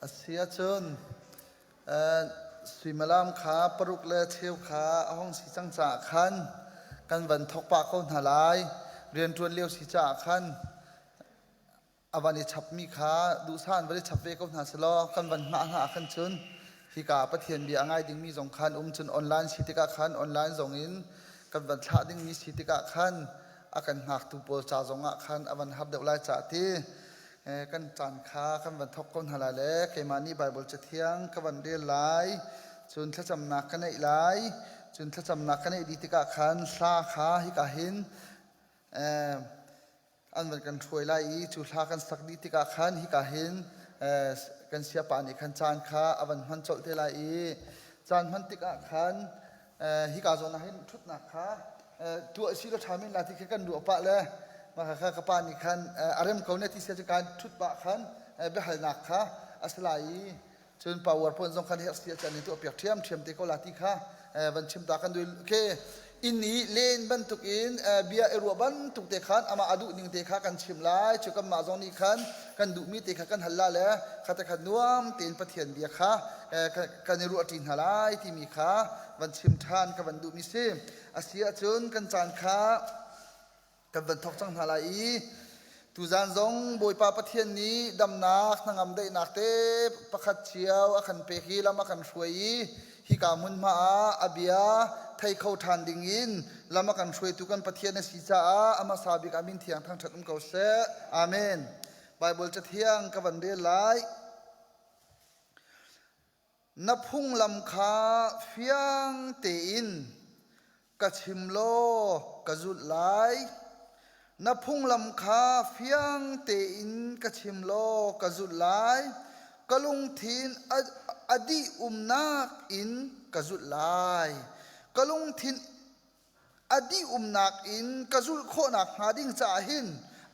A si ahcun suimilam kha paruk le cheu kha a hung si cang caah khan kan van thawk pah ko hna lai. Rianṭuan lio si caah khan a van i chapmi kha duhsah in van i chap ve ko hna selaw kan van hngah hna ah khan cun hika Pathian bia a ngai dingmi zong khan um cun online si tikah khan online zong in kan van thlah dingmi si tikah khan a kan hngaktu pawl ca zong ah khan a van har deuh lai caah ti kan caan kha kan van thawk ko hna lai le keimah nih Baibal Cathiang ka van rel lai cun thlacamnak ka neih lai cun thlacamnak ka neih dih tikah khan hla kha hika hin an van kan hruai lai i cu hla kan sak dih tikah khan hika hin kan siapa nih khan caan kha a van hman colh te lai i caan hman tikah khan hika zawn ah hin ṭhutnak kha tuah si law ṭha men la ti khi kan ruah pah le mah kha ka pa nih khan a rem ko ne ti sia cu kan ṭhut pah khan biahalnak kha a si lai i cun power point zong khan herh si ah cun tuah piak ṭhiamṭhiam te ko la ti kha van chim ta kan duh ke inn i len bantuk in bia i ruah bantuk te khan amah a duh ning te kha kan chim lai cu kanmah zong nih khan kan duhmi te kha kan hal la le kha te kha nuam tein Pathian bia kha kan i ruah ṭi hna lai timi kha van chim ṭhan ka van duhmi si a si ahcun kan caan kha kan van thawk cang hna lai i tuzan zong Bawipa Pathian nih damnak hnangam daihnak te pakhat cio a kan pek i lam a kan hruai i hika hmunhma ah a bia thei kho ṭhan ding in lam a kan hruaitu kan Pathian a si caah a hmasa bik ah min thiang thangṭhat um ko seh. Amen. Baibal cathiang ka van rel lai. Na phunglam kha fiang tein ka chim law ka zulh lai. Na phunglam kha fiang tein ka chim law ka zulh lai. Ka lungthin a dih umnak in ka zulh lai. Ka lungthin a dih umnak in ka zulh khawhnak hnga ding caah hin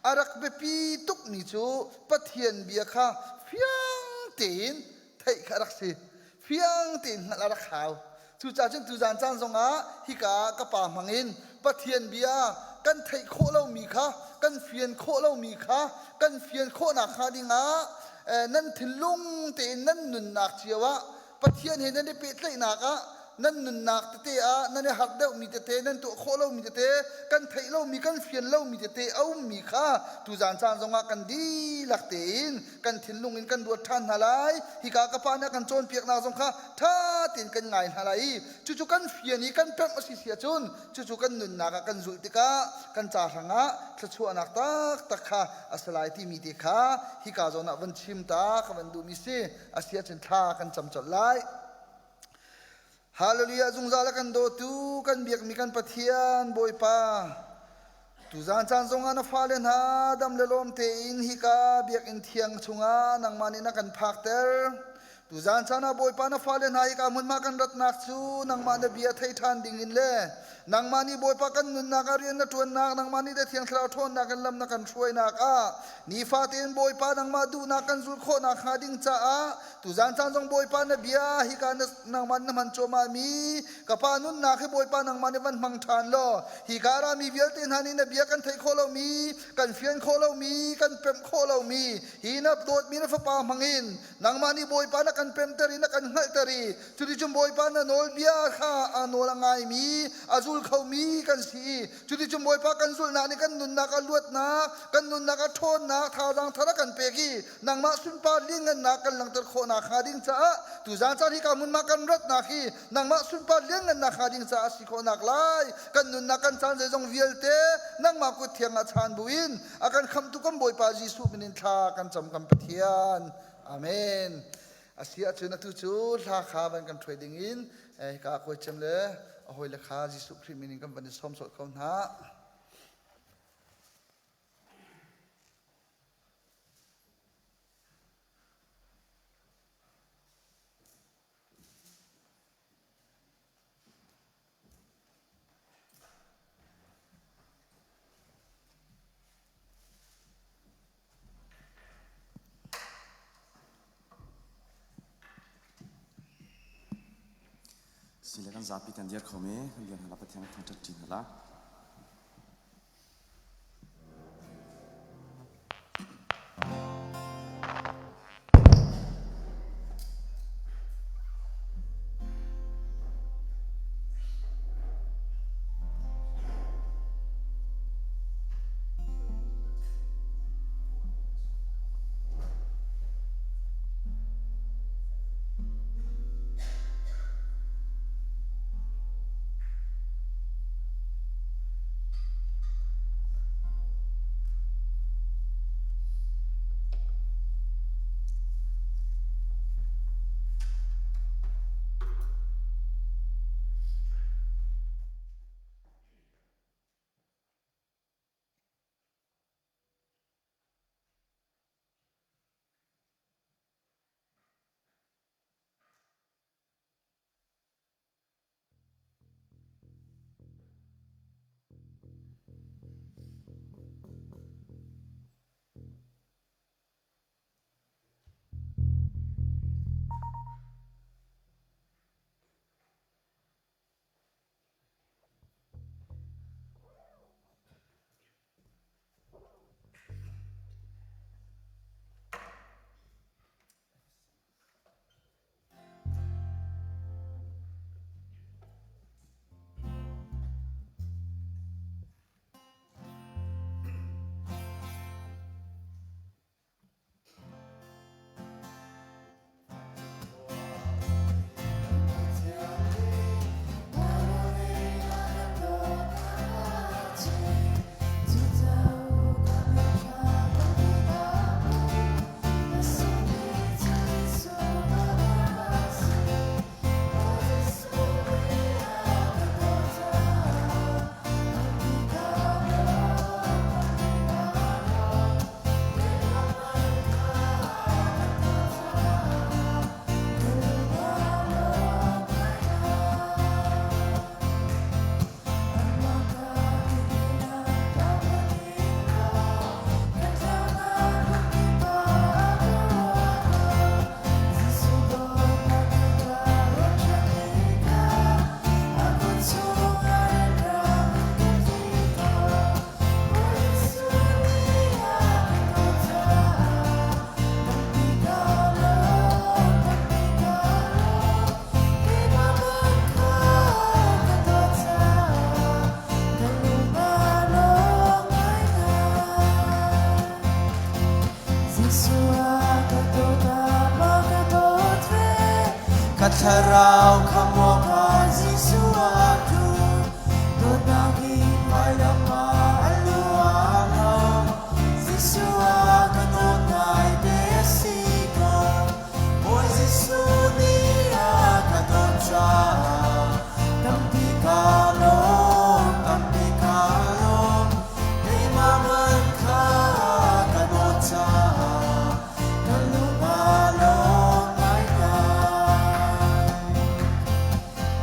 a rak biapi tukmi cu Pathian bia kha fiang tein theih kha a rak si. Fiang tein hngalh a rak hau. Cucaah cun tuzan caan zongah hika ah ka pa hmangin Pathian bia kan theih khawh lomi kha kan fian khawh lomi kha kan fian khawhnak hnga dingah nan thinlung tein nan nunnak cio ah Pathian he nan i pehtlaihnak ah nan nunnak tete ah nan i harh deuhmi tete nan tuah khawh lomi tete kan theih lomi kan fian lomi tete a ummi kha tuzan caan zongah kan dihlak tein kan thinlung in kan ruat ṭhan hna lai hika ka pa nih a kan cawnpiaknak zong kha ṭha tein kan ngai hna lai i cucu kan fian i kan pemh a si si ahcun cucu kan nunnak ah kan zulh tikah kan ca hrangah thluachuahnak taktak kha a si lai timi te kha hika zawn ah van chim ta ka van duhmi si A si ahcun thla kan cam colh lai. Hallelujah zungzal a kan dawtu kan biakmi kan Pathian Bawipa tuzaan caan zongah na fale hna dam le lawm tein hika biakinn thiang chungah nangmah nih na kan phakter tuzaan caan ah Bawipa na fale hna hika hmunhma kan ratnak cu nangmah na bia thei ṭhan dingin le nangmah nih Bawipa kan nunnak ah rian na ṭuannak nangmah nih Thiang Thlarau ṭhawnnak in lam na kan hruainak ah Nifa tein Bawipa nangmah duhnak kan zulh khawhnak hnga ding caah tuzaan caan zong Bawipa na bia hika nangmah na hman cuahmah mi ka pa nunnak hi Bawipa nangmah nih van hmang ṭhan law hika rami vialte hna nih na bia kan theih khawh lomi kan fian khawh lomi kan pemh khawh lomi hi na dawtmi na fapa hmangin nangmah nih Bawipa na kan pemter i na kan hngalhter i cuticun Bawipa na nawlbia kha a nawl a ngaimi a zul khomi kan si i Cuticun Bawipa kan zulhnak nih kan nunnak a luatnak, kan nunnak a ṭhawnnak, thazaang thar a kan pek i nangmah sunpar lianngannak kan langhter khawhnak hnga ding caah tuzaan caan hika hmunhma kan ratnak hi nangmah sunpar lianngannak hnga ding caah a si khawhnak lai kan nunnak kan caan zeizong vialte nangmah kut thiang ah chaan buin a kan khamhtu kan Bawipa Jesuh min in thla kan cam kan Pathian. Amen. A si ahcun atu cu hla kha van kan ṭhuai ding in hika kawi cem le a hawile kha Jesuh Khrih min in kan van i sawm sawh ko hna. Sile kan zapi kan dir kho mi kan dir hna la Pathian thangṭhat ṭi hna la. Ka thlarau khamh awkah Jesuh a tlu. Dawtnak in vailam ah a lu aa hlo. Jesuh a ka dawt ngaite a si ko. Bawi Jesuh nih a ka dawt caah tampi kaa lawm, tampi kaa lawm. Keimah man kha ka dawt caah ka lung aa lawm ngaingai.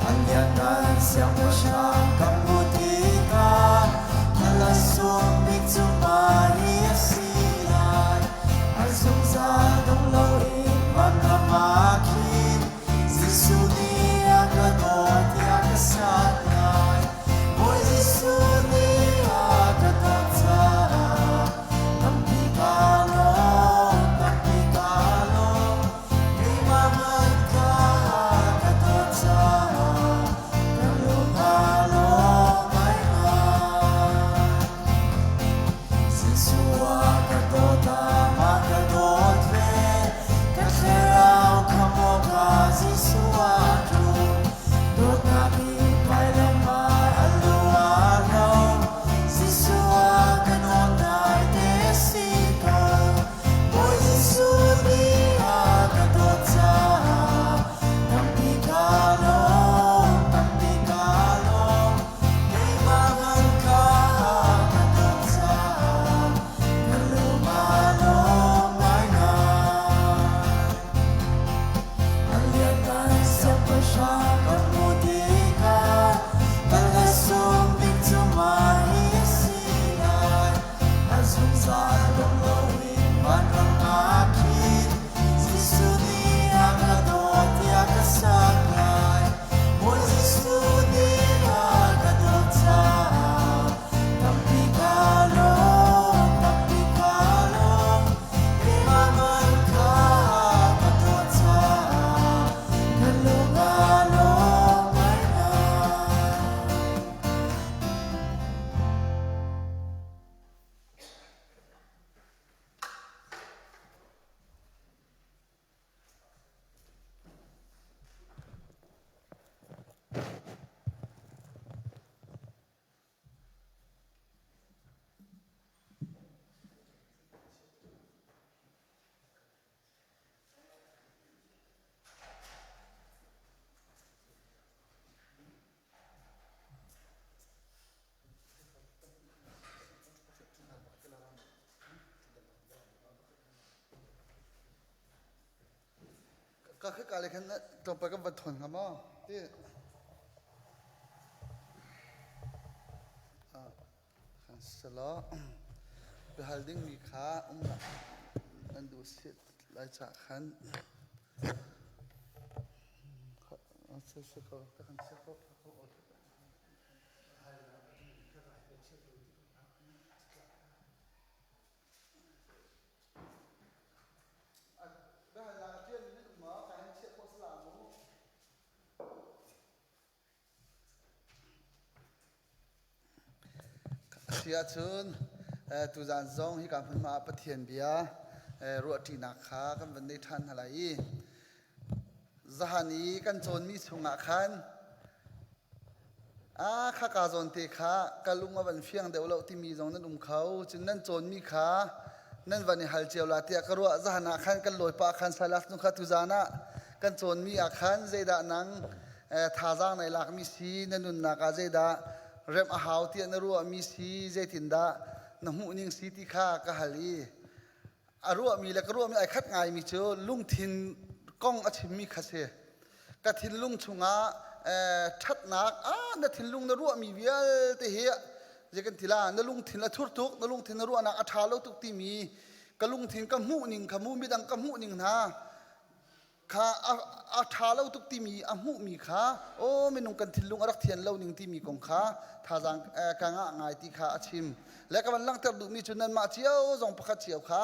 A lianngan siangpahrang kan hmuh tikah na laksawng bik cu mah hi a si lai. A zungzal dong loin vanram ah khin Jesuh nih a ka dawt tiah ka sak lai. Bawi Jesuh nih a ka dawt caah tampi kaa lawm, tampi kaa lawm. Keimah hmanh kha ka dawt caah ka lung aa lawm ngaingai. Jesuh a ka dawt ah ka dawt ve, ka thlarau khamh awkah Jesuh a tlu. Dawtnak in vailam ah a lu aa hlo, Jesuh a ka nawl te a si ko. Bawi Jesuh nih a ka dawt caah tampi kaa lawm, tampi kaa lawm. Keimah ngan kha ka dawt caah ka lung aa lawm ngaingai. A lianngan siangpahrang kan hmuh tikah kan lasung bik cu mah hi a si lai. A zungzal dong loin vanram ah khin Jesuh nih a ka dawt tiah ka sak lai. Bawi Jesuh nih a ka dawt caah tampi kaa lawm, tampi kaa lawm. Keimah man kha ka dawt caah ka lung aa lawm ngaingai. Ka khika le khan tlawmpal kan van thawn hnga maw? Ti. Selaw biahal dingmi kha um nan duh si lai caah khan A si ahcun tuzaan zong hika hmunhma ah Pathian bia ruahṭinak kha kan van nei ṭhan hna lai i zahan i kan cawnmi chungah khan a khaka zawn te kha ka lung a van fiang deuh lo timi zong nan um kho. Cun nan cawnmi kha nan van i hal cio la tiah ka ruah. Zahan ah khan kan lawipa khan Silas nu kha tuzaan ah kan cawnmi ah khan zeidah nang thazaang nai lakmi si, na nunnak ah zeidah remh a hau tiah na ruahmi si, zeitindah na hmuhning si ti kha ka hal i a ruahmi le ka ruahmi ai khat ngaimi cu lungthin kong a chimmi kha si. Ka thinlung chungah ṭhatnak na thinlung na ruahmi vialte hi zei kan ti la na lungthin a thur tuk, na lungthin na ruahnak a ṭha lo tuk timi ka lungthin ka hmuhning kha mu midang ka hmuhning hna kha a ṭha lo tuk timi a hmuhmi kha aw minung kan thinlung a rak thian lo ning timi kong kha thazaang ka ngah ngai ti kha a chim le ka van langhter duhmi cu nanmah cio zong pakhat cio kha.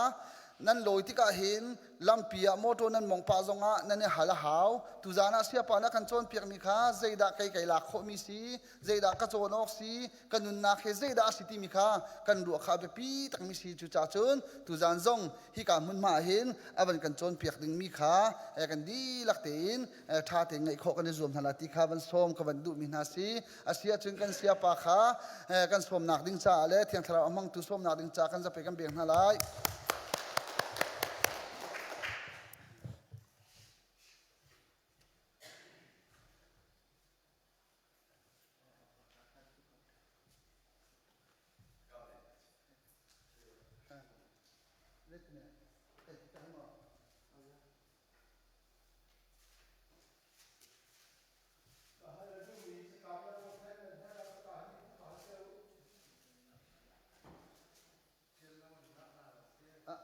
Nan lawi tikah hin lampi ah motor nan mong pah zongah nan i hal a hau. Tuzaan ah siapa na kan cawnpiakmi kha zeidah kei kai lak khawhmi si, zeidah ka cawn awk si, ka nunnak hi zeidah a si timi kha kan ruah kha a biapi takmi si. Cucaah cun tuzaan zong hika hmunhma ah hin a van kan cawnpiak dingmi kha kan dihlak tein ṭha tein ngaih khawh kan i zuam hna la ti kha van sawm ka van duhmi hna si. A si ahcun kan siapa kha kan sawmnak ding caah le Thiang Thlarau a hmangtu sawmnak ding caah kan zapi kan beng hna lai.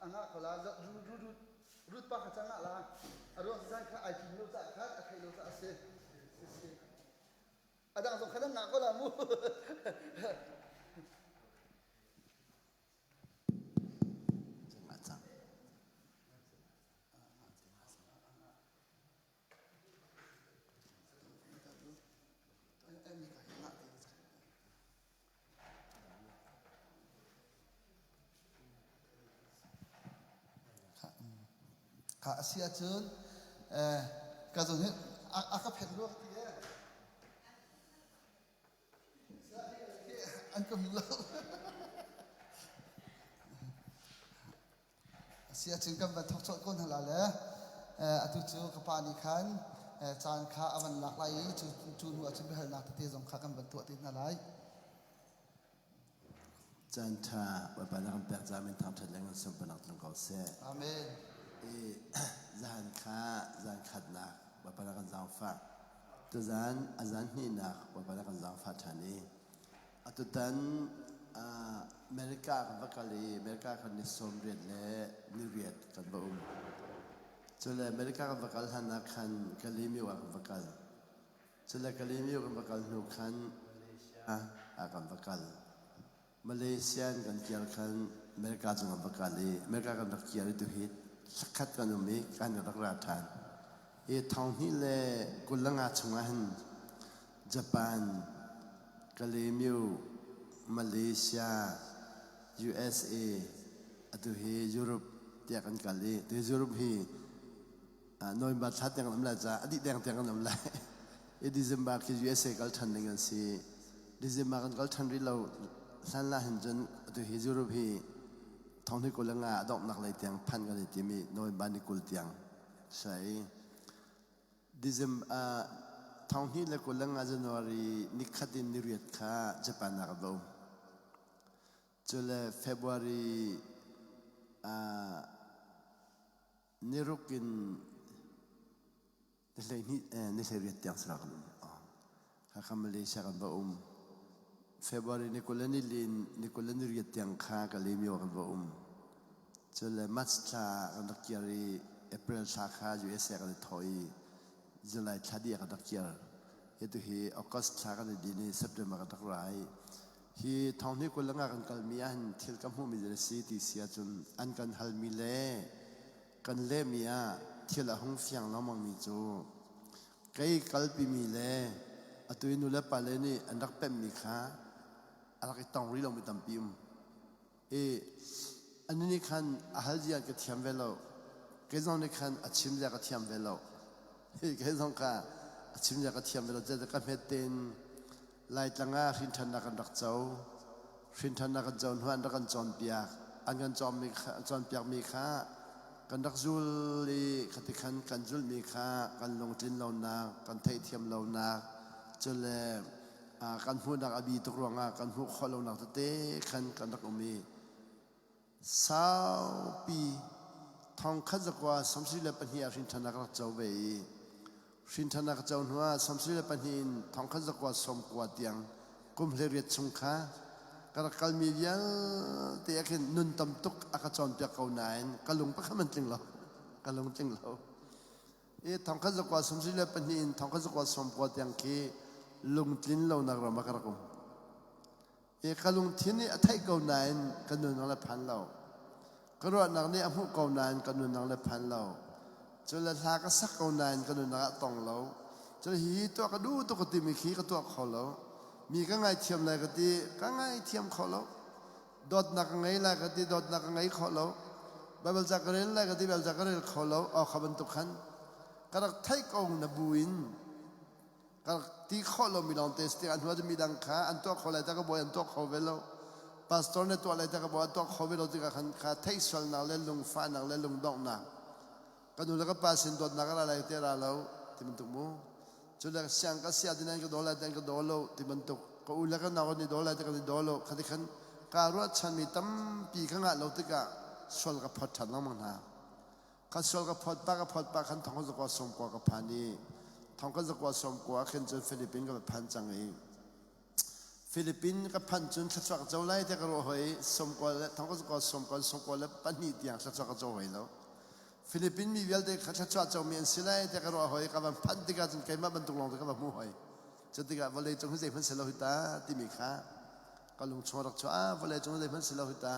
A ngah ko la rut pa kha cang ah la a ruang zan kha ai tlum lo ca kha a thei lo ca a si a dang zong kha nan ngah ko la mu. Kha a si ahcun ka zong hi a ka phenh rua ti e. An ka hmu lo. A si ahcun kan van thawk colh ko hna la le atu cu ka pa nih khan caan kha a van lak lai i cu hnu ahcun biahalnak tete zong kha kan van tuah te hna lai. Caan ṭha Bawipa na kan pek caah min thangṭhat le ngan sunparnak tlung ko seh. Amen. I zan kha zan khatnak Bawipa na kan zaangfah. Tuzan a zan hnihnak Bawipa na kan zaangfah ṭhan i Atutan America kan va kal i America kan ni 98 le ni riat kan va um. Cule America kan va kal hlan ah khan Kalemyo ah kan va kal. Cule Kalemyo kan va kal hnu khan Malaysia ah kan va kal. Malaysia in kan kir khan America cung kan va kal i America kan rak kir i tuhi thlakhat kan um i kan rak ra ṭhan. Hi 2025 chungah hin Japan, Kalaymyo, Malaysia, USA, atu hi Europe tiah kan kal i tu Europe hi November thla tiang kan um lai caah a dih deng tiang kan um lai. I December khi USA kal ṭhan ding an si. December kan kal ṭhan rih lo hlan la hin cun atu hi Europe hi 2025 a donghnak lei tiang phanh kan i tim i November ni 20 tiang sai. December 2025 January nikhat in niriat kha Japan ah ka va um. Cule February niruk in ni hleiriat tiang sara kan um. Hakha Malaysia kan va um. February ni 20 ni lin ni 28 tiang kha Kalaymyo kan va um. Cule March thla kan rak kir i April thla kha USA kan i thawh i July thla dih ah kan rak kir. Hi tu hi August thla kan i din i September kan rak ra i hi 2025 kan kalmi ah hin thil ka hmuhmi zei a si ti si ahcun an kan halmi le kan lehmi ah thil a hung fiang lengmangmi cu kei kalpimi le atu i nulepa le nih an rak pemhmi kha a rak i tong rih lomi tampi um. I an nih khan a hal zia ka thiam ve lo. Kei zong nih khan a chim zia ka thiam ve lo. Hi kei zong kha a chim zia ka thiam ve lo. Zeicah ka hmet tein Laitlang ah hrinṭhannak kan rak co. Hrinṭhannak kan co hnu an rak kan cawnpiak. An kan cawnmi kha, cawnpiakmi kha kan rak zul i khati khan kan zulhmi kha kan lungtlin lonak, kan theihthiam lonak, cule kan hmuhnak a bi tuk ruangah kan hmuh khawh lonak tete khan kan rak um i saupi 1972 ah hrinṭhannak rak co ve i hrinṭhannak co hnuah 72 in 1990 tiang kum 18 chung kha ka rak kalmi vialte ah khin nun tam tuk a ka cawnpiak ko nain ka lung pakhat man tling lo, ka lung tling lo. I 1972 in 1990 tiang khi lungtlin lonak ram ah ka rak um. I ka lungthin nih a theih ko nain ka nun a la phan lo. Ka ruahnak nih a hmuh ko nain ka nunnak le phan lo. Cun le hla ka sak ko nain ka nunnak ah tong lo. Cun hihi tuah ka duh tuk ka timi khi ka tuah kho lo. Mi ka ngaithiam lai ka ti, ka ngaithiam kho lo. Dawtnak ka ngei lai ka ti, dawtnak ka ngei kho lo. Baibal ca ka rel lai ka ti, Baibal ca ka rel kho lo. Aw kha bantuk khan ka rak theih ko na bu in ka rak ti khawh lomi lawngte si tikah hnu ah midang kha an tuah kho lai ta ka bawi an tuah kho ve lo. Pastor nih tuah lai ta ka bawi an tuah kho ve lo tikah khan kha theih sualnak le lungfahnak le lungdonghnak ka nu le ka pa sin dawtnak a ra lai te ra lo ti bantuk mu. Cu le siang ka sia ti nan ka daw lai ti an ka daw lo ti bantuk ka u le ka nau an i daw lai ti kan i daw lo kha ti khan kaa ruahchanmi tampi ka ngah lo tikah sual ka phawt ṭhan lengmang hna. Kha sual ka phawt pa ka phawt pa khan thong zakua sawmkua ka phan i thong ka zakua sawmkua khin cun Philippine ka va phan cang i Philippine ka phanh cun thluachuah ka co lai tiah ka ruah hoi sawmkua le thong ka zakua sawmkua 92 tiang thluachuah ka co hoi lo. Philippine mi vialte kha thluachuah comi an si lai tiah ka ruah hoi ka van phanh tikah cun keimah bantuk lawng te ka va hmuh hoi. Cu tikah vawlei cung hi zeihmanh si lo hi ta timi kha ka lung chung rak chuah ah vawlei cung zeihmanh si lo hi ta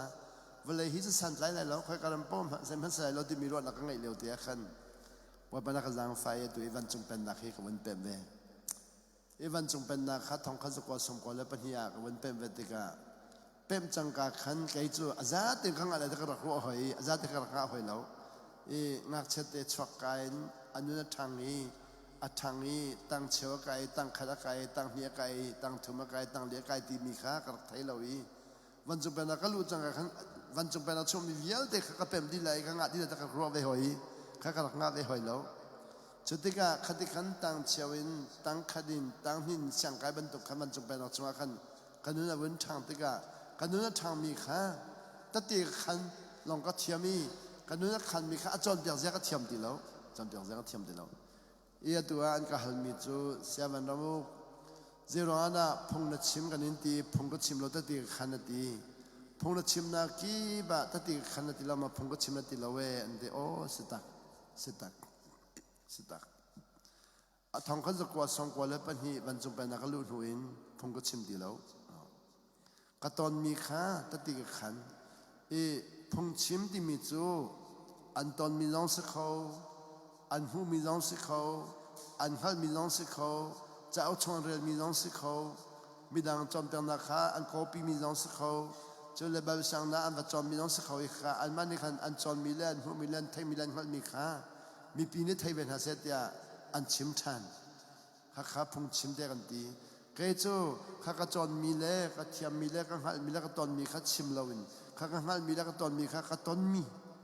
vawlei hi cu santlai lai lo khoi ka ram pawm zeihmanh si lai lo timi ruahnak ka ngeih lio te ah khan Bawipa na ka zaangfah i atu i vancung pennak hi ka vun pemh ve. I vancung pennak kha thong khat zakua 92 ah ka vun pemh ve tikah pemh cangka khan kei cu a zate ka ngah lai ka rak ruah hoi i a zate ka rak ngah hoi lo i ngakchia te chuak ka in a nun a ṭhang i a ṭhang i tang cheu a kai tang khat a kai tang hnih a kai tang thum a kai tang li a kai timi kha ka rak thei lo i vancung pennak ka luh cangka khan vancung pennak chungmi vialte kha ka pem dih lai i ka ngah dih lai ka ruah ve hoi i kha ka rak ngah ve hoi lo. Cu tikah khati khan tang cheu in tang khat in tang hnin siangkai bantuk khan vancung pennak chungah khan ka nun a vun ṭhang tikah ka nun a ṭhangmi kha tete khan lawng ka thiam i ka nun a khanmi kha a cawnpiak zia ka thiam ti lo cawnpiak zia ka thiam ti lo. I atu ah an ka halmi cu siavan ramuk zeiruangah dah phung na chim kan in ti phung ka chim lo tete ka khan na ti phung na chimnak kip ah tete ka khan na ti lo ma phung ka chim na ti lo ee an ti. Aw si tak si tak si tak. A thong khat zakua 92 vancung pennak ka luh hnu in phung ka chim ti lo. Ka tonmi kha tati ka khan i phungchim timi cu an tonmi zong si kho, an hmuhmi zong si kho, an hngalhmi zong si kho, cauk chung an relmi zong si kho, midang cawnpiaknak kha an kawpimi zong si kho, cu le Bible sianginn an va cawnmi zong si kho i kha anmah nih khan an cawnmi le an hmuhmi le an theihmi le an hngalhmi kha mipi nih thei ve hna seh tiah an chim ṭhan. Khakha phungchim te kan ti. Kei cu kha ka cawnmi le ka thiammi le ka hngalhmi le ka tonmi kha chim loin kha ka hngalhmi le ka tonmi kha ka tonmi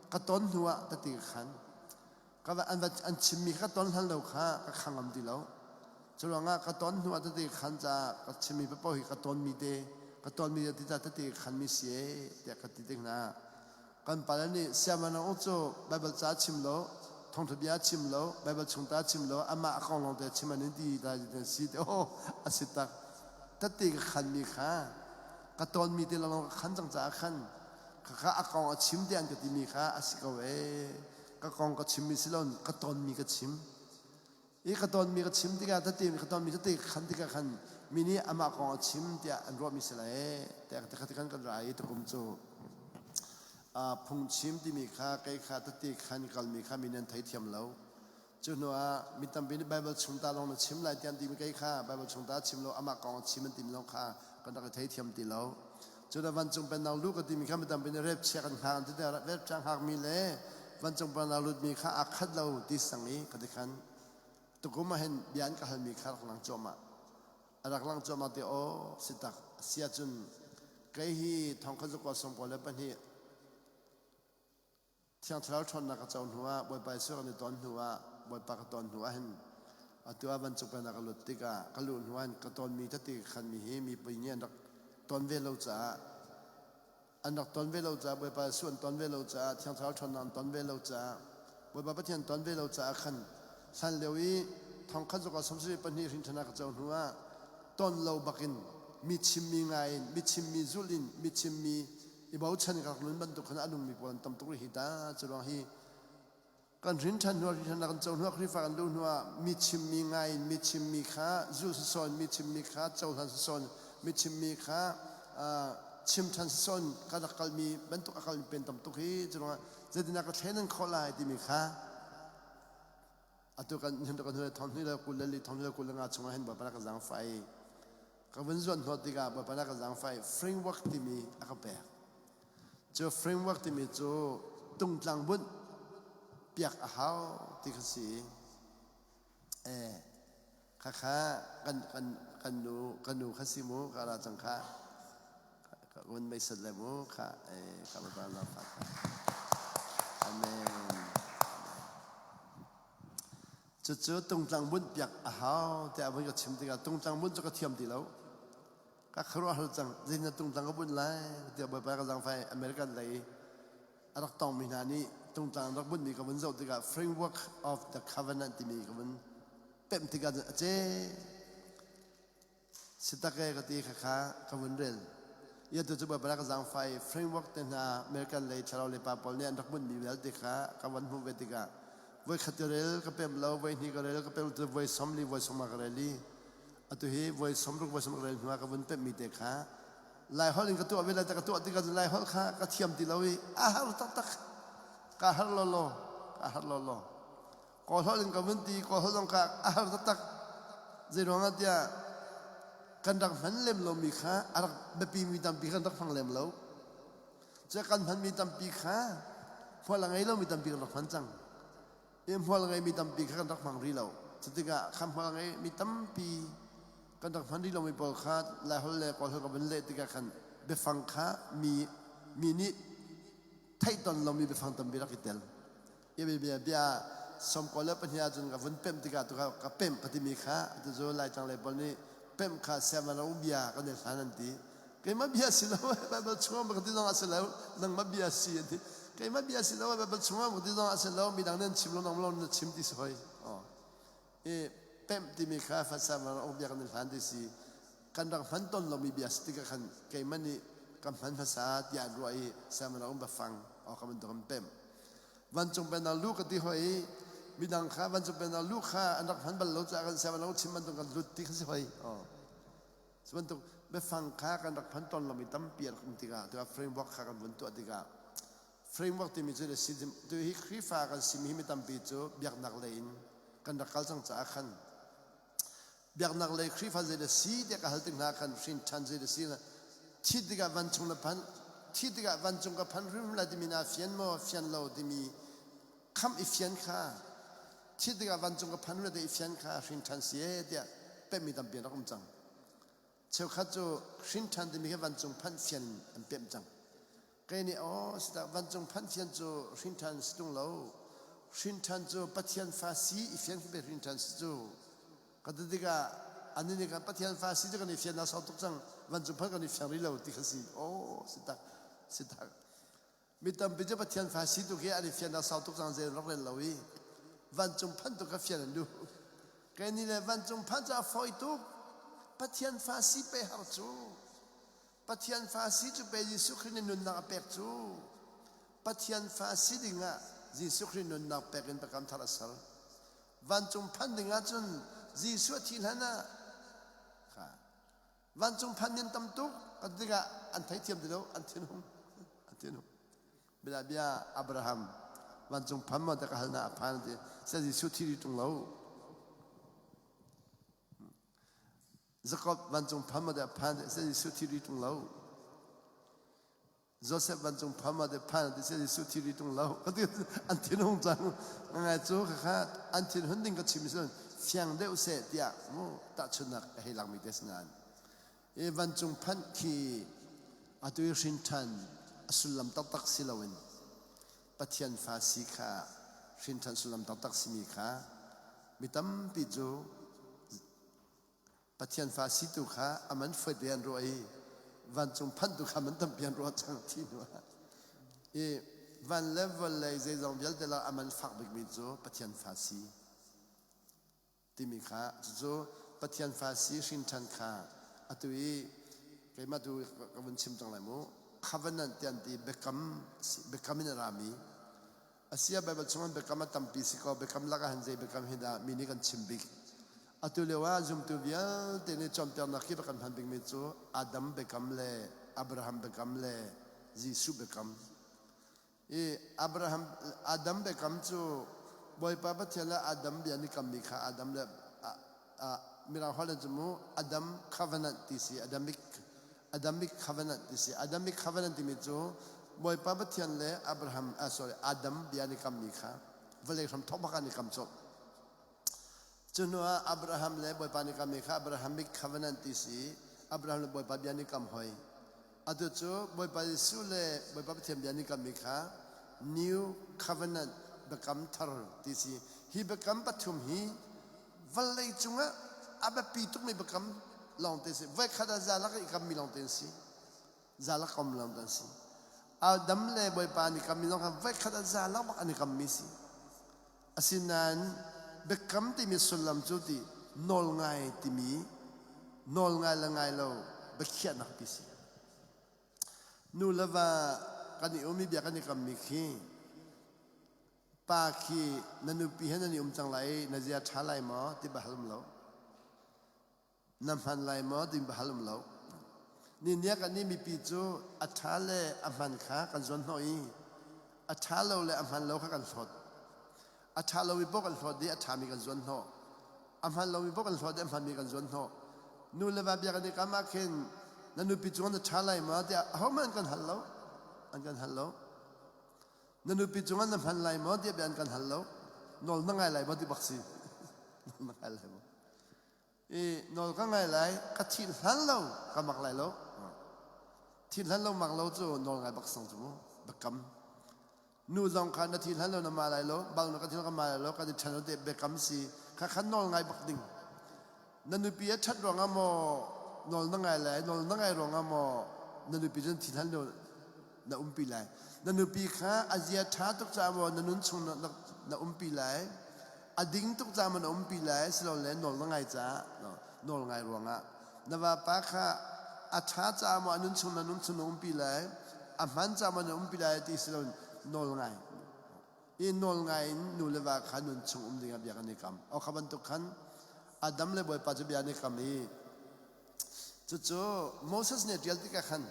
ka ton hnu ah ka ti khan ka va an va an chimmi kha ka ton hlan lo kha ka khangam ti lo. Cu ruangah ka ton hnu ah tete khan caah ka chimmi paoh hi ka tonmi te ka tonmi te ti tete khanmi si ee tiah ka ti tik hna. Kan pale nih siangpahrang cu Baibal ca chim lo, thawngṭha bia chim lo, Baibal chung ta chim lo, amah a kong lawngte chim an in ti ta ti si ti aw a si tak. Tette ka khanmi kha ka tonmi te lawng ka khan cang caah khan khakha a kong a chim te an ka timi kha a si ko ee. Ka kong ka chimmi si lo ka tonmi ka chim. I ka tonmi ka chim tikah tete ka tonmi tete ka khan tikah khan mi nih amah kong a chim tiah an ruahmi si lai tiah ka ti khan kan ra i tukum cu phungchim timi kha kei kha tete khan kalmi kha mi nih an theithiam lo. Cu hnu ah mi tampi nih Baibal chung ta lawng na chim lai tiah an timi kei kha Baibal chung ta chim lo amah kong a chim an timi zong kha kan rak i theithiam ti lo. Cu na vancung pennak lu ka timi kha mi tampi nih rep chia kan hngak an ti tikah rep chia hngakmi le vancung pennak lutmi kha aa khat lo ti sang i ka ti khan tukum ah hin bia an ka halmi kha rak lang cuahmah a rak lang cuahmah ti aw si tak si ahcun kei hi thong khat zakua 92 Thiang Thlarau ṭhawnnak ka co hnuah Bawipa Jesuh kan i ton hnuah Bawipa ka ton hnuah hin atu ah vancung pennak ka lut tikah ka luh hnuah hin ka tonmi tete ka khanmi hi mipi nih an rak ton ve lo caah an rak ton ve lo caah Bawipa Jesuh an ton ve lo caah Thiang Thlarau ṭhawnnak an ton ve lo caah Bawipa Pathian ton ve lo caah khan hlan lio i thongkhat zuk ah 72 hrinṭhan ah ka co hnuah ton lo bakin mi chimmi ngai in mi chimmi zulh in mi chimmi i bochan ka rak nun bantuk khan a nungmi pawl an tam tuk rih hi ta. Cu ruang hi kan hrin ṭhan hnu hrin kan co hnu Khrihfa kan luh hnu ah mi chimmi ngai in mi chimmi kha zulh sawn mi chimmi kha cohlan sawn mi chimmi kha. Chim ṭhan sawn ka rak kalmi bantuk a kalmi pen tam tuk hi cu ruangah zeitindah ka thlen khawh lai timi kha atu kan hin kan hnu thong hnih le kul le li thong hnih le kul le nga chungah hin Bawipa na ka zaangfah i ka vun zuan hnawt tikah Bawipa na ka zaangfah i framework timi a ka pek. Cu framework timi cu tungtlang bunh piak a hau ti kha si i eh khakha kan kan kan nu kan nu kha si mu ka ra cang kha ka vun meisat le mu kha eh ka Bawipa na zaangfah kha. Amen. Cucu tungtlang bunh piak a hau tiah a vun ka chim tikah tungtlang bunh cu ka thiam ti lo. Ka khuaruahhar cang. Zeitin tungtlang ka bunh lai tiah Bawipa ka zaangfai American lei a rak tongmi hna nih tungtlang rak bunhmi ka vun zoh tikah Framework of the Covenant timi ka vun pemh tikah a ce Si tak e ka ti khakha ka vun rel. Ia tu cu Bawipa ka zaangfah i framework te hna American lei thlarau lei pa pawl nih an rak bunhmi vialte kha ka van hmuh ve tikah voi khat ka rel ka pem lo, voi hnih ka rel ka pem lo, voi som li voi sawm ka rel i atu hi voi sawmruk voi sawm ka rel hnu ah ka vun pemhmi te kha Lai holh in ka tuah ve lai ka tuah tikah Lai holh kha ka thiam ti lo i a har taktak ka har lawlaw ka har lawlaw. Kawl holh in ka vun ti kawl holh zong kha a har taktak. Zei ruangah tiah kan rak hman lem lomi kha a rak biapimi tampi kan rak hmang lem lo. Cu kan hmanmi tampi kha hmual a ngei lomi tampi kan rak hman cang. I hmual ngeimi tampi kha kan rak hmang rih lo. Cutikah kha hmual ngeimi tampi kan rak hman rih lomi pawl kha Laiholh le Kawlholh ka vun leh tikah khan biafang kha mi mi nih theih ton lomi biafang tampi rak i tel. Bia bia sawmkaw le pahnih ahcun ka vun pemh tikah tu ka pemh ka timi kha atu cu Laitlang lei pawl nih pemh kha siamano bia kan i hlan an ti. Keimah bia si lo Baibal chungah ka ti zong ah si lo nangmah bia si an ti. Keimah bia si lo Baibal chungah ka ti zong ah si lo midang nih an chim lo nang lo na chim ti si hoi. I pemh timi kha siamano bia kan i hlan ti si. Kan rak hman ton lomi bia si tikah khan keimah nih ka hman hmasa tiah an ruah i siamano biafang aw ka bantuk an pemh. Vancung pennak lu ka ti hoi i midang kha vancung pennak lu kha an rak hman bal lo caah kan sianginn lo chim bantuk kan lut ti kha si hoi. Oh. Cu bantuk biafang kha kan rak hman tawn lomi tampi a rak um tikah tiah framework kha kan vun tuah tikah framework timi cu si tu hi Khrihfa kan simi hi mi tampi cu biaknak lei in kan rak kal cang caah khan Biaknak lei Khrihfa zei dah si tiah ka hal tik hna khan hrin ṭhan zei dah si thi tikah vancung na phan thi tikah vancung ka phan hrimhrim lai timi naa fian maw fian lo timi khamh i fian kha thi tikah vancung ka phan hrim lai i fian kha hrin ṭhan si ee tiah pemhmi tampi an rak um cang. Cheukhat cu hrin ṭhan timi khi vancung phanh fian in an pemh cang. Kei nih aw si vancung phanh fian cu hrin ṭhan si ṭung lo. Hrin ṭhan cu Pathian fa si i fian khi hrin ṭhan si cu. Ka ti tikah anih nih khan Pathian fa si cu kan i fian a sau tuk cang vancung phanh kan i fiang rih lo ti kha si. Aw si tak si tak. Mi tampi cu Pathian fa si tu khi an i fian a sau tuk cang zei rak rel lo i vancung phanh tu kha fian an duh. Kei nih le vancung phanh cu a fawi tuk. Pathian fa si pe har cu. Pathian fa si cu pe Jesuh Khrih nih nunnak a pek cu. Pathian fa si dingah Jesuh Khrih nunnak pek in biakam thar a ser. Vancung phanh ding ahcun Jesuh a thih hlan ah kha vancung phanh in tam tuk kan tikah an theithiam ti lo an thinhung an thinhung bia bia Abraham vancung phan maw ka hal na a phan ti se Jesuh thi ri tung lo Jacob vancung phan maw phan se Jesuh thi ri tung lo Joseph vancung pham ah phan ti Jesuh thi ri tung lo ka ti an thin hung cang ngai cu khakha an thin hun ding ka chim si fiang deuh seh tiah mu tahchunnak a hei langmi te sinain i vancung phanh khi atu i hrin ṭhan a sullam taktak si loin Pathian fa si kha hrin ṭhan sullam taktak simi kha mi tampi cu Pathian fa si tu kha a man foite an ruah i vancung phanh tu kha man tampi an ruah cang ti hnu ah i van le vawlei zeizong vialte lak a man fak bikmi cu Pathian fa si timi kha cucu Pathian fa si hrin ṭhan kha atu i keimah tu ka vun chim cang lai mu covenant ti an ti biakam biakam in a rami Asia Baibal chungah biakam a tampi si kaw biakam lakah hin zei biakam hi dah mi nih kan chim bik? Atu lio ah zumtu vialte nih cawnpiaknak hi kan hman bikmi cu Adam biakam le Abraham biakam le Jesuh biakam. I Abraham Adam biakam cu Bawipa Pathian le Adam bia an i kammi kha Adam le Mirang holh in cu mu Adam covenant ti si Adamic Adamic covenant ti si Adamic covenant timi cu Bawipa Pathian le Abraham sorry Adam bia an i kammi kha vawlei hram thawk bak an i kam colh. Cu hnu ah Abraham le Bawipa nih kammi kha Abrahamic covenant ti si Abraham le Bawipa bia an i kam hoi. Atu cu Bawipa Jesuh le Bawipa Pathian bia an i kammi kha New Covenant biakam thar ti si. Hi biakam pathum hi vawlei cungah a biapi tukmi biakam lawngte si. Voikhat ah za lak i kammi lawngte an si. Za lak kam lawngte an si. Adam le Bawipa an i kammi zong kha voikhat ah za lak bak an i kammi si. Asinain biakam timi sullam cu ti nawlngai timi nawlngai le ngai lo biakhiahnak ti si. Nu le va kan i um i bia kan i kammi khi pa khi na nupi he nan i um cang lai i na zia ṭha lai maw ti ba hal um lo. Na hman lai maw ti ba hal um lo. Ni nia kan nih mipi cu a ṭha le a hman kha kan zuan hnawh i a ṭha lo le a hman lo kha kan hlawt. A ṭha lomi paoh kan hlawt i a ṭhami kan zuan hnawh. A hman lomi paoh kan hlawt i a hmanmi kan zuan hnawh. Nu le va bia kan i kam ah khin na nupi cung na ṭha lai maw tiah ahohmanh an kan hal lo. An kan hal lo. Na nupi cungah na hman lai maw tiah bia an kan hal lo. Nawl na ngai lai maw ti bak si. Nawl na ngai lai maw? I nawl ka ngai lai, ka thih hlan lo ka mak lai lo. Thih hlan lo mak lo cu nawl ngai bak sang cu mu. Biakam. Nu zong kha na thih hlan lo na ma lai lo, bang na ka thil ka ma lai lo, kan i ṭhen lo te biakam si. Kha khan nawl ngai bak ding. Na nupi a ṭhat ruangah maw nawl na ngai lai, nawl na ngai ruangah maw na nupi cu thih hlan lo na umpi lai. Na nupi kha a zia ṭha tuk caah maw na nun chung na umpi lai, a ding tuk caah maw na umpi lai, silole nawl na ngai caah nawl ngai ruangah na vapa kha a ṭha caah maw a nun chung na nun chung na umpi lai, a hman caah maw na umpi lai ti si loin nawl ngai. I nawl ngai in nu le va kha nun chung um dingah bia kan i kam. O kha bantuk khan Adam le Bawipa cu bia an i kam i cucu Moses nih a ṭial tikah khan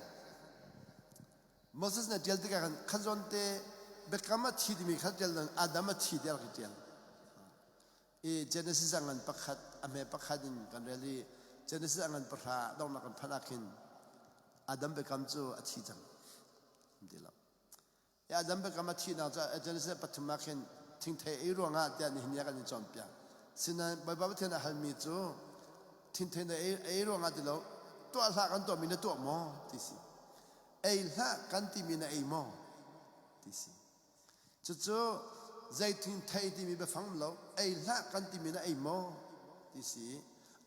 Moses nih a ṭial tikah khan kha zawn te biakam a thi timi kha ṭial Adam a thi tiah a rak i ṭial. I Genesis a ngan pakhat a hme pakhat in kan rel i Genesis a ngan pahra donghnak kan phanh ah khin Adam biakam cu a thi cang ti lo. Adam biakam a thihnak cu Genesis pathum ah khin thingthei ei ruangah tiah nihin ni ah kan i cawnpiak. Sinain Bawipa Pathian a halmi cu thingthei na ei ruangah ti lo tuah hlah kan tuahmi na tuah maw ti si. Ei hlah kan timi na ei maw ti si. Cucu zei thingthei timi biafang lo ei hlah kan timi na ei maw ti si.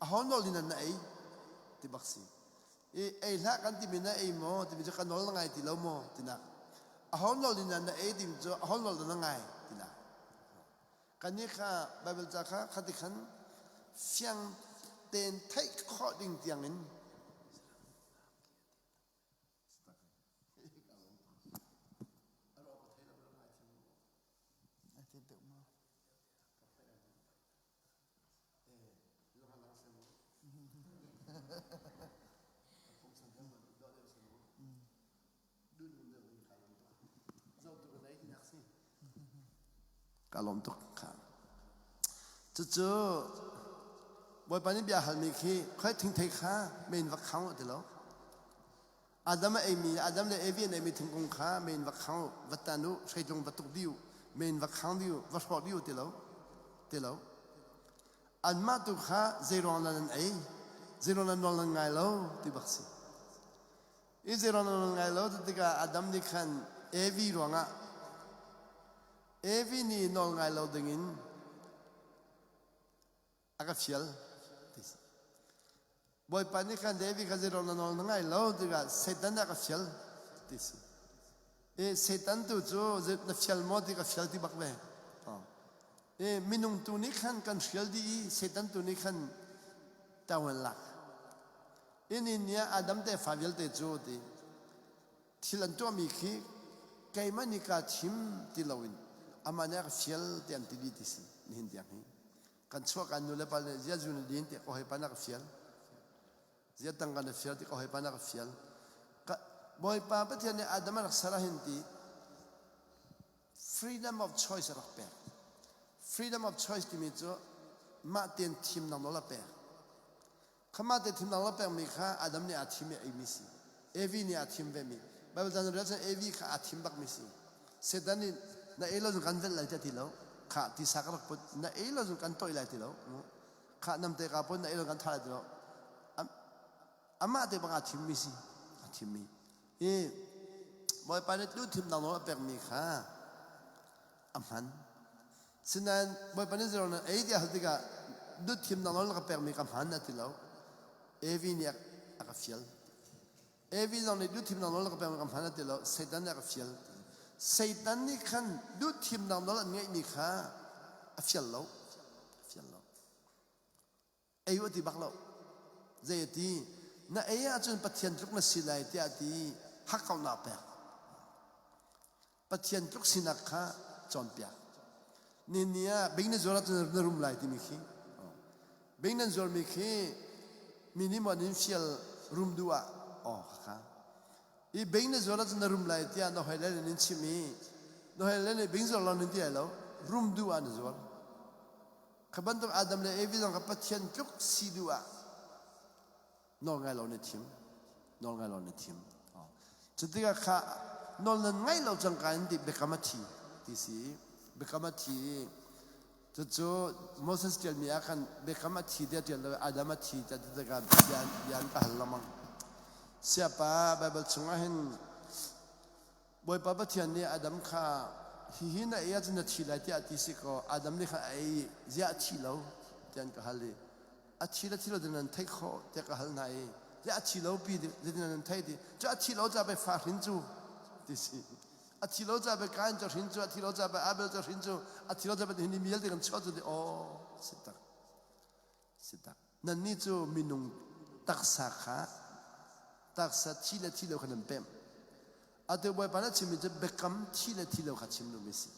Aho nawl in na ei ti bak si. I ei hlah kan timi na ei maw timi cu ka nawl na ngai ti lo maw tinak. Aho nawl in na ei timi cu aho nawl dah na ngai tinak. Kannih kha Baibal ca kha khati khan fiang tein theih khawh ding tiangin Ka lawm tuk kha. Cucu Bawipa nih bia halmi khi khoi thingthei kha men va khang ti lo. Adam a eimi Adam le Evi an eimi thingkung kha men va khang u, va tan u, hreitlung va tuk dih u, men va khang dih u, va hrawh dih u ti lo. Ti lo. Anmah tu kha zeiruang dah nan ei? Zeiruang dah nawl nan ngai lo ti bak si. I zeiruang dah nawl ngai lo ti tikah Adam nih khan Evi ruangah Evi nih nawl ngai lo dingin a ka fial ti si. Bawipa nih khan David kha zeiruang na nawl na ngai lo tikah Satan nih a ka fial ti si. I Satan tu cu na fial maw ti ka fial ti bak ve. I minung tu nih khan kan hrial dih i Satan tu nih khan tawan lak. Ini ni ah Adam tefa vialte cu ti thil an tuahmi khi keimah nih kaa thim ti loin amah nih a ka fial ti an ti dih ti si nihin tiang hi. Kan chuah kan nu le pa nih zia zu na din ti ka hawipa na ka fial. Zia tangka na fial ti ka hawipa na ka fial. Bawipa Pathian nih Adam a rak ser ah hin ti freedom of choice a rak pek. Freedom of choice timi cu mah tein thimnak nawl a pek. Kha mah te thimnak nawl a pekmi kha Adam nih aa thim i a eimi si. Evi nih aa thim vemi. Bible caan rel cun Evi kha aa thim bakmi si. Satan nih na ei lo cun kan velh lai tiah ti lo. Kha tisa ka rak put. Na ei lo cun kan toih lai ti lo. Kha namte ka put na ei lo kan tha lai ti lo. Amah te bang aa thimmi si. Aa thimmi. Hi Bawipa nih tu thimnak nawl a pekmi kha a hman. Sinain Bawipa nih zeiruang nan ei tiah hal tikah dut thimnak nawl na ka pekmi ka hman a ti lo. Evi nih a ka fial. Evi zong nih duh thimnak nawl na ka pekmi ka hman a ti lo. Satan nih a ka fial. Satan nih khan duh thimnak nawl an ngeihmi kha a fial lo. A fial lo. Ei u a ti bak lo. Zei a ti? Na ei ahcun Pathian tluk na si lai tiah a ti. Hakkauhnak pek. Pathian tluk sinak kha cawnpiak. Ni ni ah bing na zuar ahcun na rum lai timi khi. Bing nan zuarmi khi mi nih maw nin fial rum duh ah aw kha i bing na zuar ahcun na rum lai tiah na hoi le nin chim i na hoi le nih bing zuar lo nin ti lai lo rum duh ah na zuar. Kha bantuk Adam le Evi zong kha Pathian tluk si duh ah nawl ngai lo na thim. Nawl ngai lo na thim. Cu tikah kha nawl nan ngaih lo cangka in ti biakam a thi ti si. Biakam a thi i cucu Moses ṭialmi ah khan biakam a thi tiah ṭial lo Adam a thi tiah ti tikah bia an ka hal lengmang. Siapa Baibal chungah hin Bawipa Pathian nih Adam kha hihi na ei ahcun na thi lai tiah a ti si kaw Adam nih khan a ei i ziah a thi lo tiah an ka hal i a thi le thi lo nan theih khawh tiah ka hal hna i ziah a thi lo pi zeitin nan theih ti cu a thi lo caah pei fa hrin cu ti si a thi lo caah pei Kain cu hrin cu a thi lo caah pei Abel cu hrin cu a thi lo caah pei hi mi vialte kan chuah cu ti aw si tak si tak Nannih cu minung taksa kha taksa thi le thi lo kha nan pemh. Atu Bawipa nih a chimmi cu biakam thi le thi lo kha chim duhmi a si.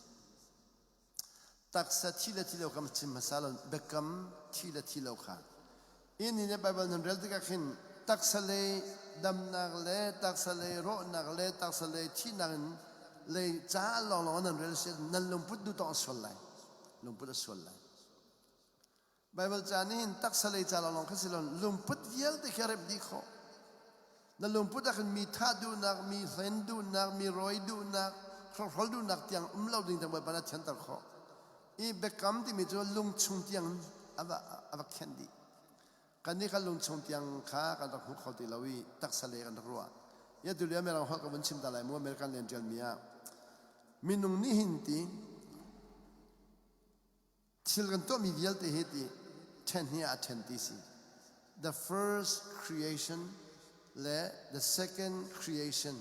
Taksa thi le thi lo kha chim hmasa lo, biakam thi le thi lo kha. Inn nih Baibal nan rel tikah khin taksa lei damnak le taksa lei rawhnak le taksa lei thihnak in lei ca lawnglawng nan rel si nan lungput duh tawk a sual lai. Lungput a sual lai. Baibal ca nih hin taksa lei ca lawnglawng kha si lo lungput vialte khi a remh dih khawh. Na lungput ah khin mi thah duhnak, mi hlen duhnak, mi rawi duhnak, hrokhrawl duhnak tiang um lo ding tiang Bawipa nih a thianter khawh. I biakam timi cu lungchung tiang a va a va khenh dih. Kannih kan lungchung tiang kha kan rak hmu kho ti lo i taksa lei kan rak ruah. Ya tu lio Mirang holh ka vun chim ta lai mu American len ṭialmi ah minung nih hin ti Thil kan tuahmi vialte hi ti ṭhen hi ah ṭhen ti si. The first creation le the second creation.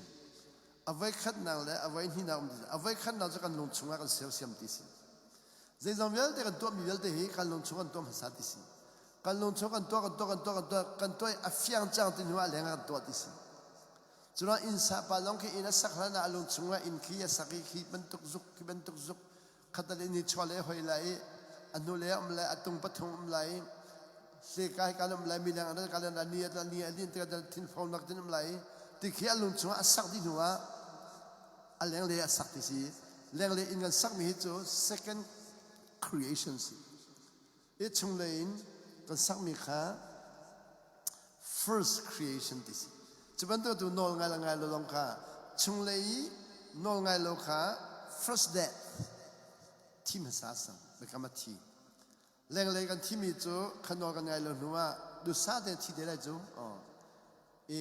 A voikhatnak le a voihnihnak um ti si. A voikhatnak cu kan lung chungah kan sersiam ti si. Zeizong vialte kan tuahmi vialte hi kan lung chung kan tuah hmasa ti si. Kan lung chung kan tuah kan tuah kan tuah kan tuah kan tuah i a fiang cang ti hnu ah leng ah kan tuah ti si. Cuna inn sa pa lawng khi inn a sak hlan ah a lung chungah inn khi a sak i khi bantuk zuk khi bantuk zuk khatal in i chuah le hoi lai i a hnu le um lai a tung pathum um lai i hleka hi kan um lai mi leng an ka len ni a ni a lin tikah thinfo nak tin um lai i ti khi a lung chungah a sak dih hnu ah a lenglei a sak ti si lenglei in kan sakmi hi cu second creation si i chunglei in kan sakmi kha first creation ti si cu bantuk tu nawl ngai le ngai lo lawng kha chunglei i nawl ngai lo kha first death thi hmasa sang biakam a thi lenglei kan thimi cu kha nawl kan ngai lo hnu ah dusa te thi te lai cu i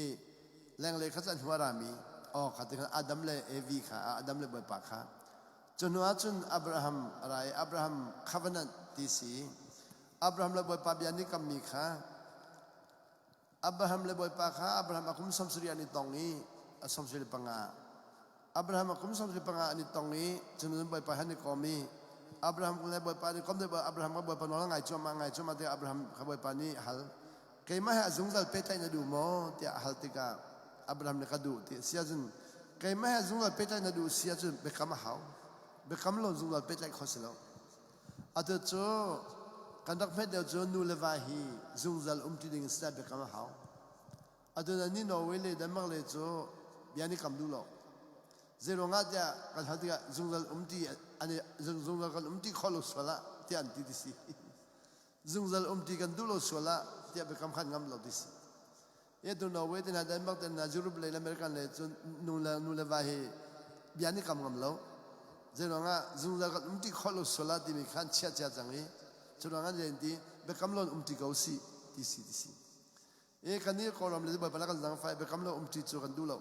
lenglei kha cu an hua rami aw kha ti khan Adam le Evi kha Adam le Bawipa kha cu hnu ah cun Abraham a ra i Abraham covenant ti si Abraham le Bawipa bia nih kammi kha Abraham le Bawipa kha Abraham a kum 70 an i tong i a 75 Abraham a kum 75 an i tong i cun Bawipa he an i kom i Abraham le Bawipa an i kom Abraham kha Bawipa nawl a ngai cuahmah ngai cuahmah tikah Abraham kha Bawipa nih a hal keimah he a zungzal pehtlaih na duh maw tiah a hal tikah Abraham nih ka duh ti a si ahcun keimah he zungzal pehtlaih na duh si ahcun biakam a hau biakam lo zungzal pehtlaih khawh si lo atu cu kan rak hmet deuh cu nu le va hi zungzal umṭi ding si biakam a hau atu na ni Norway le Denmark le cu. Bia ni kam duh lo. Zeiruangah tiah kan hal tikah zungzal um ti an zungzal kan um ti kho lo sual ah tiah an ti ti si. Zungzal um ti kan duh lo sual ah tiah biakam khan ngam lo ti si. E tu Norway te hna Denmark te hna Europe lei le American lei cun nu le nu le va hi bia ni kam ngam lo. Zeiruangah zungzal kan um ti kho lo sual ah timi khan chia chia cang i curuang an len ti biakam lon um ti ko si ti si ti si. E kan nih Kawlram le Bawipa kan zangfai biakam lo um ṭi cu kan duh lo.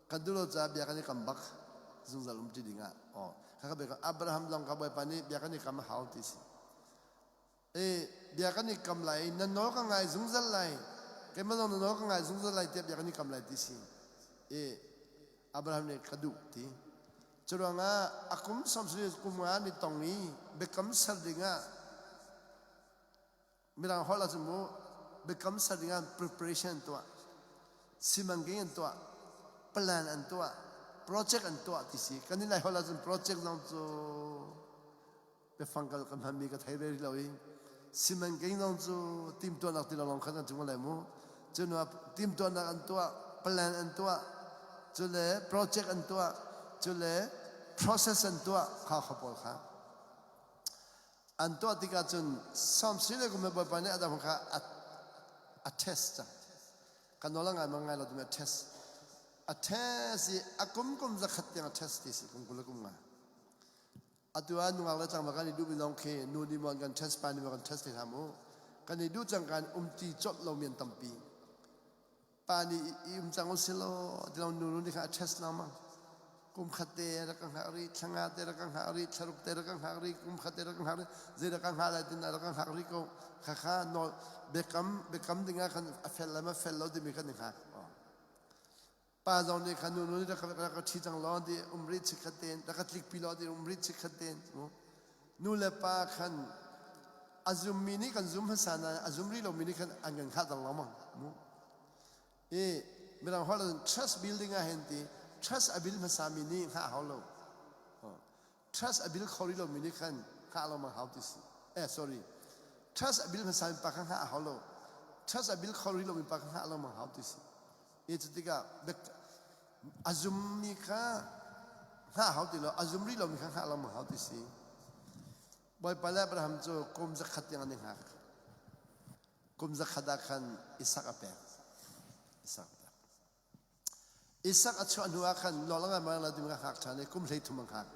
Kan duh lo caah bia kan i kam bak zungzal um ṭi ding ah. Oh, kha ka Abraham zong ka Bawipa nih bia kan i kam a hau ti si. E bia kan i kam lai na nawl ka ngai zungzal lai. Keimah zong na nawl ka ngai zungzal lai tiah bia kan i kam lai ti si. E Abraham nih ka duh ti. Curuangah a kum 70 kum nga ni tong i biakam ser dingah Mirang holh ahcun mu biakam ser ding ah preparation an tuah, simanking an tuah, plan an tuah, project an tuah ti si. Kan Lai holh ahcun project zong cu biafang kal kan hmanmi ka thei ve rih lo i simanking zong cu timtuahnak ti lawng khan kan cung lai mu. Cu hnu ah timtuahnak an tuah, plan an tuah, cu le project an tuah, cu le process an tuah kha kha pawl kha. An tuah tikah cun Samson le kum Bawipa nih Adam kha a test cang. Kan nawl a ngai ma ngai lo timi a test. A test i a kum kum zakhat tiang a test ti si kum 20 le kum nga. Atu ah nungak le tlangval kan i duhmi lawng khi nu nih maw an kan test pa nih maw kan test te hna mu. Kan i duh cang kan umti colh lomi an tampi. Pa nih i um cang usih law ti lo nu nih khan a test lengmang. Kum khat te rak ka hngak rih, thla nga te rak ka hngak rih, thla ruk te rak ka hngak rih, kum khat te rak ka hngak rih, zei rak ka hngah lai tin rak ka hngak rih ko. Khakha nawl biakam biakam ding ah khan a fel le ma fel lo timi kan i hngak. Pa zong nih khan nu nu nih rak ka ṭhi cang law ti um rih chikkhat tein rak ka tlikpi law ti um rih chikkhat tein nu le pa khan a zummi nih kan zum hmasa nain a zum rih lomi nih khan an kan khah cang lengmang mu. I mirang holh in trust building ah hin ti trust a build hmasa mi nih hngah hau lo. Trust a build kho rih lomi nih khan hngah lo mang hau ti si. Eh sorry. Trust a build hmasa mi pa kha hngah hau lo. Trust a build kho rih lomi pa kha hngah lo mang hau ti si. I cu tikah a zummi kha hngah hau ti lo, a zum rih lomi kha hngah lo mang hau ti si. Bawipa le Abraham cu kum zakhat tiang an i hngak. Kum zakhat ah khan Isak a pek. Isak a pek. Isak a chuah hnu ah khan nawl a ngai ma lo timi ka hngak ṭhan i kum 33 a hngak.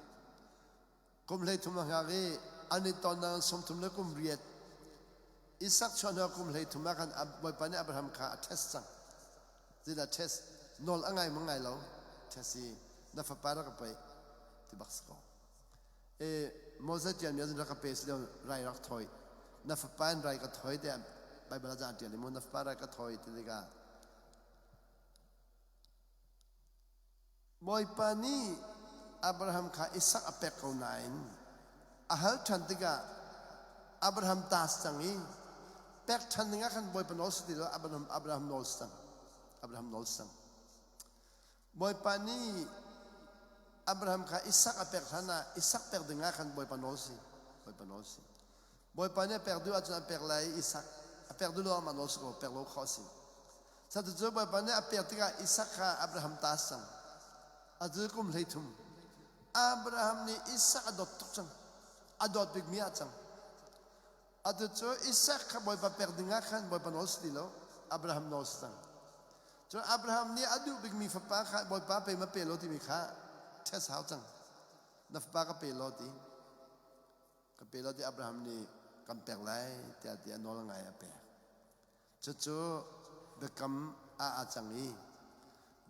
Kum 33 a hngak i an i tonnak 30 le kum riat. Isak chuah hnu ah kum 33 ah khan Bawipa nih Abraham kha a test cang. Zeidah test? Nawl a ngai ma ngai lo? Test i na fapa rak ka paih ti bak si ko. E Moses ṭialmi ahcun rak ka pe si lo rai rak thawi na fapa in rai ka thawi tiah Baibal ah caan ṭial i mu na fapa rai ka thawi ti tikah Bawipa nih Abraham kha Isak a pek ko nain a hal ṭhan tikah Abraham ta si cang i pek ṭhan dingah khan Bawipa nawl si ti lo Abraham Abraham nawl si cang Abraham nawl si cang Bawipa nih Abraham kha Isak a pek hlan ah Isak pek ding ah khan Bawipa nawl si. Bawipa nawl si. Bawipa nih a pek duh ahcun a pek lai i Isak a pek duh lo amah nawl si ko pek lo khawh a si. Satu cu Bawipa nih a pek tikah Isak kha Abraham ta a si cang. Atu kum 33. Abraham nih Isak a dawt tuk cang. A dawt bikmi ah cang. Atu cu Isak kha Bawipa pek ding ah khan Bawipa nawl si ti lo, Abraham nawl si cang. Cun Abraham nih a duh bikmi fapa kha Bawipa pe ma pe lo timi kha test hau cang. Na fapa ka pe law ti. Ka pe law ti Abraham nih kan pek lai tiah ti a nawl ngai a pek. Cucu biakam ah aa cang i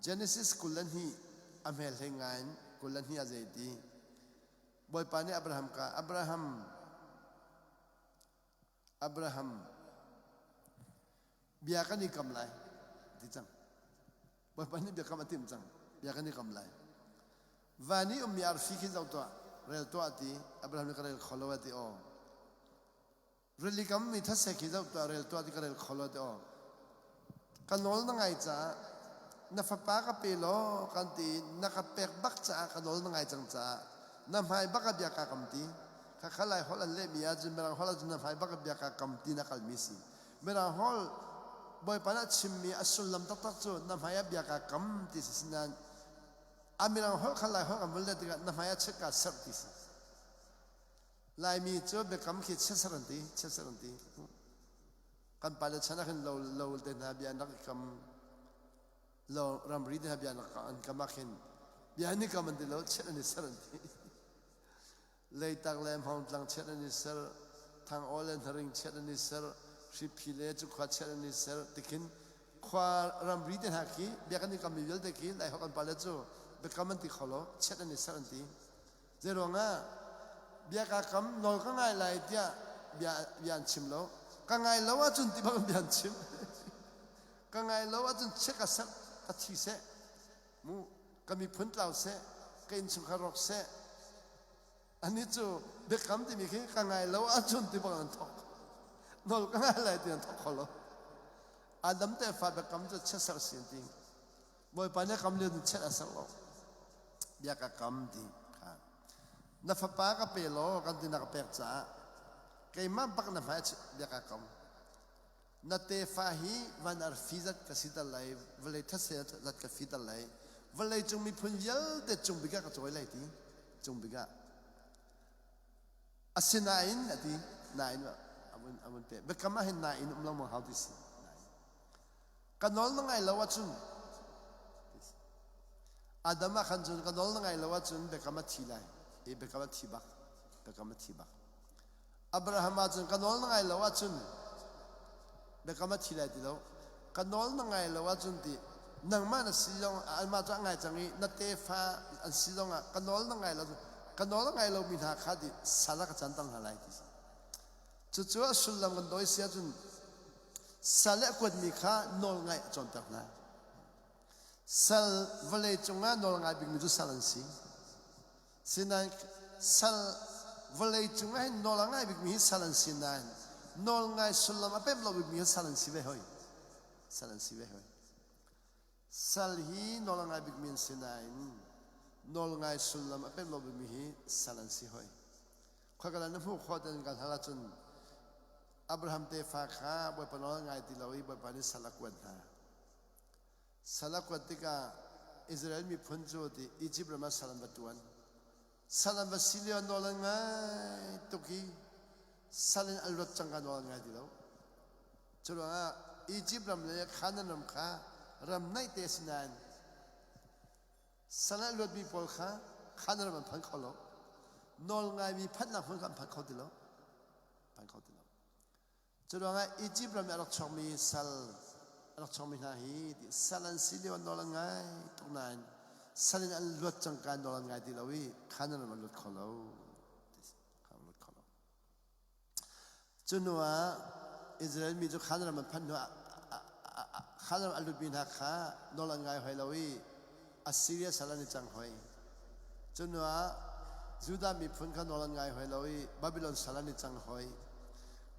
Genesis 22 a hmel hlei ngai in 22 ah zei ti Bawipa nih Abraham kha, Abraham, Abraham, bia kan i kam lai, ti cang. Bawipa nih biakam a timh cang. Bia kan i kam lai. Van i ummi arfi khi zoh tuah, rel tuah ti. Abraham nih ka rel kho lo a ti aw. Rili kam mi thase khi zoh tuah rel tuah ti ka rel kho lo ti aw. Ka nawl na ngai caah na fapa ka pe law kan ti na ka pek bak caah ka nawl na ngai cang caah na hmai bak a bia ka kam ti kha kha lai holh an lehmi ahcun mirang holh ahcun na hmai bak a bia ka kam ti na kalmi si mirang holh. Bawipa nih a chimmi a sullam taktak cu na hmai ah bia kaa kam ti si sinain a mirang holh kha Lai holh kan vun let tikah na hmai ah chiat kaa serh ti si. Laimi cu biakam khi chiatserh an ti, chiatserh an ti. Kan pale chan ah khin lo lo te hna bia an rak i kam. Lo ramri te hna bia an rak an kam ah khin bia an i kam an ti lo, chiat an i serh an ti. Leitak le Hmawngtlang chiat an i ser, Thangaw le Hnaring chiat an i ser, Hriphi le Cukhua chiat an i ser tikhin khua ramri te hna khi bia kan i kammi vialte khi Laiholh kan pale cu biakam an ti kho lo, chiat an i ser an ti. Zeiruangah bia kaa kam nawl ka ngai lai tiah bia, bia an chim lo. Ka ngai lo ahcun ti bang bia an chim. Ka ngai lo ahcun chiat ka serh, ka thi seh. Mu ka miphun tlau seh, ka innchungkhar rawk seh. Anih cu biakam timi khi ka ngai lo ahcun ti bang an thawk. Nawl ka ngai lai ti an thawk kho lo. Adam tefa biakam cu chiatserh si an ti. Bawipa nih kam lio chiat a serh lo. Bia ka kam ti kha. Na fapa ka pe law kan ti na ka pek caah keimah bak na hmai bia ka kam. Na tefa hi van arfi zat ka siter lai, vawlei thetse zat ka fiter lai, vawlei cung miphun vialte cung bik ah ka cawi lai ti, cung bik ah. Asinain a ti, nain a vun peh. Biakam ah hin nain um lengmang hau ti si. Ka nawl na ngai lo ahcun, Adam ah khan cun ka nawl na ngai lo ahcun biakam a thi lai. I biakam a thi bak. Biakam a thi bak. Abraham ahcun ka nawl na ngai lo ahcun biakam a thi lai ti lo. Ka nawl na ngai lo ahcun ti nangmah na si zong anmah cu a ngai cang i na tefa an si zong ah ka nawl na ngai lo ka nawl a ngai lomi hna kha ti sal ah ka canter hna lai ti si. Cucu a sullam kan dawi si ahcun sal i a kuatmi kha nawl ngaih a cawnter hna. Sal vawlei cungah nawl ngai bikmi cu sal an si. Sinain sal vawlei cung ah hin nawl a ngai bikmi hi sal an si nain nawl ngai sullam a pemh lo bikmi hi sal an si ve hoi. Sal an si ve hoi. Sal hi nawl a ngai bikmi an si nain nawl ngai sullam a pemh lo bikmi hi sal an si hoi. Khoika na hmuh khawh ten kan hal ahcun Abraham tefa kha Bawipa nawl ngai ti lo i Bawipa nih sal a kuat hna. Sal a kuat tikah Israel miphun cu ti Izipt ram ah sal an va ṭuan. Sal an va si lio nawl an ngai tuk i sal in an luat cang ka nawl an ngai ti lo. Cu ruangah Izipt ram le Kanaan ram kha ram naih te a si nain sal an luatmi pawl kha Kanaan ram an phan kho lo. Nawl ngaimi phanhnak hmun kha an phan kho ti lo. Phan kho ti lo. Curuangah Izipt ram i a rak chuakmi sal a rak chuakmi hna hi sal an si lio an nawl an ngai tuk nain sal in an luat cangka an nawl an ngai ti lo i Kanaan ram an lut kho lo. An lut kho lo. Cu hnu ah Israel mi cu Kanaan ram an phanh hnu ah Kanaan ram a lutmi hna kha nawl an ngai hoi lo i Assyria sal an i cang hoi. Cu hnu ah Judah miphun kha nawl an ngai hoi lo i Babylon sal an i cang hoi.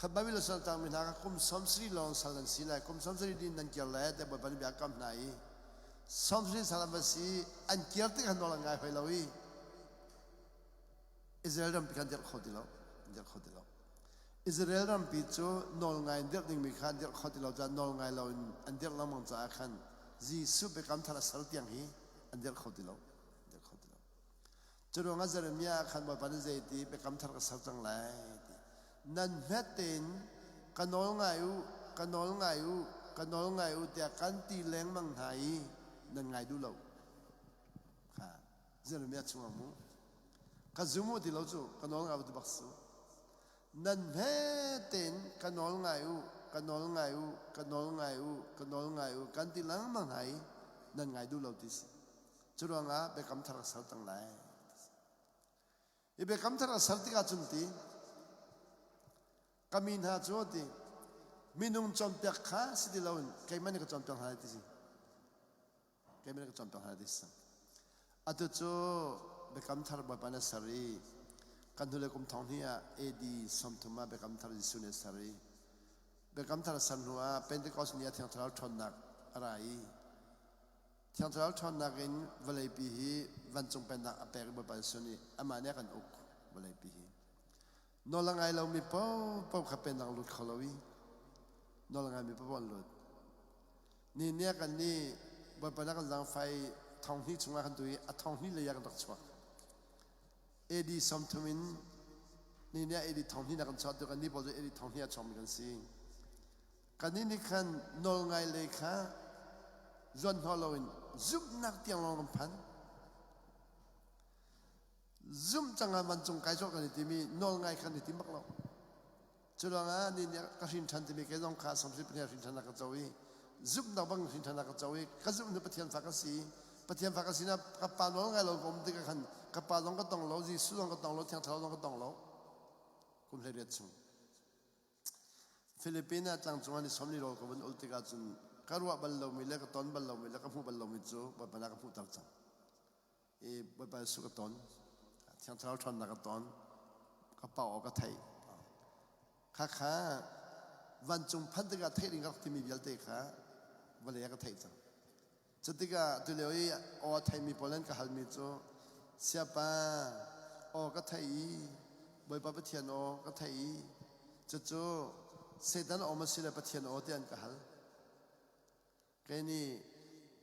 Kha Babylon sal cangmi hna kha kum 70 lawng sal an si lai. Kum 70 din nan kir lai tiah Bawipa nih bia a kam hna i 70 sal an va si an kir tik khan nawl an ngai hoi lo i Israel rampi kha an dirh kho ti lo. An dirh kho ti lo. Israel rampi cu nawl ngai in dirh dingmi kha an dirh kho ti lo caah nawl ngai lo in an dirh lengmang caah khan Jesuh biakam thar a ser tiang hi an dirh kho ti lo. Dirh kho ti lo. Cu ruangah Jeremiah ah khan Bawipa nih zei ti biakam thar ka ser cang lai ti. Nan hmet tein ka nawl ngai u, ka nawl ngai u, ka nawl ngai u tiah kan ti lengmang hna i nan ngai duh lo. Kha Jeremiah chungah mu. Ka zum u ti lo cu ka nawl ngai u ti bak si. Nan hme tein ka nawl ngai u, ka nawl ngai u, ka nawl ngai u, ka nawl ngai u kan ti lengmang hna i nan ngai duh lo ti si. Cu ruangah biakam thar ka ser cang lai. Hi biakam thar a ser tikah cun ti ka mi hna cu ti minung cawnpiak kha si ti loin keimah nih ka cawnpiak hna lai ti si. Keimah nih ka cawnpiak hna lai ti si. Atu cu biakam thar Bawipa nih a ser i kan hnulei kum thong hnih ah AD 30 ah biakam thar Jesuh nih a ser i biakam thar a ser hnu ah Pentecost ni ah Thiang Thlarau ṭhawnnak a ra i Thiang Thlarau ṭhawnnak in vawleipi hi vancung pennak a pek i Bawipa Jesuh nih amah nih a kan uk vawleipi hi. Nawl a ngai lomi paohpaoh kha pennak lut kho lo i nawl a ngaimi paohpaoh an lut. Ni nia kan nih Bawipa na kan zaangfai thong hnih chungah kan tu i a thong hnih lei ah kan rak chuak. AD 30 in ni nia AD thong hnih na kan chuah tu kan nih pawl cu AD thong hnih a chuakmi kan si. Kannih nih khan nawlngai lei kha zuan hnawh loin zumhnak tiang lawng kan phan. Zumh cang ah vancung kai cawh kan i tim i nawlngai kan i tim bak lo. Cu ruangah ni nih ka hrin ṭhan timi kei zong kha samsi pahnih hrin ṭhan a ka co i zumhnak bang hrin ṭhan a ka co i ka zumh nu Pathian fa ka si. Pathian fa ka si na ka pa nawl ngai lo ka um tikah khan ka pa zong ka tong lo, Jesuh zong ka tong lo, Thiang Thlarau zong ka tong lo. Kum 18 chung. Philippines ah tlangcung an i sawm ni rawl ka vun ul tikah cun ka ruah bal lomi le ka ton bal lomi le ka hmuh bal lomi cu Bawipa nih a ka hmuhter cang. I Bawipa Jesuh ka ton, Thiang Thlarau ṭhawnnak ka ton, ka pa aw ka theih. Khakha vancung phanh tikah theih ding ka rak timi vialte kha vawlei ah ka theih cang. Cutikah tulio i aw a theimi pawl an ka halmi cu Siapa aw ka theih i Bawipa Pathian aw ka theih i cucu Satan aw maw si le Pathian aw tiah an ka hal. Kei nih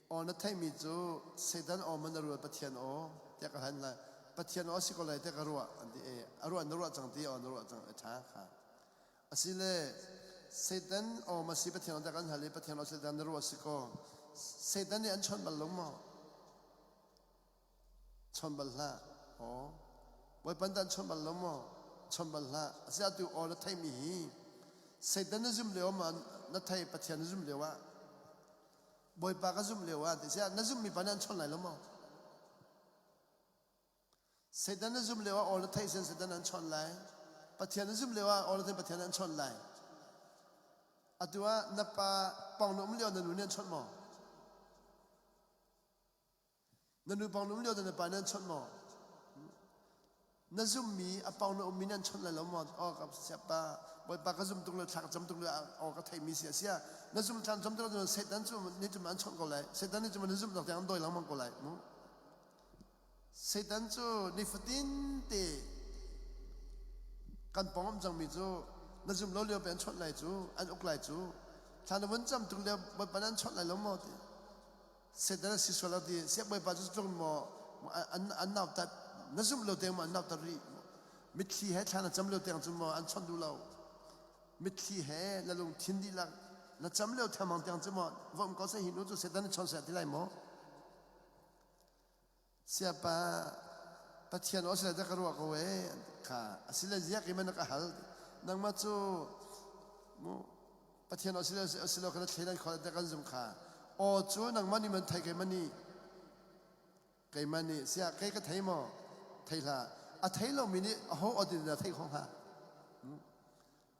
aw na theihmi cu Satan aw maw na ruat Pathian aw tiah ka hal hna. Pathian aw a si ko lai tiah ka ruah an ti i a ruah na ruah cang ti aw na ruah cang a ṭha kha. Asile Satan aw ma si Pathian aw dah kan hal i Pathian aw Satan na ruah si kaw Satan nih an chawnh bal lo maw? Chawnh bal hlah. Aw. Bawipa dah an chawnh bal lo maw? Chawnh bal hlah. Asi atu aw na theimi hi Satan na zum lio ma na thei Pathian na zum lio ah Bawipa ka zum lio ah ti siah na zummi pa nih an chawnh lai lo maw? Satan na zum lio ah aw na theih sin Satan an chawnh lai. Pathian na zum lio ah aw na theih Pathian an chawnh lai. Atu ah na pa pang na um lio na nu nih an chawnh maw? Na nu pang na um lio na pa nih an chawnh maw? Na zummi a pang na ummi nih an chawnh lai lo maw? Aw ka siapa Bawipa ka zum tung le thla ka cam tung le aw ka theihmi si a sia. Na zum thla cam tung le Satan cu nih cu an chawnh ko lai. Satan nih cu na zumh nak tiang an dawi lengmang ko lai. Mu? Satan cu nifatin te kan pawng um cangmi cu na zum lo lio pe an chawnh lai cu an uk lai cu thla na vun cam tuk lio Bawipa an chawnh lai lo maw ti Satan a si sual lo ti siak Bawipa cu tlung maw an an nautat na zum lo tiang maw an nautat rih mitthli he thla na cam lio tiang cu maw an chawnh duh lo mitthli he na lungthin dihlak na cam lio themang tiang cu maw va um ko seh hi nu cu Satan nih chawnh seh ti lai maw Siapa Pathian aw sila ka ruah ko e kha asile ziak i man ka hal nangmah cu mu Pathian aw sila asilo kana thleidan khol te kan zum kha aw cu nangmah nih man thei keimah nih keimah nih sia kei ka thei maw thei hlah a thei lomi nih a ho aw tin na thei kho hnga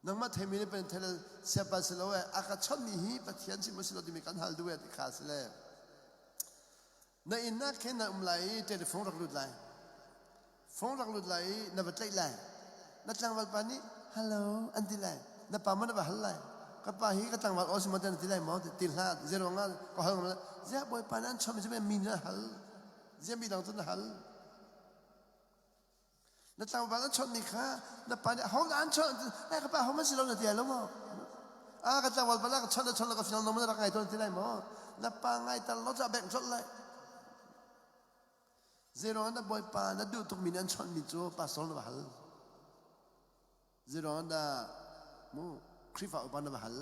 nangmah theimi nih pen thei siapa si lo e a ka chonmi hi Pathian si maw si lo timi kan hal duh e ti kha si le Na inn ah khin na um lai i telephone rak lut lai. Phone rak lut lai i na va tlaih lai. Na tlangval pa nih hello an ti lai. Na pa maw na va hal lai. Ka pa hi ka tlangval aw si maw na ti lai maw ti hlah. Zeiruang ah ka hal ngam Ziah bawipa nan chom mi mi na hal. Ziah mi dang cu na hal. Na tlangval an chawnhmi kha na pa nih aho dah an chawnh eh ka pa ho man si lo na ti lai lo maw ah ka tlangval pa ka chawnh na chawnh ka fiang na rak ngai tawn ti lai maw na pa ngai tal lo ca bek chawnh lai zeiruang na bawipa na duh tukmi nih an chawnhmi cu pastor na va hal zeiruang dah mu Khrihfa upa na va hal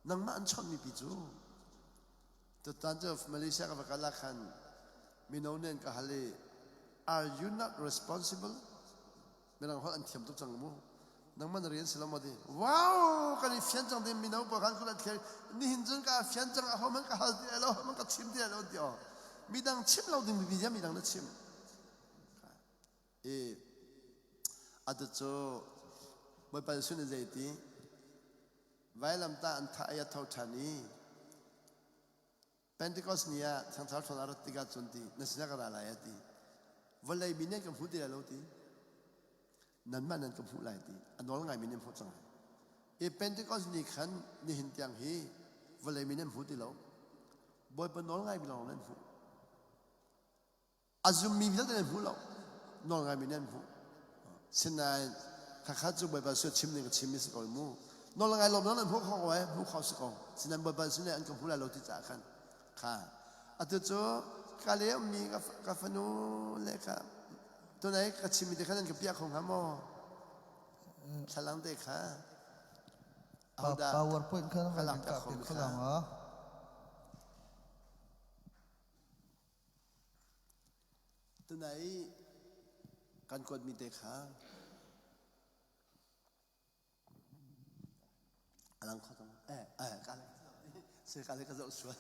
nangmah an chawnhmi pi cu Tutan cu Malaysia ka va kal ah khan mino nih an ka hal i are you not responsible? Mirang holh an thiam tuk cang mu. Nangmah na rian si lo maw ti. Wow, kan i fian cang ding mino pawl khan kut an thlir. Nihin cun ka fian cang aho man ka hal ti lo, man ka chim ti lo ti aw. Midang chim lo ding mi bia midang na chim. I atu cu Bawipa Jesuh nih zei ti Vailamtah an thah i a tho ṭhan i Pentecost ni ah Thiang Thlarau ṭhawn a rat tikah cun ti na sinah ka ra lai a ti. Vawlei mi nih an ka hmu ti lai lo ti. Nanmah nan ka hmuh lai ti. A nawl ngaimi nih an hmuh cang lai. I Pentecost ni khan nihin tiang hi vawlei mi nih an hmu ti lo. Bawipa nawl ngaimi lawng nan hmuh. A zummi vialte nan hmu lo. Nawl ngaimi nan hmuh. Sinain khakha cu Bawipa sual chim ning ka chimmi si ko mu. Nawl ngai lo nan hmu kho ko ai hmu kho si ko. Sinan Bawipa sin an ka hmu lai lo ti caah khan kha atu cu ka le ummi ka fanu le ka tunai ka chimmi te khan an ka piah kho hnga maw? Thlalang te kha ahodah PowerPoint kha ka kan lak kah kho piak mi kho kha lang ma? Tunai kan kuatmi te kha a lang kho tong eh eh ka le se ka le ka zoh sual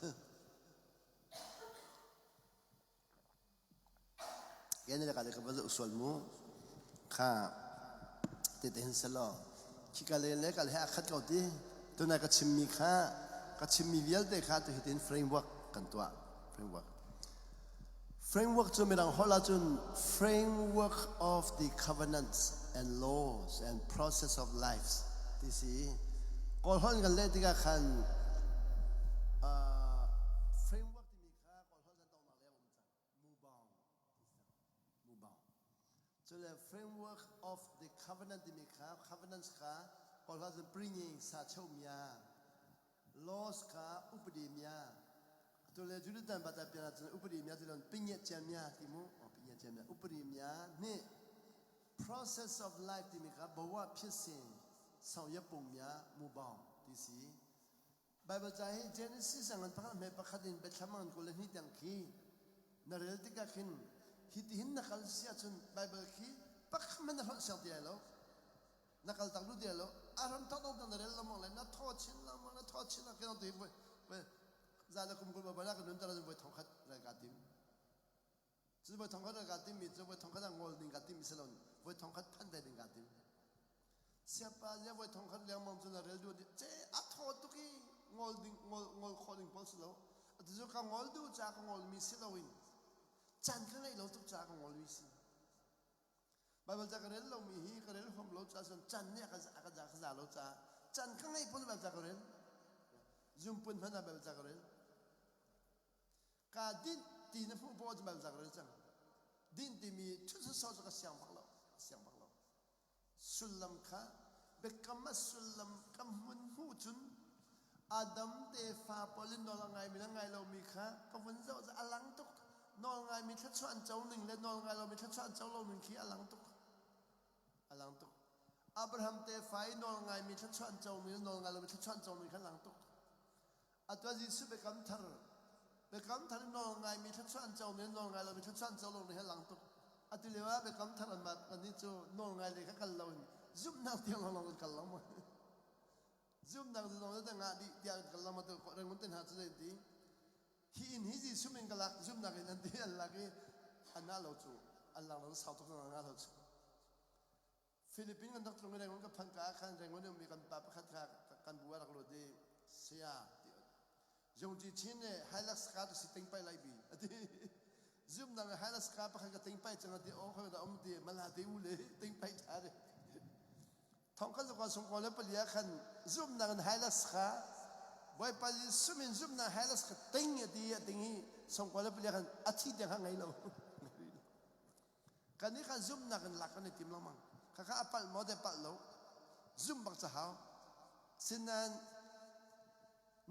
Ken le ka le ka va zoh sual mu kha te te hin selaw khi ka le le ka le a khat ko ti tunai ka chimmi kha ka chimmi vialte kha tu hitin framework kan tuah framework framework cu mirang holh ahcun framework of the covenants and laws and process of life ti si kawl holh kan leh tikah khan framework timi kha kawl holh kan tongnak le a um cang mubang mubang cule framework of the covenant timi kha covenants kha kawl holh cun bringing sa cheu mia laws kha upadi mia tule julitan bata pian cun upadi mia tilon pingye chian mia ti mu pingye chian mia upadi mia ni process of life timi kha bawa phisin sau ya pung mia mubang ti si Baibal ca hi Genesis a ngan pakhat hme pakhat in Biathlam a ngan 22 tiang khi na rel tikah khin hitihin na kal si ahcun Baibal khi pakhat hmanh na hlonh siang ti lai lo. Na kal tak duh ti lai lo. A ram tak tak na rel lengmang lai. Na thaw chin lengmang, na thaw chin lengmang khi voi voi za le kum 20 ba na ka nun tar ahcun voi thongkhat rel kaa tim. Cu voi thongkhat rel kaa timmi cu voi thongkhat ah ngol ding kaa timmi si lo voi thongkhat phanh ve ding kaa tim. Siapa zia voi thongkhat lengmang cu na rel duh ce a thaw tuk i ngol ding ngol ngol khawh ding pawl si lo. Atu cu ka ngol duh ca ka ngol mi si loin caan ka ngeih lo tuk ca ka ngol mi si. Baibal ca ka rel lomi hi ka rel huam lo ca cun caan nih a ka a ka za ka za lo caah caan ka ngeih pawl Baibal ca ka rel. Zumpun hmanh ah Baibal ca ka rel. Ka dinh ti na hmuh poah cu bal zak rel cang. Dinh timi thut sawsawh cu ka siang bak lo. Siang bak lo. Sullam kha biakam a sullam ka hmun hmuh cun Adam tefa pawl in nawl a ngaimi le ngai lomi kha ka vun zoh cu a lang tuk. Nawl ngaimi thluachuah an co ning le nawl ngai lomi thluachuah an co lo ning khi a lang tuk. A lang tuk. Abraham tefa i nawl ngaimi thluachuah an comi le nawl ngai lomi thluachuah an co ning kha a lang tuk. Atu Jesuh biakam thar biakam thar nawl ngaimi thluachuah an comi nawl ngai lomi thluachuah an co lo ni he lang tuk. Atu lio ah biakam thar an mah kan nih cu nawl ngai le kha kal lo in zumhnak tiang lawng kan kal lo ma. Zumhnak zong te ngah dih tiang kal lo ma tu rengun te hna cu zei ti. Hi in hi Jesuh min ka lak zumhnak in an ti an lak i an ngah lo cu an lang lo sau tuk an ngah lo cu. Philippine kan rak tlung i Rangoon ka phanh ka ah khan Rangoon i ummi kan pa pakhat kha kan bu ah rak lut i saya ti Zungci Chin nih Hilux ka tu si ting pai lai bi ati zum nang Hilux ka pakhat ka ting pai chang ati o khoi da um ti mala te u le ting pai tha de thong khan zakwa sung ko le palia khan zum nang Hilux ka boy pa sumin zum nang Hilux ka ting ati ating hi song ko le palia khan athi tiang ha ngai lo Kan nih kha zumhnak in lak kan i tim lengmang. Khakha a palh maw deh palh lo. Zumh bak ca hau. Sinain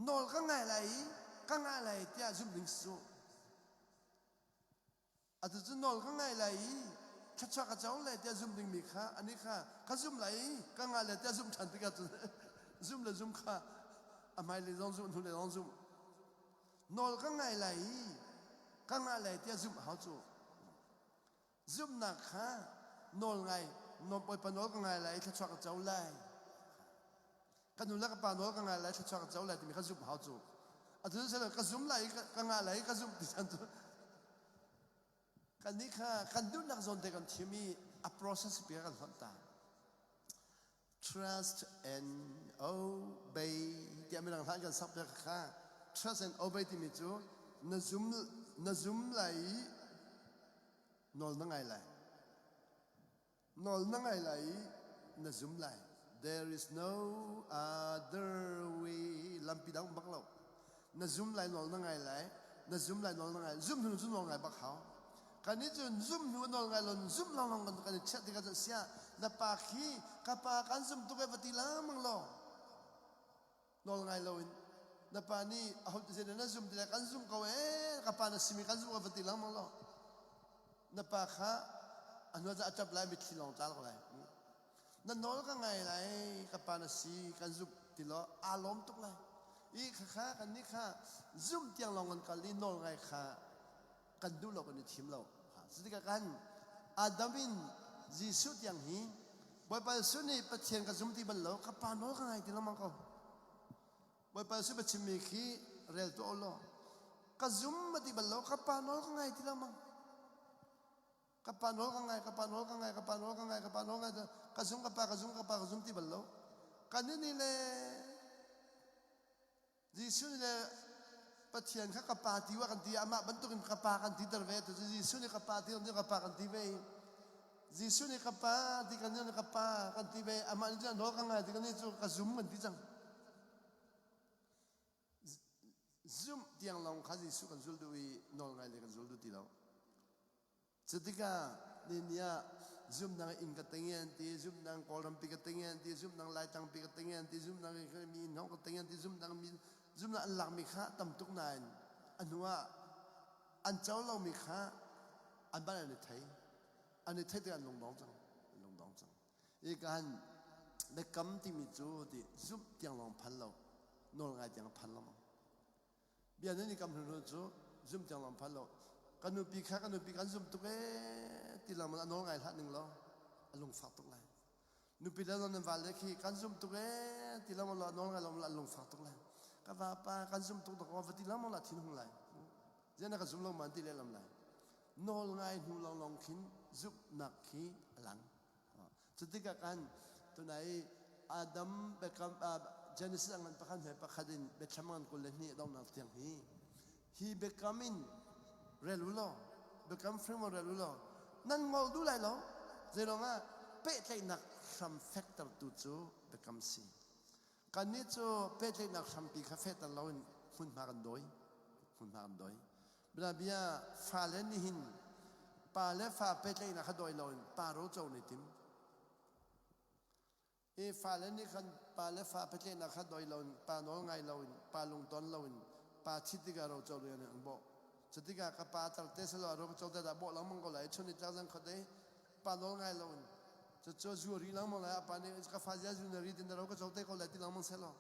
nawl ka ngai lai i ka ngah lai tiah zumh ding si cu. Atu cu nawl ka ngai lai i thluachuah ka co lai tiah zumh dingmi kha anih kha ka zumh lai i ka ngah lai tiah zumh ṭhan tikah cun zumh le zumh kha a hmailei zong zumh hnulei zong zumh. Nawl ka ngai lai i ka ngah lai tiah zumh hau cu. Zumhnak kha nawl ngai Bawipa nawl ka ngai lai i thluachuah ka co lai. Ka nu le ka pa nawl ka ngai lai thluachuah ka co lai timi kha zumh hau cu. Atu cu ka zum lai i ka ngah lai i ka zumh ti chan cu kannih kha kan duhnak zawn te kan thim i a process pi kan hlonh ta. Trust and obey tiah mirang hlan kan sak piak kha trust and obey timi cu na zum na zum lai i nawl na ngai lai nawl na ngai lai i na zum lai there is no other way lampi dang bak lo na zum lai nawl na ngai lai na zum lai nawl na ngai zum hnu cu nawl ngai bak hau kan i cun zum hnu nawl ngai lon zum long long kan i chiat tikah cun sia na pa khi ka pa kan zum tuk e va ti lengmang lo. Nawl ngai loin na pa nih aho zeidah na zum ti le kan zum ko ee ka pa na simi kan zum ko va ti lengmang law na pa kha a hnu ah a ṭap lai mitthli lawng tla lai. Na nawl ka ngai lai ka pa na si kan zumh ti law aa lawm tuk lai. I khakha kan nih kha zumh tiang lawng kan kal i nawl ngai kha kan duh lo kan i thim lo. Cutikah kan Adam in Jesuh tiang hi Bawipa Jesuh nih Pathian ka zum ti bal lo ka pa nawl ka ngai ti lengmang ko. Bawipa Jesuh biachimmi khi rel tuah u law ka zum a ti bal lo ka pa nawl ka ngai ti lengmang. Ka pa nawl ka ngai, ka pa nawl ka ngai, ka pa nawl ka ngai, ka pa nawl ka ngai, ka zum ka pa, ka zum ka pa, ka zum ti bal lo. Kan nih le Jesuh nih le Pathian kha ka pa ti wa kan ti amah bantukin ka pa kan ti ter ve tu Jesuh nih ka pa ti ka pa kan ti ve Jesuh nih ka pa ti kan nih ka pa kan ti ve amah nih cun nawl ka ngai ti kan nih cu ka zum kan ti cang zumh tiang lawng kha Jesuh kan zul duh i nawl ngai le kan zul duh ti lo Cutikah nihin ah zumnak inn ka ting an ti, zumnak Kawlrampi ka ting an ti, zumnak Laitangpi ka ting an ti, zumnak mi hnawng ka ting an ti, zumnak mi zumnak an lakmi kha tam tuk nain a hnu ah an co lomi kha an ban an i thei. An i thei tikah an lungdong cang. An lungdong cang. I kan biakam timi cu ti zumh tiang lawng phan lo, nawl ngai tiang phan lo. Bia nan i kam hnu cu zum tiang lawng phan lo. Ka nupi kha ka nupi kan zum tuk ee ti lengmang a nawl ngai hlah ning law a lungfak tuk lai. Nupi le nan val le khi kan zum tuk ee ti lengmang law a nawl ngai lo a lungfak tuk lai. Ka vapa kan zum tuk tuk va ti lengmang la thin hung lai. Zian na ka zum lo man ti lehlam lai. Nawl ngai hnu lawnglawng khin zumhnak khi a lang. Cutikah khan tunai Adam biakam Genesis a ngan pakhat hme pakhat in biathlam ngan 22 donghnak tiang hi hi biakam in rel u law biakam framework rel u law nan ngol duh lai lo zeilong ah pehtlaihnak hram fektertu cu biakam si kannih cu pehtlaihnak hrampi kha fehter loin hmunhma kan dawi hmunhma kan dawi Bianabia fale nihin pa le fa pehtlaihnak kha dawi loin pa roco an i tim. I fale nih khan pa le fa pehtlaihnak kha dawi loin pa nawl ngai loin pa lungton loin pa thit tikah roco ding an bawh. Cutikah ka pa tar te selaw ro co te dah bawh lengmang ko lai chun ni tlak zan khot ei pa nawl ngai loin cucu zu ri lengmang lai a pa nih ka fa zia zu na ri tin na ro ka co te ko lai ti lengmang selaw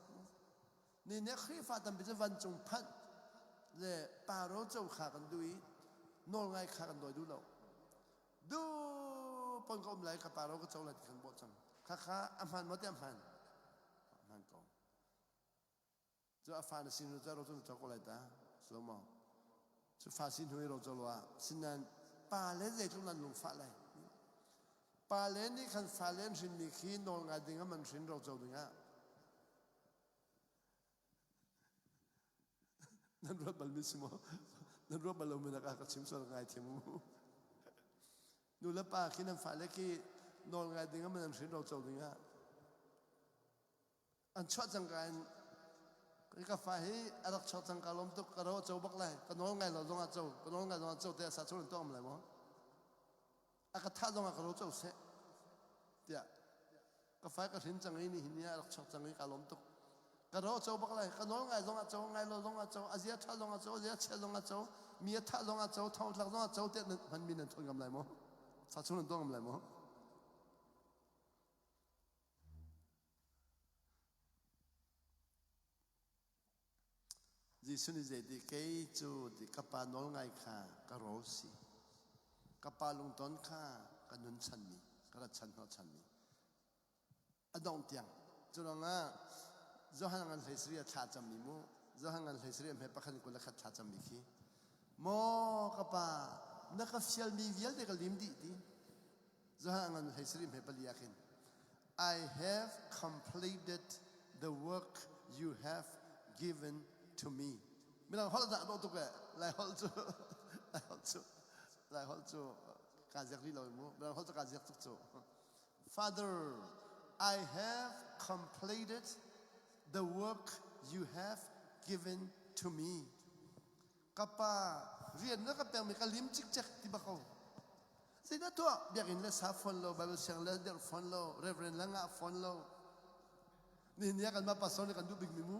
Ni nih Khrihfa tampi cu vancung phanh le pa roco kha kan duh i nawlngai kha kan dawi duh lo. Duh pon ka um lai ka pa ro ka co lai ti kan bawh cang. Khakha a hmaan maw ti a hmaan? A hmaan ko. Cu a fa na sin cu ro cu na co ko lai ta. So maw? Cu fa sin hnu i ro co lo ah sinan pa le zeitluk nan lungfah lai. Pa le nih khan fale an hrinmi khi nawl ngai ding ah man hrin ro co ding ah Nan ruat balmi si maw? Nan ruat bal lomi nak ah ka chim sual ngai thiam u. Nu le pa khi nan fale khi nawl ngai ding ah nan hrin ro co ding ah an chuah cangka in ka fa hi a rak chuak cangka lawm tuk ka ro co bak lai ka nawl ngai lo zong ah co ka nawl ngai zong ah co te sa chung in tuah lai maw a ka thah zong ah ka ro co seh tiah ka fai ka hrin cang i nihin ni ah rak chuak cang i ka lawm tuk ka ro co bak lai ka nawl ngai zong ah co ngai lo zong ah co a zia tha zong ah co a zia chia zong ah co mi a thah zong ah co thong tlak zong ah co tiah hman mi nan thon ngam lai maw fa chung nan tuah ngam lai maw Jesuh nih zeiti kei cu ti ka pa nawl ngai kha ka rawl si. Ka pa lungton kha ka nun chanmi, ka rat chan hnawh chanmi. A dongh tiang. Cu ruangah Johan ngan hlei sarih a thla cammi mu. Johan ngan hlei sarih hme pakhat in 21 thla cammi khi. Maw ka pa, na ka fialmi vialte ka lim dih ti. Johan ngan hlei sarih hme pali ah khin I have completed the work you have given to me. Midang holh dah dawh tuk eh. Lai holh cu Lai holh cu Lai holh cu kaa ziak rih lo mu. Midang holh cu kaa ziak tuk cu. Father, I have completed the work you have given to me. Ka pa rian na ka pekmi ka lim cikcek ti bak ko. Zeidah tuah? Biakinn le sa fawn lo, Bible siang le derh fawn lo, Reverend le ngah fawn lo. Nihin ni ah kanmah pastor nih kan duh bikmi mu.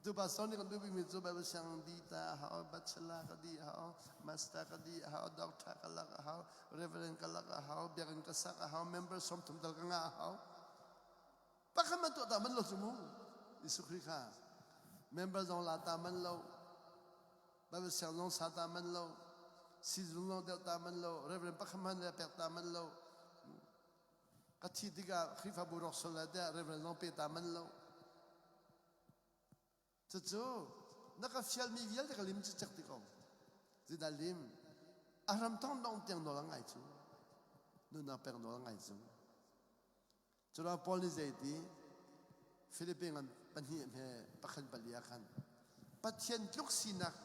Tu pastor nih kan duh bikmi cu Bible siang di ta hau, bachelor ka di hau, master ka di hau, doctor ka lak a hau, reverend ka lak a hau, biakinn ka sak a hau, member 30 tal ka ngah a hau. Pakhat man tuah ta man lo cu mu. Jesuh Khrih kha member zong la ta man lo, Bible siang zong sa ta man lo, sizung zong deuh ta man lo, reverend pakhat man le pek ta man lo. Ka thi tikah Khrihfabu rawk sual lai tiah reverend zong pe ta man lo. Cucu na ka fialmi vialte ka lim cicek ti ko. Zeidah lim? A hram thong dong tiang nawl a ngai cu. Nunnak pek nawl a ngai cu. Cula Paul nih zeiti Filipi ngan pahnih he pakhat pali ah khan Pathian tluk sinak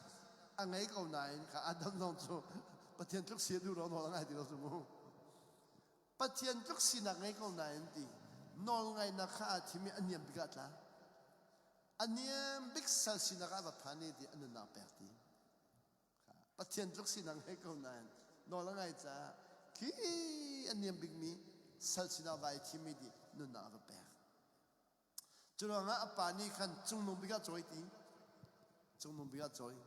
a ngei ko nain kha Adam zong cu Pathian tluk si a duh lo nawl a ngai ti lo cu mu. Pathian tluk sinak ngei ko nain ti nawlngaihnak kha aa thim i a niam bik ah tla. A niam bik sal sinak ah va phan i ti a nunnak pek ti. Pathian tluk sinak ngei ko nain nawl a ngai caah khi a niam bikmi sal sinah vai thim i ti nunnak a va pek. Cu ruangah a pa nih khan cungnung bik ah cawi ti. Cungnung bik ah cawi.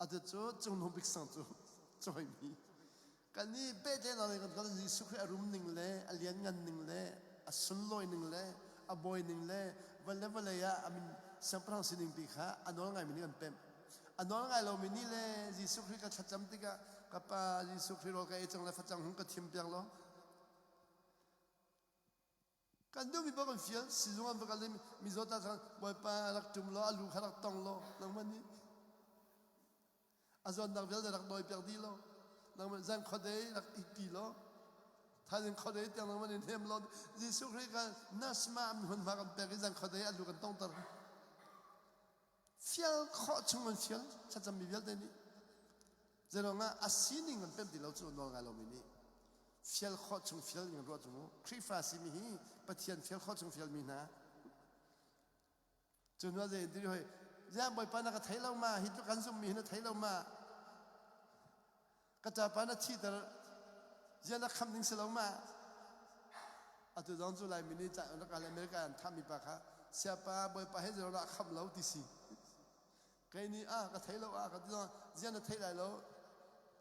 Atu cu cungnung bik sang cu cawimi. Kan nih pehtlaihnak nih kan kan Jesuh Khrih a rum ning le a lianngan ning le a sunlawi ning le a bawi ning le vawlei vawlei ah a min siangpahrang sining pi kha a nawl ngaimi nih kan pemh. A nawl ngai lomi nih le Jesuh Khrih ka thlacam tikah ka pa Jesuh Khrih rawl ka ei cang le facang hung ka thim piak law Kan duhmi paoh kan fial. Sizung an va kal i mizaw ta cang Bawipa rak ṭum law a lu kha rak tong law nangmah nih a zawtnak vialte rak dawi piak dih law nangmah zan khuadei rak ihpi law thaizing khuadei tiang nangmah nih hnem law Jesuh Khrih kha nurse ma an hmunhma kan pek i zan khuadei a lu kan tongter. Fial khawh chung an fial thlacammi vialte nih zeiruangah a sining an pemh ti lo cu nawl ngai lomi nih fial khawh chung fial ning ruah cu mu Khrihfa simi hi Pathian fial khawh chung fialmi hna cu hnu zei ti hoi ziang Bawipa na ka thei lo ma hi tluk kan zummi hi na thei lo ma Ka ṭapa na thihter zia na khamh ding si lo ma? Atu zong cu Laimi nih ca rak al America an thahmi pa kha siapa bawipa he zero dah khamh lo ti si. Kei nih ah ka thei lo ah ka ti zong zia na thei lai lo.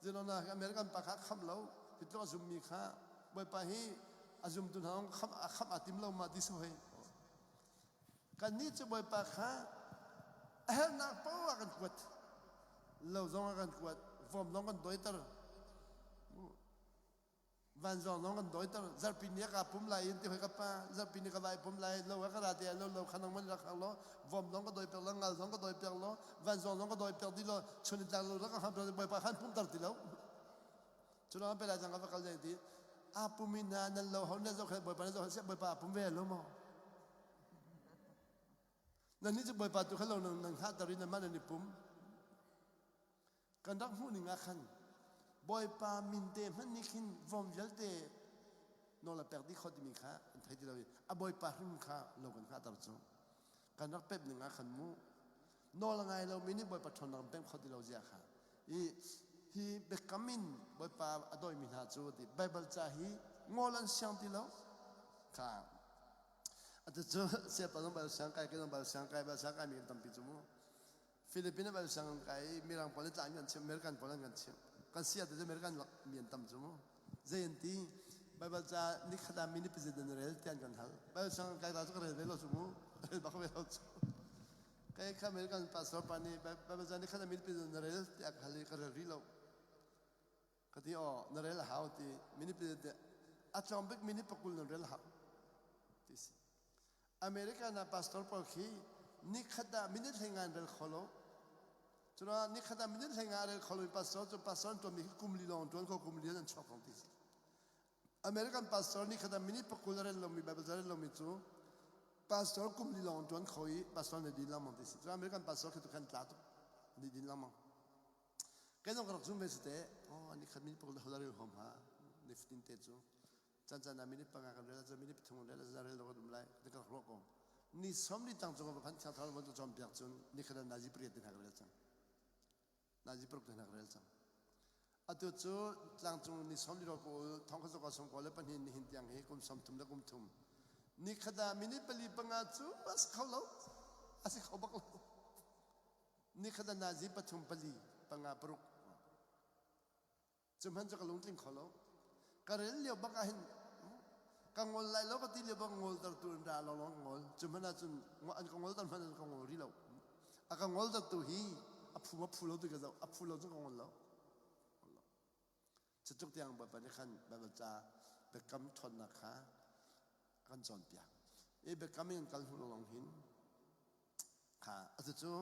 Zero na American pa kha khamh lo. Hi tluk a zummi kha bawipa hi a zumtu hna zong khamh a khamh aa tim lo ma ti si hoi. Kannih cu Bawipa kha a herhnak paoh ah kan kuat. Lo zong ah kan kuat, vom zong kan dawiter. Vanzawng zong kan dawiter. Zarhpi ni ah kaa pum lai in ti hoi ka pa, zarhpi ni ka vai pum lai, lo ah ka ra te lo lo kha nang man rak hang law, vom zong ka dawi piak lo, ngal zong ka dawi piak law, vanzawng zong ka dawi piak dih law, chun in tlang lo rak hang piak Bawipa khan pumter ti lo. Cu lawng pe lai cang ka va kal deng ti. A pum in hna nan lo ho nan zoh kha Bawipa nan zoh kha Bawipa a pum ve lo maw? Nannih cu Bawipa tu kha lo nan hngahter i nanmah nan i pum. Kan rak hmuh ning ah khan Bawipa min te hmanh nih khin vom vialte nawl a pek dih kho timi kha an thei ti lo i a Bawipa hrim kha lo kan hngahter cu. Kan rak pemh ning ah khan mu nawl a ngai lomi nih Bawipa ṭhawnnak an pemh kho ti lo zia kha i hi biakam in Bawipa a dawimi hna cu ti Baibal ca hi ngol an siang ti lo kha. Atu cu siapa zong bal siang kai, kei zong bal siang kai, bal siang kai mi kan tampi cu mu. Philippines bal siang kai, Mirang pawl nih tlang kan chimh, American pawl an kan chimh. Kan si atu cu American mi an tam cu mu. Zei an ti? Bible ca nikhat ah minute pazit nan rel ti an kan hal. Bible siang kai ta cu ka rel ve lo cu mu. Rel bak ve lo cu. Kai kha American pastor pa nih Bible ca nikhat ah minute pazit nan rel ti a ka hal i ka rel rih lo. Ka ti aw na rel a hau ti minute pazit a tlawm bik minute pakul nan rel hau ti si. America na pastor pawl khi nikhat ah minute hlei nga an rel kho lo. Cuna nikhat ah minute hlei nga a rel kho lomi pastor cu pastor an tuanmi khi kum li lawng tuan ko kum li an chuak ko ti si. American pastor nikhat ah minute pakul a rel lomi Bible a rel lomi cu pastor kum li lawng tuan kho i pastor ne din lengmang ti si. Cun American pastor khi tu khan tla tuk ni din lengmang. Kai zong ka rak zum ve si te. Oh, ni khat minute pakul hol rel hom ha. Ni fatin te cu. Caan caan ah minute panga kan rel ahcun minute pathum kan rel ahcun rel lo kan um lai. Ti ka rak ruah ko. Ni som ni tang cung ka phan thiang thlarau von ka cawnpiak cun ni khat ah nazi pariat te hna ka rel cang. Nazi paruk te hna ka rel cang. Atu cu tlangcung ni som ni ro ko thong kha zoka som ko le pahnih nihin tiang hi kum 30 le kum thum. Nikhat ah minute pali panga cu a si kho lo. A si kho bak lo. Nikhat ah nazi pathum pali panga paruk. Cu hmanh cu ka lungtling kho lo. Ka rel lio bak ah hin ka ngol lai lo ka ti lio bak ngolter tu in ra lawnglawng ka ngol. Cu hmanh ah cun an ka ngolter hmanh an ka ngol rih lo. A ka ngolter tu hi a phu ma phu lo ti ka zoh. A phu lo cun ka ngol lo. Cutluk tiang Bawipa nih khan Baibal ca biakam ṭhawnnak kha a kan cawnpiak. I biakam in kan kal hnu lawng hin kha atu cu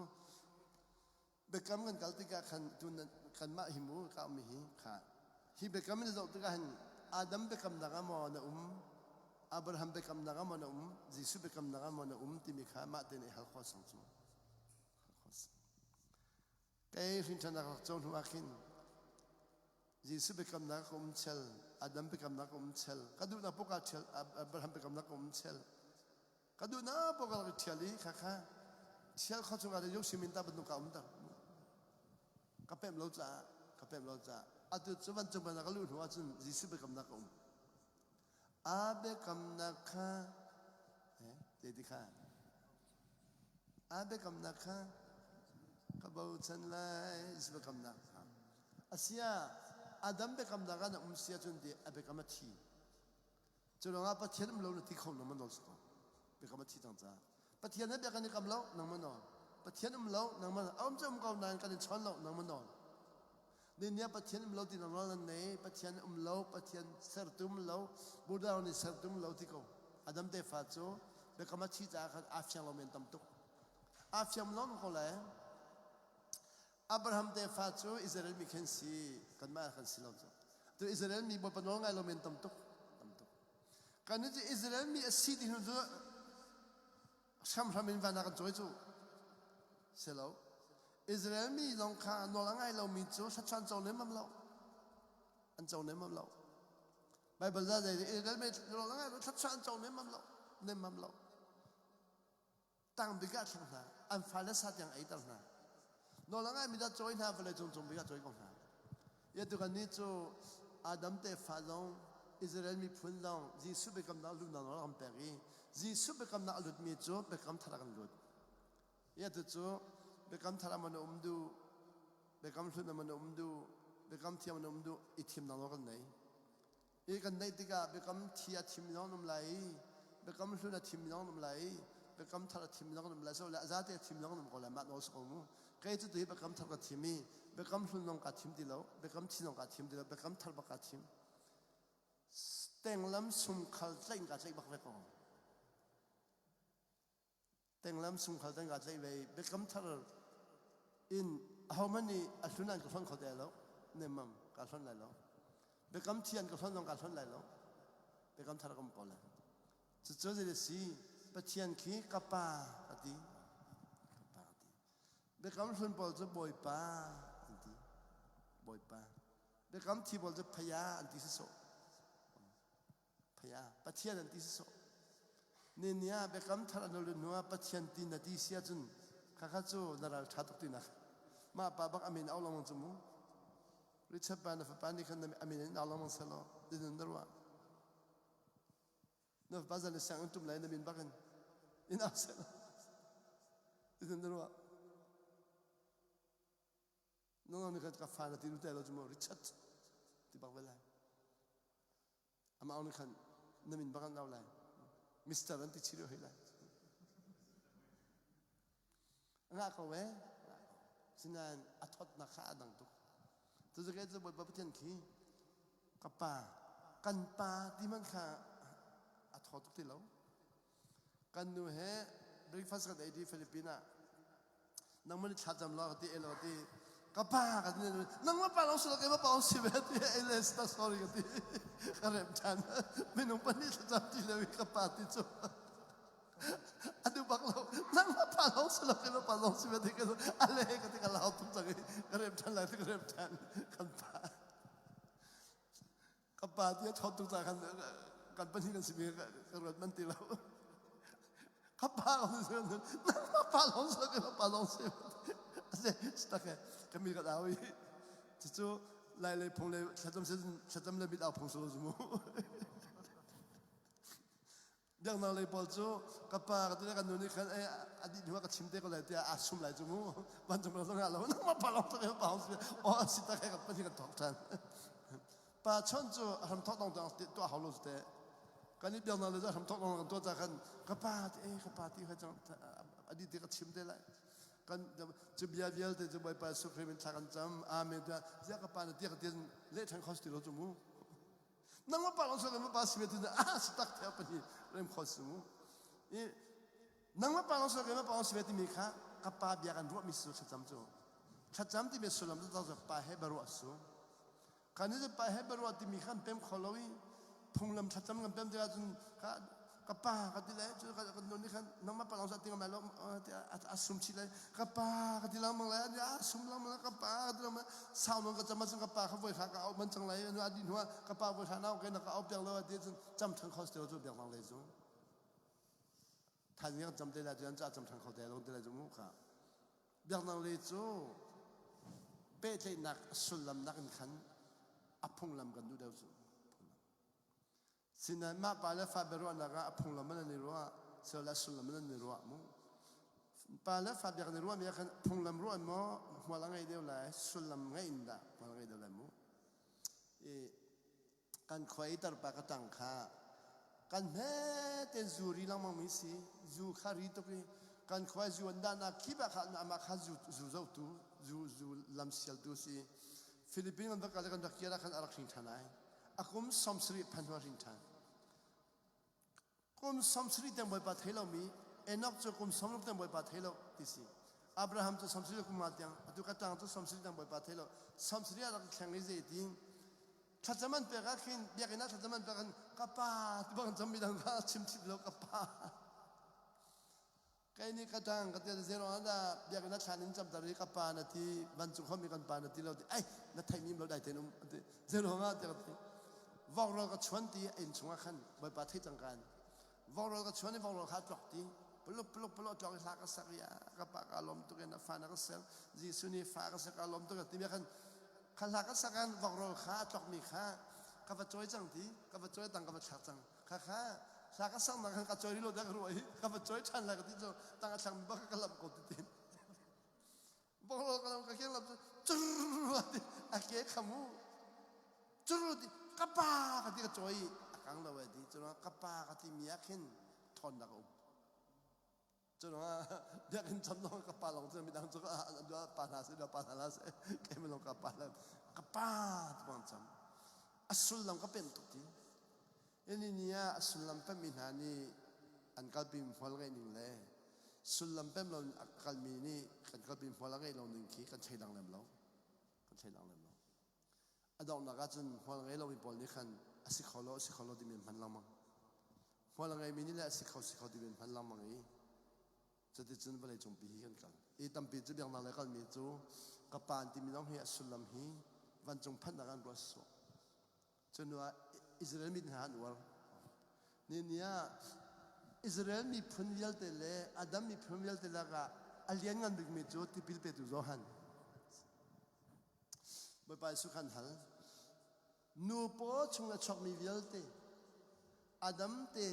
biakam kan kal tikah khan tu kanmah hi mu ka ummi hi kha hi biakam in zoh tikah hin Adam biakamnak ah maw na um Abraham biakamnak ah maw na um Jesuh biakamnak ah maw na um timi kha mah tein i hal khawh sang cu. Kei hrinṭhannak rak co hnu ah khin Jesuh biakamnak ka um chel, Adam biakamnak ka um chel, ka duhnak paoh kaa ṭhial, Abraham biakamnak ka um chel. Ka duhnak paoh ka rak i ṭhial i khakha ṭhial kho chungah cun Yoshi min ta bantuk ka um ter. Ka pemh lo caah, ka pemh lo caah. Atu cu vancung pennak ka luh hnu ahcun Jesuh biakamnak ka um. Aa biakamnak kha zeiti kha aa biakamnak kha ka bochan lai si biakamnak kha asia Adam biakamnak ah na um sia cun ti a biakam a thi cu ruangah Pathian um lo na ti kho nang man si ko biakam a thi cang ca Pathian he biak kan i kam lo nang man Pathian um lo nang man a um cu um ko nain kan i chawn lo nang man Ninia Pathian um lo ti nawl nan nei, Pathian um lo, Pathian sertum lo, Buddha nih sertum lo ti ko. Adam tefa cu biakam a thi caah khan aa fiang lo men tam tuk. Aa fiang lo ko lai. Abraham tefa cu Israel mi khen si, kanmah kan si lo cu. Tu Israel mi Bawipa nawl ngai lo men tam tuk. Tam tuk. Kan cu Israel mi a si ti hnu cu hramhram in van ah kan cawi cu si lo Israel mi zong kha nawl a ngai lomi cu thluachuah an co lemmam lo an co lemmam lo Bible za zei Israel mi nawl a ngai lo thluachuah an co lemmam lo nemmam lo tang bik ah thleng hna an fale sa tiang ei ter hna nawl a ngai mi dah cawi hna vawlei cung cung bik ah cawi ko hna Ya tu kan nih cu Adam tefa zong Israel miphun zong Jesuh biakamnak luhnak nawl a kan pek i Jesuh biakamnak a lutmi cu biakam thar ah kan lut. Ya tu cu biakam thar ah maw na um duh, biakam hlun ah maw na um duh, biakam thiang na um duh i thimnak nawl kan nei. I kan neih tikah biakam thi a thim zong an um lai i biakam hlun a thim zong an um lai i biakam thar a thim zong an um lai so le a zate a thim zong an um ko lai mah nawl si ko mu kei cu tuhi biakam thar ka thim i biakam hlun zong kaa thim ti lo biakam thi zong kaa thim ti lo biakam thar bak kaa thim tenglam sumkhal tlaih in kaa tlaih bak ve ko Tenglam sungkhal kan ka tlaih ve i biakam thar in ahohmanh nih a hlun an ka hlonh kho te lo nemmam ka hlonh lai lo biakam thi an ka hlonh zong ka hlonh lai lo biakam thar ka um ko lai cucu zei si Pathian khi ka pa ka ti ka pa ka ti biakam hlun pawl cu Bawipa an ti Bawipa biakam thi pawl cu phaya an ti sawsawh Phaya Pathian an ti sawsawh. Ni ah biakam thar an lut hnu ah Pathian ti na ti si ahcun khakha cu na ral ṭha tuk tinak. Mah pa bak amin au lengmang cu mu. Richard pa na fapa nih khan na amin in au lengmang selaw dinun na ruah. Na fapa zan le sianginn ṭum lai na min bak in in au selaw dinun na ruah. Nangmah nih khan ka fa na ti te lo cu mu Richard ti bak ve lai. Amah nih khan na min bak an au lai. Mister an ti chih hoi lai. Ngah ko eh. Sinain a thawtnak kha a dang tuk. Cucu kei cu Bawipa Pathian khi ka pa kan pa ti man kha a thaw tuk ti lo. Kan nu he breakfast kan ei di Philippine ah nangmah nih thlacam law ka ti elo ti ka pa ka ti nangmah pa long si lo keimah pa long si ve ti ele sta sorry ka ti ka rem ṭhan minung pahnih thlacam ti lo i ka pa ti cu a duh bak lo nangmah pa long si lo keimah pa long si ve ti ka ale ka ti ka lau tuk cang i ka rem ṭhan lai ti ka rem ṭhan kan pa ka pa ti a thawt tuk caah khan kan pahnih kan si mi ka ruat man ti lo ka pa lawng si ka pa lawng si ka pa lawng si ase tak e ka mi ka dau i cucu lai lei phung le thlacam thlacam le mit au phung so zu mu. Biaknak lei pawl cu ka pa ka ti le kan nu nih khan ei a dih hnu ah ka chim te ko lai tiah aa sum lai cu mu. Vancung ram zong ah lo nangmah pa lawng tak pa hong si aw a si tak he kan pahnih kan thawk ṭhan. Pa chon cu a hram thawk dong dong tuah hau lo cu teh. Kan i biaknak lei cu a hram thawk dong kan tuah ca khan ka pa ti ei ka pa ti kha cang a dih ti ka chim te lai. Kan cu bia vialte cu Bawipa Jesuh Khrih min thla kan cam. Amen tiah ziah ka pa na ti ka ti leh ṭhan kho si ti lo cu mu. Nangmah pa lawng sual pa si ve tu ah si tak the pa hi rem kho si mu. I nangmah pa lawng sual pa lawng si ve timi kha ka pa bia kan ruah mi su thlacam cu. Thlacam timi sullam cu cu pa he baruah su. Kan i pa he baruah timi khan pem kho lo i phunglam thlacam kan pem tikah cun ka ka pa ka ti lai cu ka nu nih khan nangmah pa lawng sa ti ngai lo a sum chih lai ka pa ka ti lengmang lai a sum lengmang ka pa ka ti lengmang sau nawn ka cam ahcun ka pa kha voi hra ka auh man cang lai anu a dih hnuah ka pa voi hra na ke na ka auh piak lo a ti cun cam than kho te cu biak lang lei cu than ngiang cam te lai cu an ca cam than kho te lo te lai cu mu kha biaknak lei cu pehtlaihnak sullam nak in khan a phunglam kan duh deuh cu Sinain mah pa le fa biaruahnak ah a phunglam an i ruah, sila sullam an i ruah mu. Pa le fa biak an i ruahmi ah khan phunglam ruah in maw hmual a ngei deuh lai, sullam ngeih in dah hmual a ngei deuh lai mu. I kan khua i tarpa ka tang kha kan hme ten zu ri lengmang mi si, zu kha ri tuk i kan khua zu an dahnak khi ba kha amah kha zu zu zohtu, zu zu lam sialtu si. Philippines kan va kal i kan rak kir ah khan a rak hring ṭhan ai. A kum 70 phan hnu hrin ṭhan. Kum 70 tiang Bawipa thei lomi Enoch cu kum 60 tiang Bawipa thei lo ti si. Abraham cu 70 kum nga tiang atu ka tang cu 70 tiang Bawipa thei lo. 70 ah rak thleng i zei ti thlacam an pek ah khin biakinn ah thlacam an pek khan ka pa ti bang cam mi dang kha chim chim lo ka pa. Kei nih ka ṭang ka ti zeiruang ah dah biakinn ah thlan in camter i ka pa na ti vancung khuami kan pa na ti lo ti ai na theihmi lo dai tein um a ti zeiruang ah tiah ka ti vok ka chuan ti a inn chungah khan Bawipa thei cang kan vok ka chuan i vok kha a tlok ti puluk puluk puluk tlok i hla ka sak i ka pa ka lawm tuk in a fa na ka ser Jesuh nih fa ka ser ka lawm tuk ti khan kha hla ka sak an vok kha a tlokmi kha ka va cawi cang ti ka va cawi tang ka va thlak cang kha kha hla ka sang nak ka choi lo dak ruai ka va choi than la ka ti chu tang a thlang bak ka lam ko ti tin bong lo ka lam ka keng lam chu chur ti a ke khamu chur ti ka pa ka ti ka choi a kang lo ai ti chu ka pa ka ti mi a khin thon dak um Curuangah biakinn cham zong ka pa lawng cu midang cu pa hna seh pa hna seh keimah lawng ka pa ka pa ti bang cam a sullam ka pem tuk ti ini ni ah a sullam pemmi hna nih an kalpi hmual ngeih ning le sullam pem lo a kalmi nih kan kalpi hmual a ngeih lo ning khi kan thleidang lem lo kan thleidang lem lo A donghnak ahcun hmual ngei lomi pawl nih khan a si kho lo, a si kho lo timi an hman lengmang. Hmual a ngeimi nih le a si kho, si kho timi an hman lengmang i cuticun vawleicung pi hi kan kal. I tampi cu biaknak lei kalmi cu ka pa an timi zong hi a sullam hi vancung phanhnak an ruah sawh. Cu hnu ah Israel mi hna an uar. Ni ni ah Israel miphun vialte le Adam miphun vialte lakah a lianngan bikmi cu tipil petu Johan. Bawipa Jesuh khan hal. Nu paw chung a chuakmi vialte, Adam te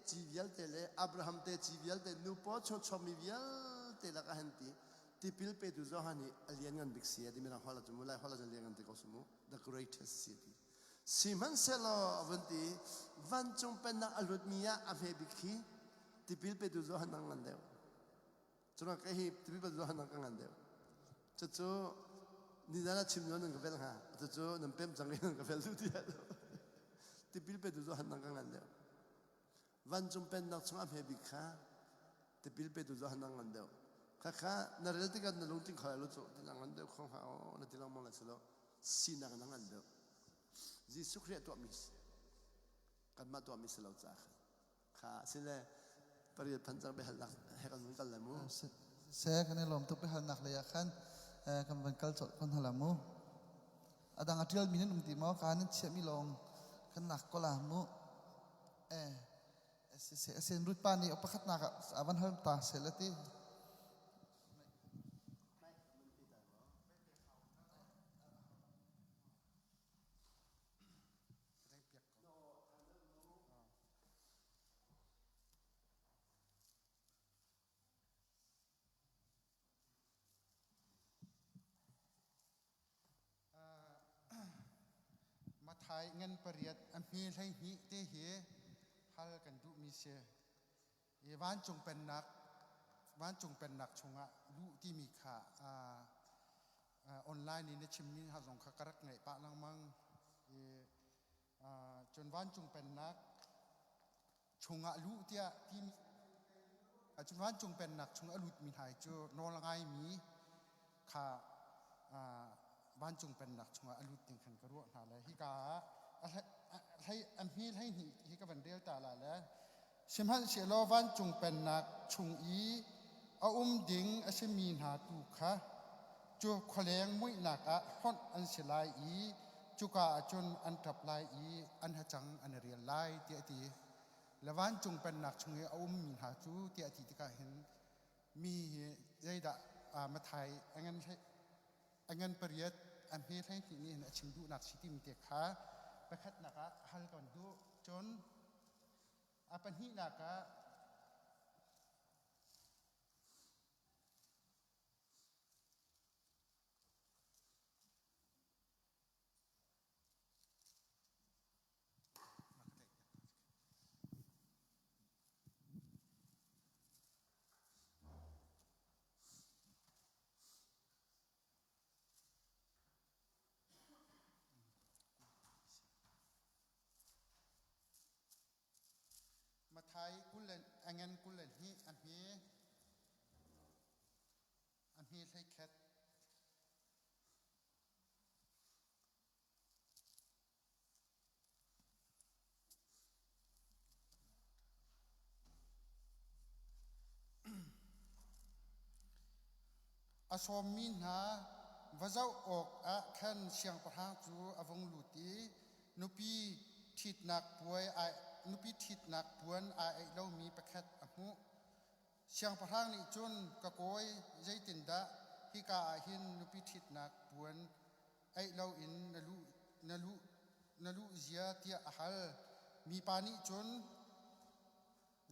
ci vialte le Abraham te ci vialte, nu paw chung chuakmi vialte lakah han ti. Tipil petu Johan hi a lianngan bik si a ti. Mirang holh ahcun mu, Lai holh ahcun lianngan ti ko su mu. The greatest si a ti. Sihmanhsehlaw a vun ti, vancung pennak a lutmi ah a hme bik khi tipil petu Johan nang ngan deuh. Cuna ka hi tipil petu Johan nang ka ngan deuh. Cucu nizan ah chim nan ka vel hnga. Cucu nan pem cang i nan ka vel duh ti Tipil petu Johan nang ka ngan deuh. Vancung pennak chung a hme bik kha tipil petu Johan nang ngan deuh. Khakha na rel tikah na lungthin kho lo cu ti nang ngan deuh kho hnga o na ti lengmang lai si lo. Sinak na ngan deuh. Jesuh Khrih a tuahmi si. Kanmah tuahmi si lo caah khan. Kha sile pariat phan cang biahalnak he kan vun kal lai mu. Se kan i lawm tuk biahalnak lei ah khan kan van kal colh kon hala mu. Adang a tial mi nan um ti maw ka nan chiah mi lawng kan nak ko la mu. Eh se sen rut pa nih pakhat nak ah a van hal ta se la ti. Mathai ngan pariat a hme 12 te hi hal kan duhmi si. I vancung pennak chungah luh timi kha online in na chimmi hna zong kha ka rak ngaih pah lengmang. I cun vancung pennak chungah luh tiah timi cun vancung pennak chung a lutmi hna cu nawl ngaimi kha vancung pennak chungah a lut ding khan ka ruah hna le hika ah a hme 12 hi ka van rel ta la le sihmanhsehlaw vancung pennak chung i a um ding a simi hna tu kha cu khualeng muihnak ah hlonh an si lai i cuka ah cun an ṭap lai i an hacang an i rial lai tiah a ti. Le vancung pennak chung i a ummi hna cu tiah a ti tikah hin mi hi zeidah Mathai a ngan pariat a hme 12 nih hin a chim duhnak si timi te kha pakhatnak ah hal kan duh. Cun a pahnihnak ah Mathai 20 le a ngan 22 a hme 11. A sawmmi hna va zoh awkah khan siangpahrang cu a vung lut i nupi ṭhitnak puan aa aih lomi pakhat a hmuh. Siangpahrang nih cun, Ka kawi, zeitindah hika ah hin nupi ṭhitnak puan aih loin na luh zia tiah a hal. Mipa nih cun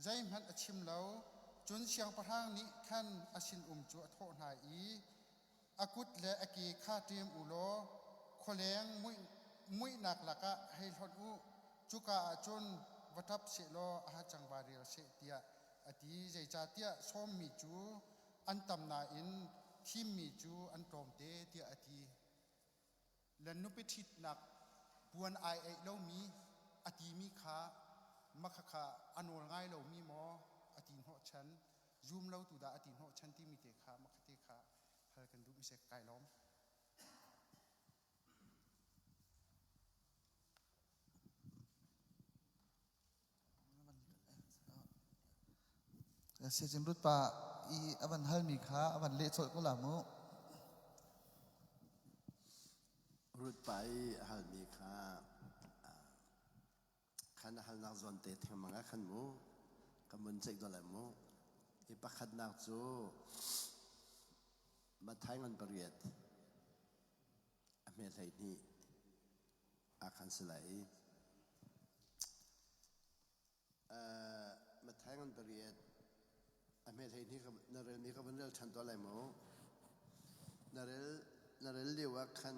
zeihmanh a chim lo. Cun siangpahrang nih khan a sinum cu a thawh hna i, A kut le a ke kha ṭem u law khualeng muihnak lakah hei hlonh u. Cuka ah cun va ṭap sehlaw a hacang va rel seh, tiah a ti. Zeicahtiah sawmmi cu an tam nain thimmi cu an tlawmte, tiah a ti. Le nupi ṭhitnak puan ai aih lomi a timi kha makhakha a nawl ngai lomi maw a ti hnawhchan, zum lotu dah a ti hnawhchan timi te kha makhate kha hal kan duhmi si kai lawm. Siacim Rut pa i a van halmi kha a van leh colh ko la mu. Rut pa i a halmi kha khan a halnak zawn te thengmang ah khan mu ka mun ceih dawh lai mu. Hi pakhatnak cu Matthai ngan pariat a hme 12 ah khan si lai i Matthai ngan pariat a hme 12 na relmi ka van rel ṭhan tuah lai mu. Na rel na rel lio ah khan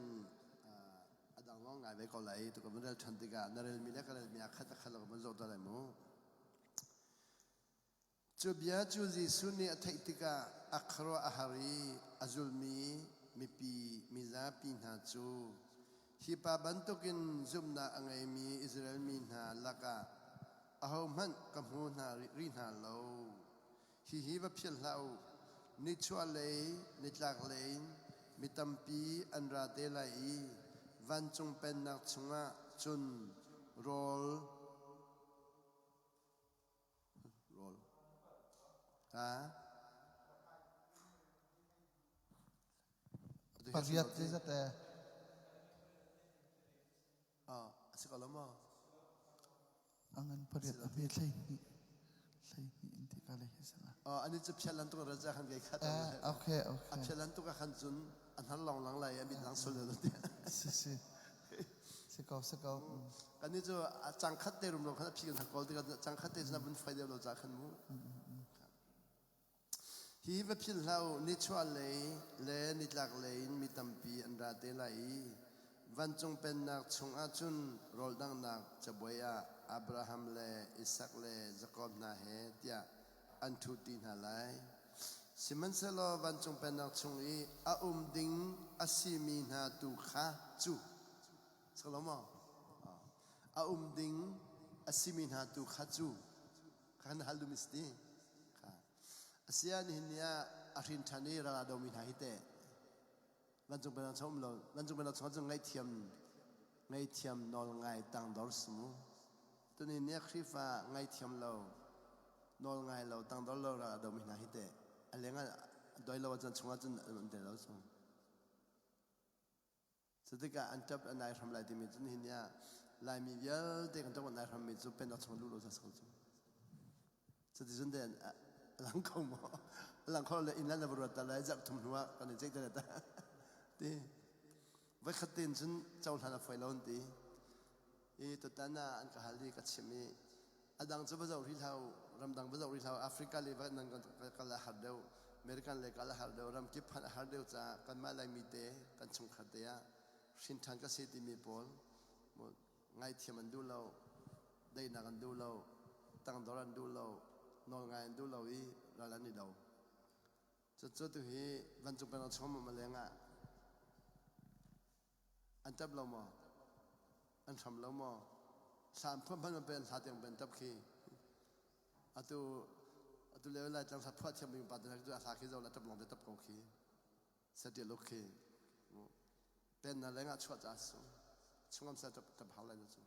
a dang lawng ngai ve ko lai tu ka van rel ṭhan tikah na relmi le ka relmi ah khat a khat lo ka van zoh tuah lai mu. Cu bia cu Jesuh nih a theih tikah a khuaruah a har i a zulmi mipi mizapi hna cu hi pa bantukin zumhnak a ngeimi Israel mi hna lakah ahohmanh ka hmu hna rih hna lo. Hihi va philh hlah u, nichuahlei nitlaklei in mi tampi an ra te lai i vancung pennak chungah cun rawl Rawl. Ha? Pariat zeizat e? Ah, a si ko lo maw? A ngan pariat a hme 12. 12 in ti ka le hi sala. Ah, ani cu phial lan tuk raja khan gei khat. Eh, okay, okay. A phial lan tuk ah khan cun a hnar long lang lai a mit lang sul lo ti. Si si. Si ko, si ko. Kan cu a cang khat te rum lo khan a phi kan kawl tikah cang khat te cun a vun fai deuh lo ca khan mu. Hi va philh hlah u, nichuah lei le nitlak lei in mi tampi an ra te lai i Vancung Pennak chungah cun rawldanghnak cabuai ah Abraham le Isak le Jakob hna he tiah an ṭhuṭi hna lai. Sihmanhsehlaw vancung Pennak chung i a um ding a simi hna tu kha cu Salomo a um ding a simi hna tu kha cu kha na hal duhmi si ti kha asiah nihin ni ah a hrin ṭhan i ral a domi hna hi teh Vancung pennak chung um lo vancung pennak chung cun ngaihthiam ngaihthiam nawl ngai tangdor si mu. Tuni ni Khrihfa ngaihthiam lo nawl ngai lo tangdor lo ral a domi hna hi teh a leng ah doi lo ahcun chungah cun an um te lo cu. Cu tikah an ṭap an ai hram lai timi cu nihin ni ah Laimi vialte kan ṭap an ai hrammi cu pennak chung luh lo sa ko cu. Cuticun te a lang kho maw? A lang kho le inn na va ruat ta lai zarh thum hnu ah kan i ceih te ta. Ti voikhat tein cun cohlan a fawi lo an ti. I tutan ah an ka hal i ka chim i a dang cu va zoh rih hlah u, ramdang va zoh rih hlah u, Africa le va nan kal a har deuh, American le kal a har deuh, ramkip phanh a har deuh caah kanmah Laimi te kan chungkhar te ah hrin ṭhan ka si timi pawl ngaithiam an duh lo, daihnak an duh lo, tangdor an duh lo, nawlngai an duh lo i ral an i do. Cucu tuhi vancung pennak chung um leng ah an ṭap lo maw? An hram lo maw? Thla an phuah hmanh pen hla tiang pen ṭap khi. Atu atu leo lai tlang thla phuah thiam bing pa te cu a hla khi zo la ṭap long te ṭap ko khi. Satil uk khi. Pen na leng ah chuah ca su. Chungam sa ṭap ṭap hau lai na cu.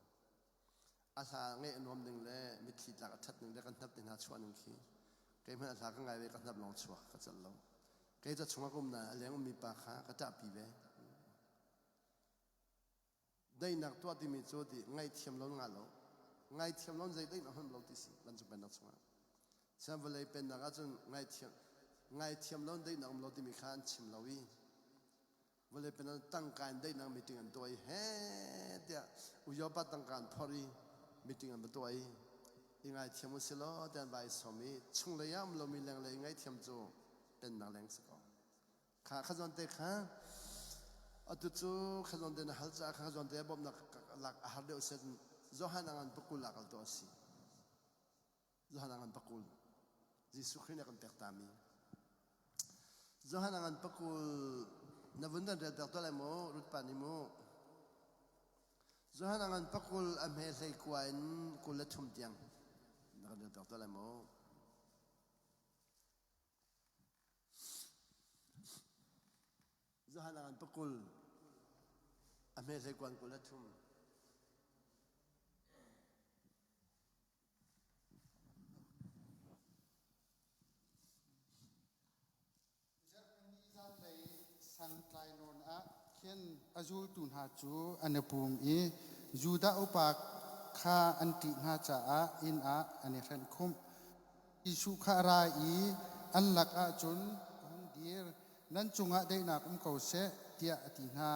A hla ngeih a nuam ning le mitthli tlak a ṭhat ning le kan hnap te hna chuah ning khi kei hmanh a hla ka ngai ve ka hnap lawng chuak ka celh lo. Kei ca chungah ka um nain a leng ummi pa kha ka ṭahpi ve. Daihnak tuah timi cu ti ngaihthiam lo ngah lo. Ngaithiam lo zei daihnak hmanh lo ti si vancung pennak chungah. Sian vawlei pennak ahcun ngaithiam ngaithiam lo daihnak um lo timi kha an chim lo i vawlei pennak tangka in daihnak meeting an tuah i he tiah uyopa tangka an phorh i meeting an va tuah i i ngaithiam u si law tiah an va i sawm i chunglei ah um lomi lenglei ngaihthiam cu pennak leng si ko. Kha kha zawn te kha atu cu kha zawn te na hal caah kha zawn te bawmhnak lak a har deuh set Johan a ngan pakul ah kal tuah a si. Johan a ngan pakul. Jesuh Khrih nih a kan pek tami. Johan a ngan pakul na vun kan rel piak tuah lai mu Ruth pa nih mu. Johan a ngan pakul a hme hlei kua in 23 tiang na kan rel piak tuah lai mu. Johan a ngan pakul a hme hlei kuan 23. Zarhpini zanlei santlai nawn ah khin a zultu hna cu an i pum i Judah upa kha an ṭih hna caah inn ah an i hrenh khumh. Jesuh kha a ra i an lakah cun a hung dir. Nan cungah daihnak um ko seh, tiah a ti hna.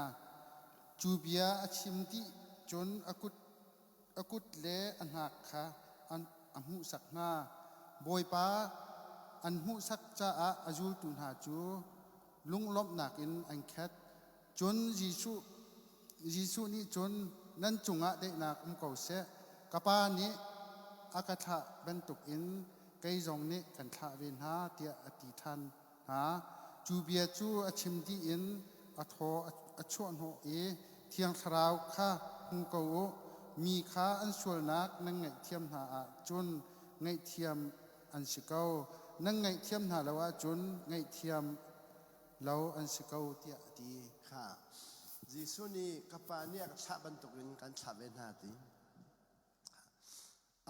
Cu bia a chim dih cun a kut a kut le a hnak kha a hmuhsak hna. Bawipa an hmuhsak caah a zultu hna cu lunglawmhnak in an khat. Cun Jesuh, Jesuh nih cun nan cungah daihnak um ko seh. Ka Pa nih a ka thlah bantukin kei zong nih kan thlah ve hna tiah a ti ṭhan hna. Cu bia cu a chim dih in a thaw a chuahhnawh i Thiang Thlarau kha hmu ko u. Mi kha an sualnak nan ngaihthiam hna ahcun ngaihthiam an si ko. Nan ngaihthiam hna lo ahcun ngaihthiam lo an si ko tiah a ti. Kha Jesuh nih ka Pa nih a ka thlah bantukin kan thlah ve hna ti.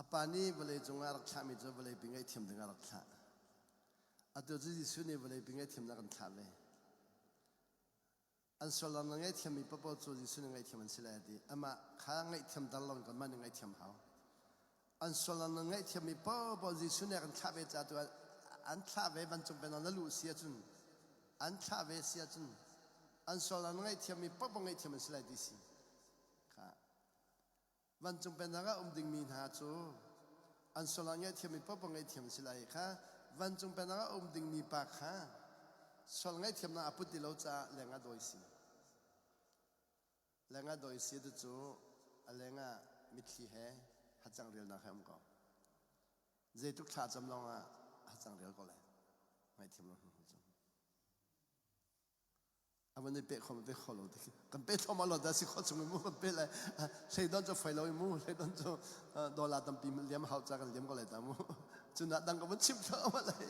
A pa nih vawlei cungah a rak thlahmi cu vawleipi ngaihthiam ding a rak thlah. Atu cu Jesuh nih vawleipi ngaihthiamnak kan thlah ve. An suallam na ngaihthiammi paohpaoh cu Jesuh nih ngaihthiam an si lai a ti. Amah kha ngaihthiam dar loin kanmah nih ngaihthiam hau. An suallam na ngaihthiammi paohpaoh Jesuh nih a kan thlah ve caah tu an thlah ve vancung pennak na luh si ahcun an thlah ve si ahcun an suallam na ngaihthiammi paohpaoh ngaihthiam an si lai ti si. Kha Vancung pennak ah um dingmi hna cu an sual ah ngaihthiammi paohpaoh ngaihthiam a si lai kha vancung pennak ah um dingmi pa kha sual ngaihthiamnak a put ti lo caah leng ah dawi si. Lengah doi si tu cu a lengah mitthli he hacang rialnak he um ko. Zeitluk thla cam lawng ah hacang rial ko lai. Ngaihthiam lo hnu cu. A van i pe kho pe kho lo ti kan pe thom lo da si kho chung mu kan pe lai hlei don cu fai lo mu hlei don cu dollar tampi liam hau cha kan liam ko lai ta mu cun ah dang ka vun chim thlo ma lai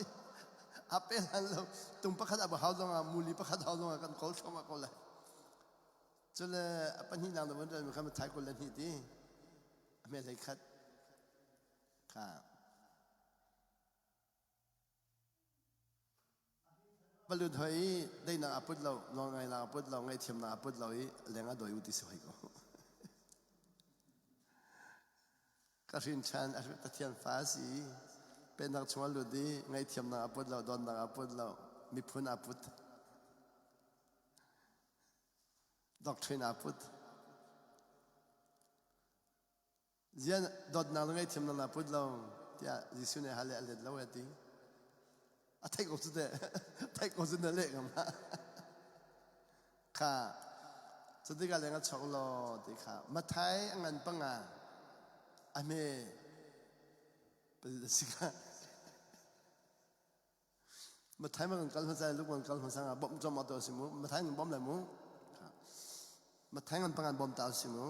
a pe lan lo tung pakhat a hau zong ah muli pakhat hau zong ah kan kawl thlo ma ko lai cule a pahnih nang na vun rel mi kha thai kul le hnih ti a me hlei khat kha Va lut hoi i daihnak aa put lo, nawlngaihnak aa put lo, ngaihthiamnak aa put lo i leng ah dawi u ti si hoi ko. Ka hrin ṭhan, Pathian fa a si i pennak chung a lut i ngaihthiamnak aa put lo, dawtnak aa put lo, miphun aa put. Doctrine aa put. Zian dawtnak le ngaihthiamnak naa put lo tiah Jesuh nih hal le a let lo a ti. A theih ko cu teh. Theih ko cu na leh ngam hlah. Kha cutikah leng a chok law ti kha Mathai a ngan panga a hme si kha Mathai ma kan kal hmasa luk kan kal hmasa nga bom chom to si mu Mathai ngan bom lai mu Mathai ngan pangan bom ta si mu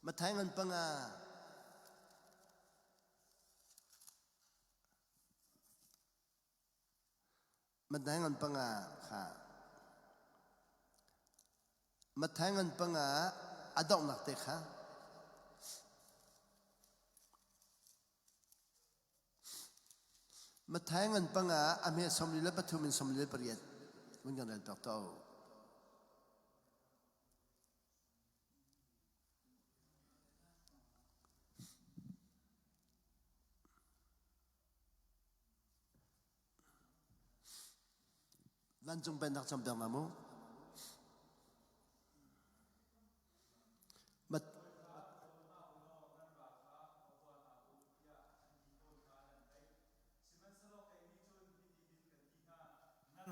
Mathai ngan panga Mathai ngan panga kha Mathai ngan panga a donghnak te kha Matthai ngan panga a hme 43 in 48 mun kan rel piak to. Vancung pennak campiak na mu.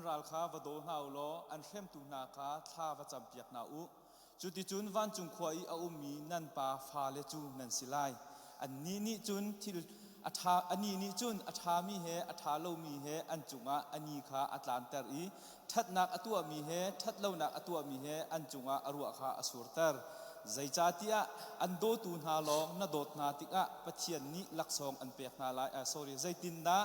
Nan ral kha va daw hna u law an hremtu hna kha thla va campiak hna u. Cuticun vancung khua i a ummi nan Pa fale cu nan si lai. Annih nih cun thil a ṭha anih nih cun a ṭhami he a ṭha lomi he an cungah a ni kha a tlanter i ṭhatnak a tuahmi he ṭhatlonak a tuahmi he an cungah a ruah kha a surter. Zeicahtiah an dawtu hna lawng na dawt hna tikah Pathian nih laksawng an pek hna lai. Uh, sorry, zeitindah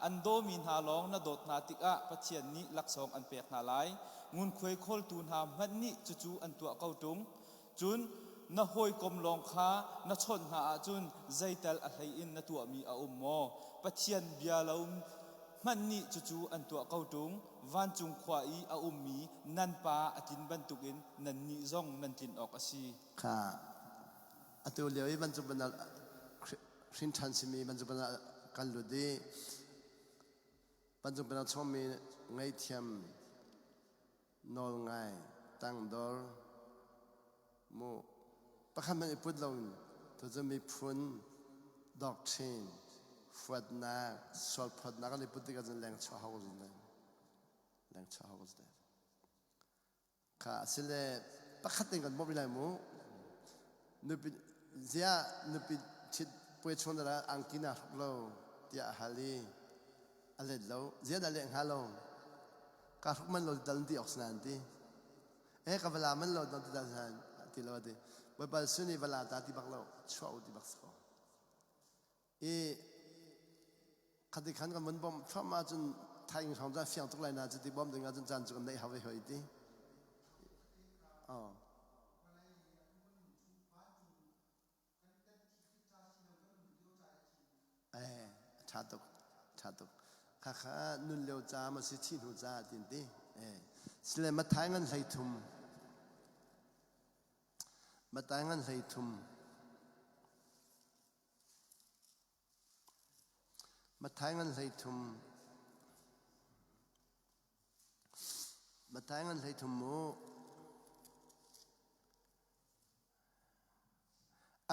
an dawmi hna lawng na dawt hna tikah Pathian nih laksawng an pek hna lai. Ngunkhuai khawltu hna hmanh nih cucu an tuah ko ṭung. Cun na hawikom lawng kha na chawnh hna ahcun zeital a hlei in na tuahmi a um maw? Pathian bia lo hmanh nih cucu an tuah ko ṭung. Vancung khua i a ummi nan Pa a tlin bantukin nannih zong nan tlin awk a si. Kha atu lio i vancung banal hrin ṭhan simi vancung banal kan lut i vancung banal chungmi ngaihthiam nawlngai tangdor mu pakhat hmanh i put loin tucu miphun doctrine huatnak sualphawtnak an i put tikah cun leng chuah hau ko zun leng chuah hau ko zun kha asile pakhat in kan bawmh lai mu nupi ziah nupi chit puai chung dara angki na hruk lo tiah a hal i a let lo ziah dah leh hnga lo ka hruk man lo dal ti ok san ti e ka vala man lo ti dal san ti lo ti bawipa suni vala ta ti bak lo chuah u ti bak ko i khati khan kan vun bom thluahmah ahcun thaing hrawng cun a fiang tuk lai na cu ti bom ding ahcun caan cu kan neih hau ve hoi ti. Oh. Eh, ṭha tuk, ṭha tuk. Khakha nun lio ca ma si thi hnu ca tin ti. Eh, sile mathai ngan hlei thum. Mathai ngan hlei thum. Matthai ngan 13 Matthai ngan 13 mu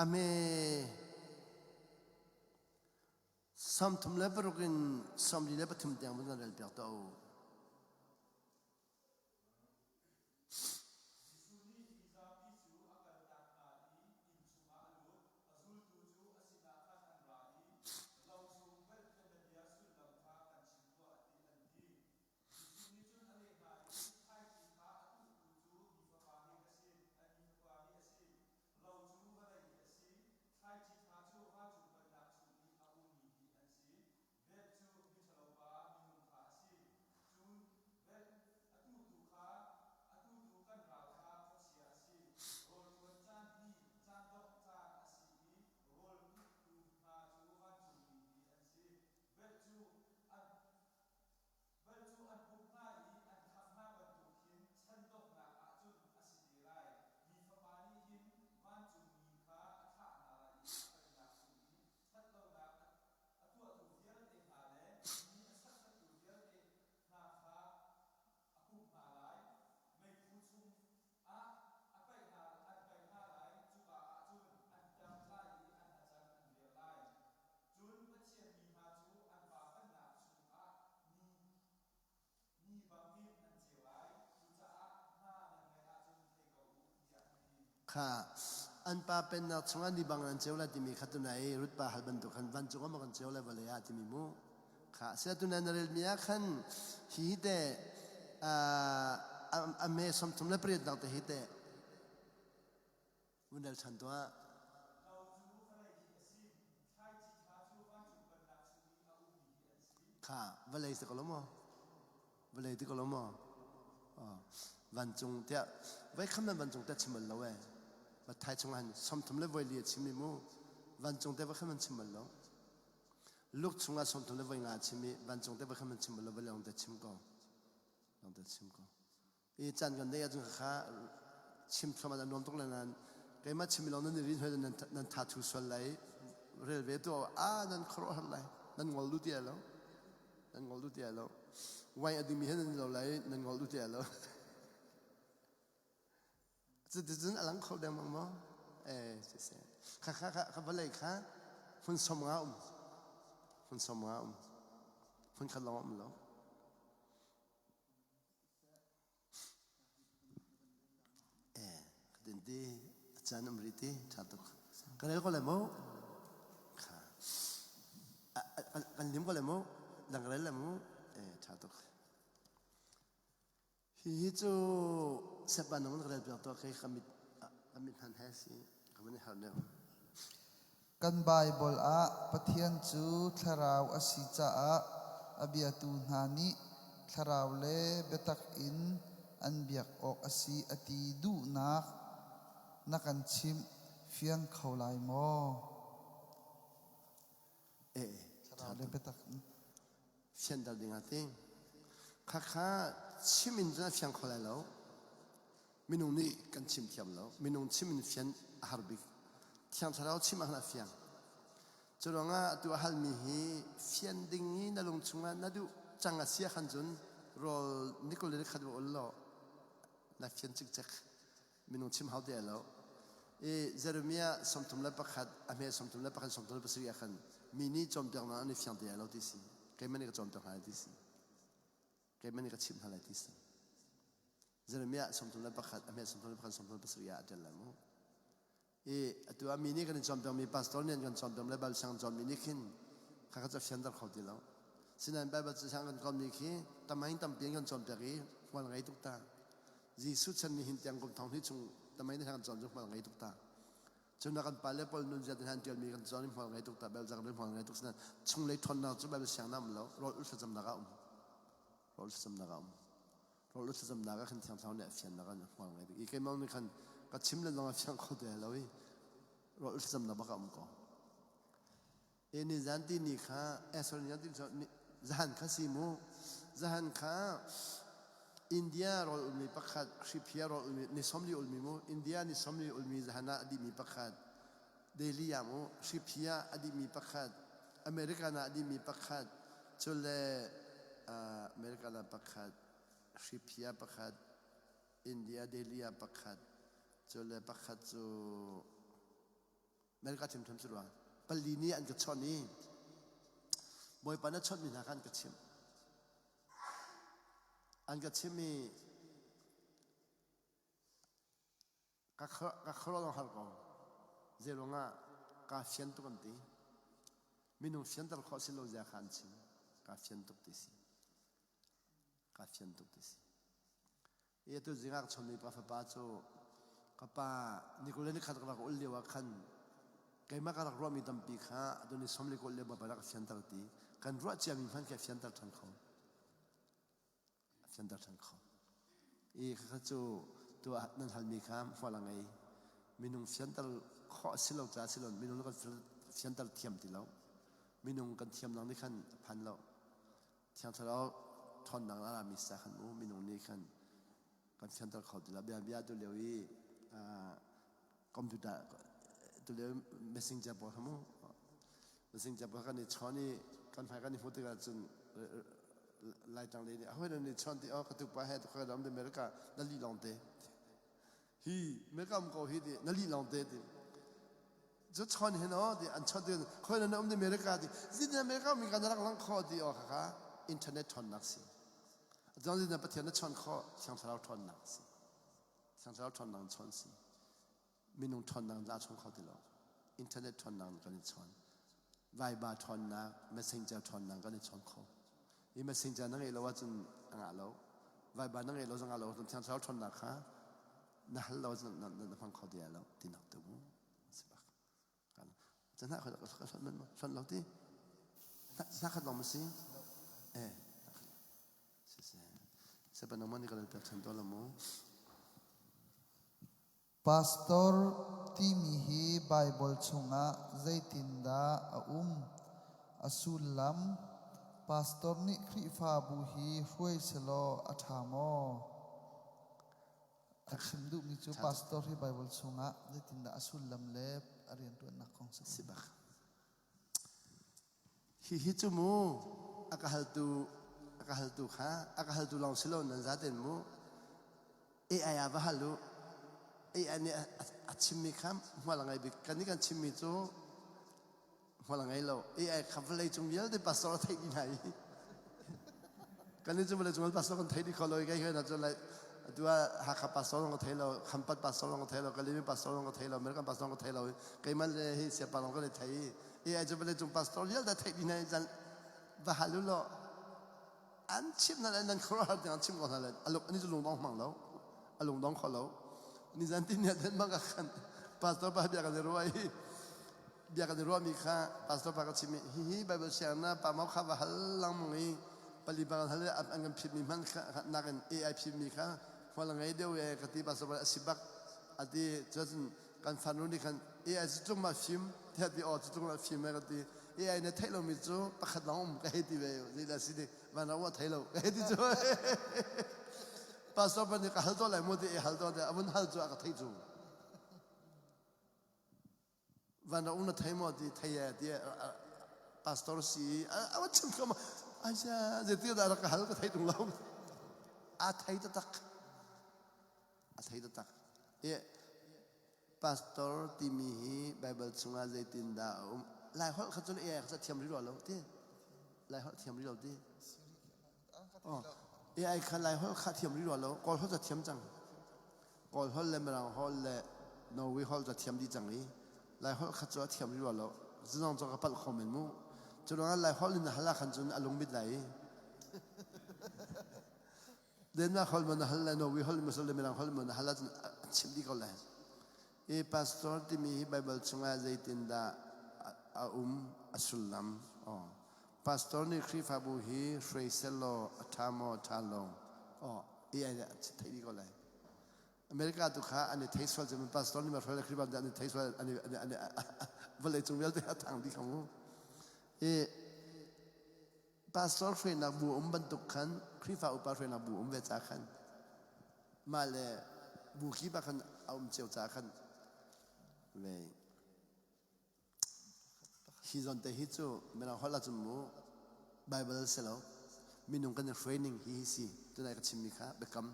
Ame 36 in 43 tiang van rel piak to. Kha an pa pennak chungah ni bang an ceu lai timi kha tunai i Ruth pa hal bantuk khan vancung ah maw kan ceu lai vawlei ah timi mu. Kha sia tunai na relmi ah khan hi hi te a me 38 nak te hi te vun rel ṭhan tuah. Kha vawlei si ko lo maw? Vawlei ti ko lo maw? Vancung tiah voi kham nan vancung tiah chim bal lo ee. Mathai chung han 30 le voi li a chim i mu. Vancung te voi kham nan chim bal lo. Luke chungah 30 le voi nga a chim i vancung te voi kham nan chim bal lo vawlei lawng te chim ko. Lawng te chim ko. I caan kan neih ahcun kha chim thluahmah a nuam tuk le nan keimah chim lawng nan i rin hoi nan nan tha thu sual lai rel ve tu a nan khuaruahhar lai nan ngol du ti lo nan ngol du ti lo wine a dingmi he nan lo lai nan ngol du ti lo cuticun a lang kho dengmang maw eh siseh kha kha kha kha vawlei kha hmun som nga um hmun som nga um hmun khat lawng um lo Ka tin ti a caan um rih ti ṭha tuk. Ka rel ko lai mu. Kha. Kan lim ko lai mu. Dang ka rel lai mu. Eh ṭha tuk. Hihi cu sepa nung ka rel piak tuah kei ka mit ka mit hman he si ka van i harh deuh. Kan Baibal ah Pathian cu thlarau a si caah a biatu hna nih thlarau le biatak in an biak awk a si a ti duhnak na kan chimh fiang kho lai maw? Eh, Thlarau le biatak in. Fianter ding ah ti. Khakha chim in cun a fiang kho lai lo. Minung nih kan chim thiam lo. Minung chim in fian a har bik. Thiang Thlarau chim ah khan a fiang. Cu ruangah atu a halmi hi fian ding i na lung chungah na duh cang a si ahkhan cun rawl ni kul le ni khat va ul law na fian cikcek. Minung chim hau ti lo. I Jeremiah 31 a hme 31 37 ah khan mi nih cawnpiaknak an i fiang ti lo ti si. Keimah nih ka cawnpiak hna lai ti si. Keimah nih ka chimh hna lai ti si. Jeremiah 31 a hme 31 37 ah a ṭial lai mu. I atu ah mi nih kan i cawnpiakmi pastor nih an kan cawnpiak le Bible siang cawnmi nih khin kha kha cu a fianter kho ti lo. Sinain Bible siang kan cawnmi khi tamain tampi an kan cawnpiak i hmual ngei tuk ta. Jesuh chan ni hin tiang kum thong hnih chung tamain kan cawn cu hmual ngei tuk ta. Cun kan pale pawl nunzia te han ṭialmi kan cawn i hmual ngei tuk ta Bible cang hmual ngei tuk sinain chunglei ṭhawnnak cu Bible siang na um lo rawl ul thlacamnak ah um. Rawl thlacamnak ah um. Rawl ul thlacamnak ah khan Thiang Thlarau nih a fiannak an hmual ngei tuk. I keimah nih khan ka chim le zong a fiang kho te lo i rawl ul thlacamnak bak ah um ko. E ni zan ti ni kha eh sorry ni zan ti ni zahan kha si mu zahan kha India rawl ulmi pakhat hriphia rawl ulmi ni somli ulmi mu India ni somli ulmi zahan ah a dihmi pakhat Delhi ah mu hriphia a dihmi pakhat American ah a dihmi pakhat cule American ah pakhat hriphia pakhat India Delhi ah pakhat cule pakhat cu America ṭhiamṭhiam si rua. Pali nih an ka chawnh i Bawipa na chawnhmi hna kha an ka chimh. An ka chimh i ka khuaruah har ko. Zeiruangah kaa fian tuk an ti. Minung fianter khawh si lo zia kha an chim. Kaa fian tuk ti si. Kaa fian tuk ti si. I atu zing ah ka chonmi pa fapa cu ka pa ni kul le ni khat ka rak ul lio ah khan keimah ka rak ruahmi tampi kha atu ni som le kul le bawipa rak fianter ti kan ruah ciami hmanh khi a fianter ṭhan kho a fianter ṭhan kho i khakha cu tuah nan halmi kha hmual a ngei minung fianter khawh a si lo caah si lo minung kan fianter thiam ti lo minung kan thiamnak nih khan a phan lo Thiang Thlarau ṭhawnnak a rami sa khan mu minung nih khan kan fianter kho ti lo. Bia bia tu lio i computer tu lio messenger pawl kha mu messenger pawl kan i chawn i kan hmai kan i hmuh tikah cun Laitlang lei nih hawi nan i chawn ti oh ka tupa he ka dam America na lih lawng te hi America um ko hi ti na lih lawng te ti Cu chawn hin aw ti an chawt ti khoi na um di America ti zin America mi kan rak lang kho ti aw kha internet ṭhawnnak si. Zong zin Pathian na chawn kho Thiang Thlarau ṭhawnnak si. Thiang Thlarau ṭhawnnak chawn si. Minung ṭhawnnak in aa chawn kho ti lo. Internet ṭhawnnak in kan i chawn. Viber ṭhawnnak, Messenger ṭhawnnak kan i chawn kho. I Messenger na ngeih lo ahcun a ngah lo. Viber na ngeih lo zong ngah lo ahcun Thiang Thlarau ṭhawnnak kha na hal lo ahcun na, na, na hmang kho ti lo tinak tu mu. Si bak. Kan hna ka hlonh man hlonh lo ti. Hna khat lawng ma si? Eh. Siseh. Sepa nangmah nih ka lo pek ṭhan tawn lo mu. Pastor timi hi Baibal chungah zeitindah a um? A sullam? Pastor nih Khrihfabu hi hruai selaw a ṭha maw? A chim duhmi cu pastor hi Baibal chungah zeitindah a sullam le a rianṭuannak kong si. Si bak. Hihi cu mu a ka haltu a ka haltu kha a ka haltu lawng si lo nan zaten mu AI ah va hal u AI nih a chimmi kha hmual a ngei bik kan nih kan chimmi cu hmual a ngei lo AI kha vawlei cung vialte pastor a theih dih hna i kan nih cu vawlei cung pastor kan thei dih kho lo i kai hna cu like atu ah Hakha pastor zong ka thei lo Khampat pastor zong ka thei lo Kalimi pastor zong ka thei lo American pastor zong ka thei lo keimah le hi siapa zong kan i thei AI cu vawlei cung pastor vialte theih dih hna i va hal u law an chim hna le nan khuaruahhar tiang an chim ko hna le alung ani cu lungdong hmang lo a lungdong kho lo nizan ti ni ah Denmark ah khan pastor pa bia kan i ruah i bia kan i ruahmi kha pastor pa ka chim i hihi Bible siang na pa mau kha va hal langmang i pali bang hal an kan phitmi hman nakin AI phitmi kha hmual a ngei deuh e ka ti pastor pa a si bak a ti cun kan fanu nih khan AI cu tlung ma fim tiah ti aw cu tlung ma fim e ka ti AI na theih lomi cu pakhat lawng um ka hei ti ve zeidah si ti van ram thei lo ka hei ti cu pastor pa nih ka hal to lai mu ti hal to te avun hal cu a ka thei cu van ram na thei maw ti thei e ti pastor si a va chim ko ma asia zeiti dah ka hal ka thei tung lo a thei taktak a thei taktak i pastor timi hi Bible chungah zeitindah a um Lai holh kha cun AI kha thiam rih lo ti Lai holh thiam rih lo ti oh AI kha Lai holh kha thiam rih lo Kawl holh ca thiam cang Kawl holh le Mirang holh le Norway holh ca thiam dih cang i Lai holh kha cu a thiam rih lo zong cu ka palh kho men mu cu ruangah Lai holh in hal ah khan cun a lungmit lai i Denmark holh maw na hal lai, Norway holh maw le Mirang holh maw na hal ahcun a chimh dih ko lai. I pastor timi hi Bible chungah zeitindah a um, a sullam? Oh. Pastor nih Khrihfabu hi hruai selaw a ṭha maw, ṭha lo? Oh, AI nih a theih dih ko lai. America tu kha an i thei sual cun pastor nih ma hruai le Khrihfabu an i thei sual an i an i vawlei cung vialte a thang dih kha mu. I Pastor hruainak bu um bantuk khan Khrihfa upa hruainak bu um ve ca khan mah le bu kip ah khan a um cio ca khan ve hi zawn te hi cu mirang holh ahcun mu Bible si lo minung kan i hruai ning hi hi si tunai ka chimmi kha biakam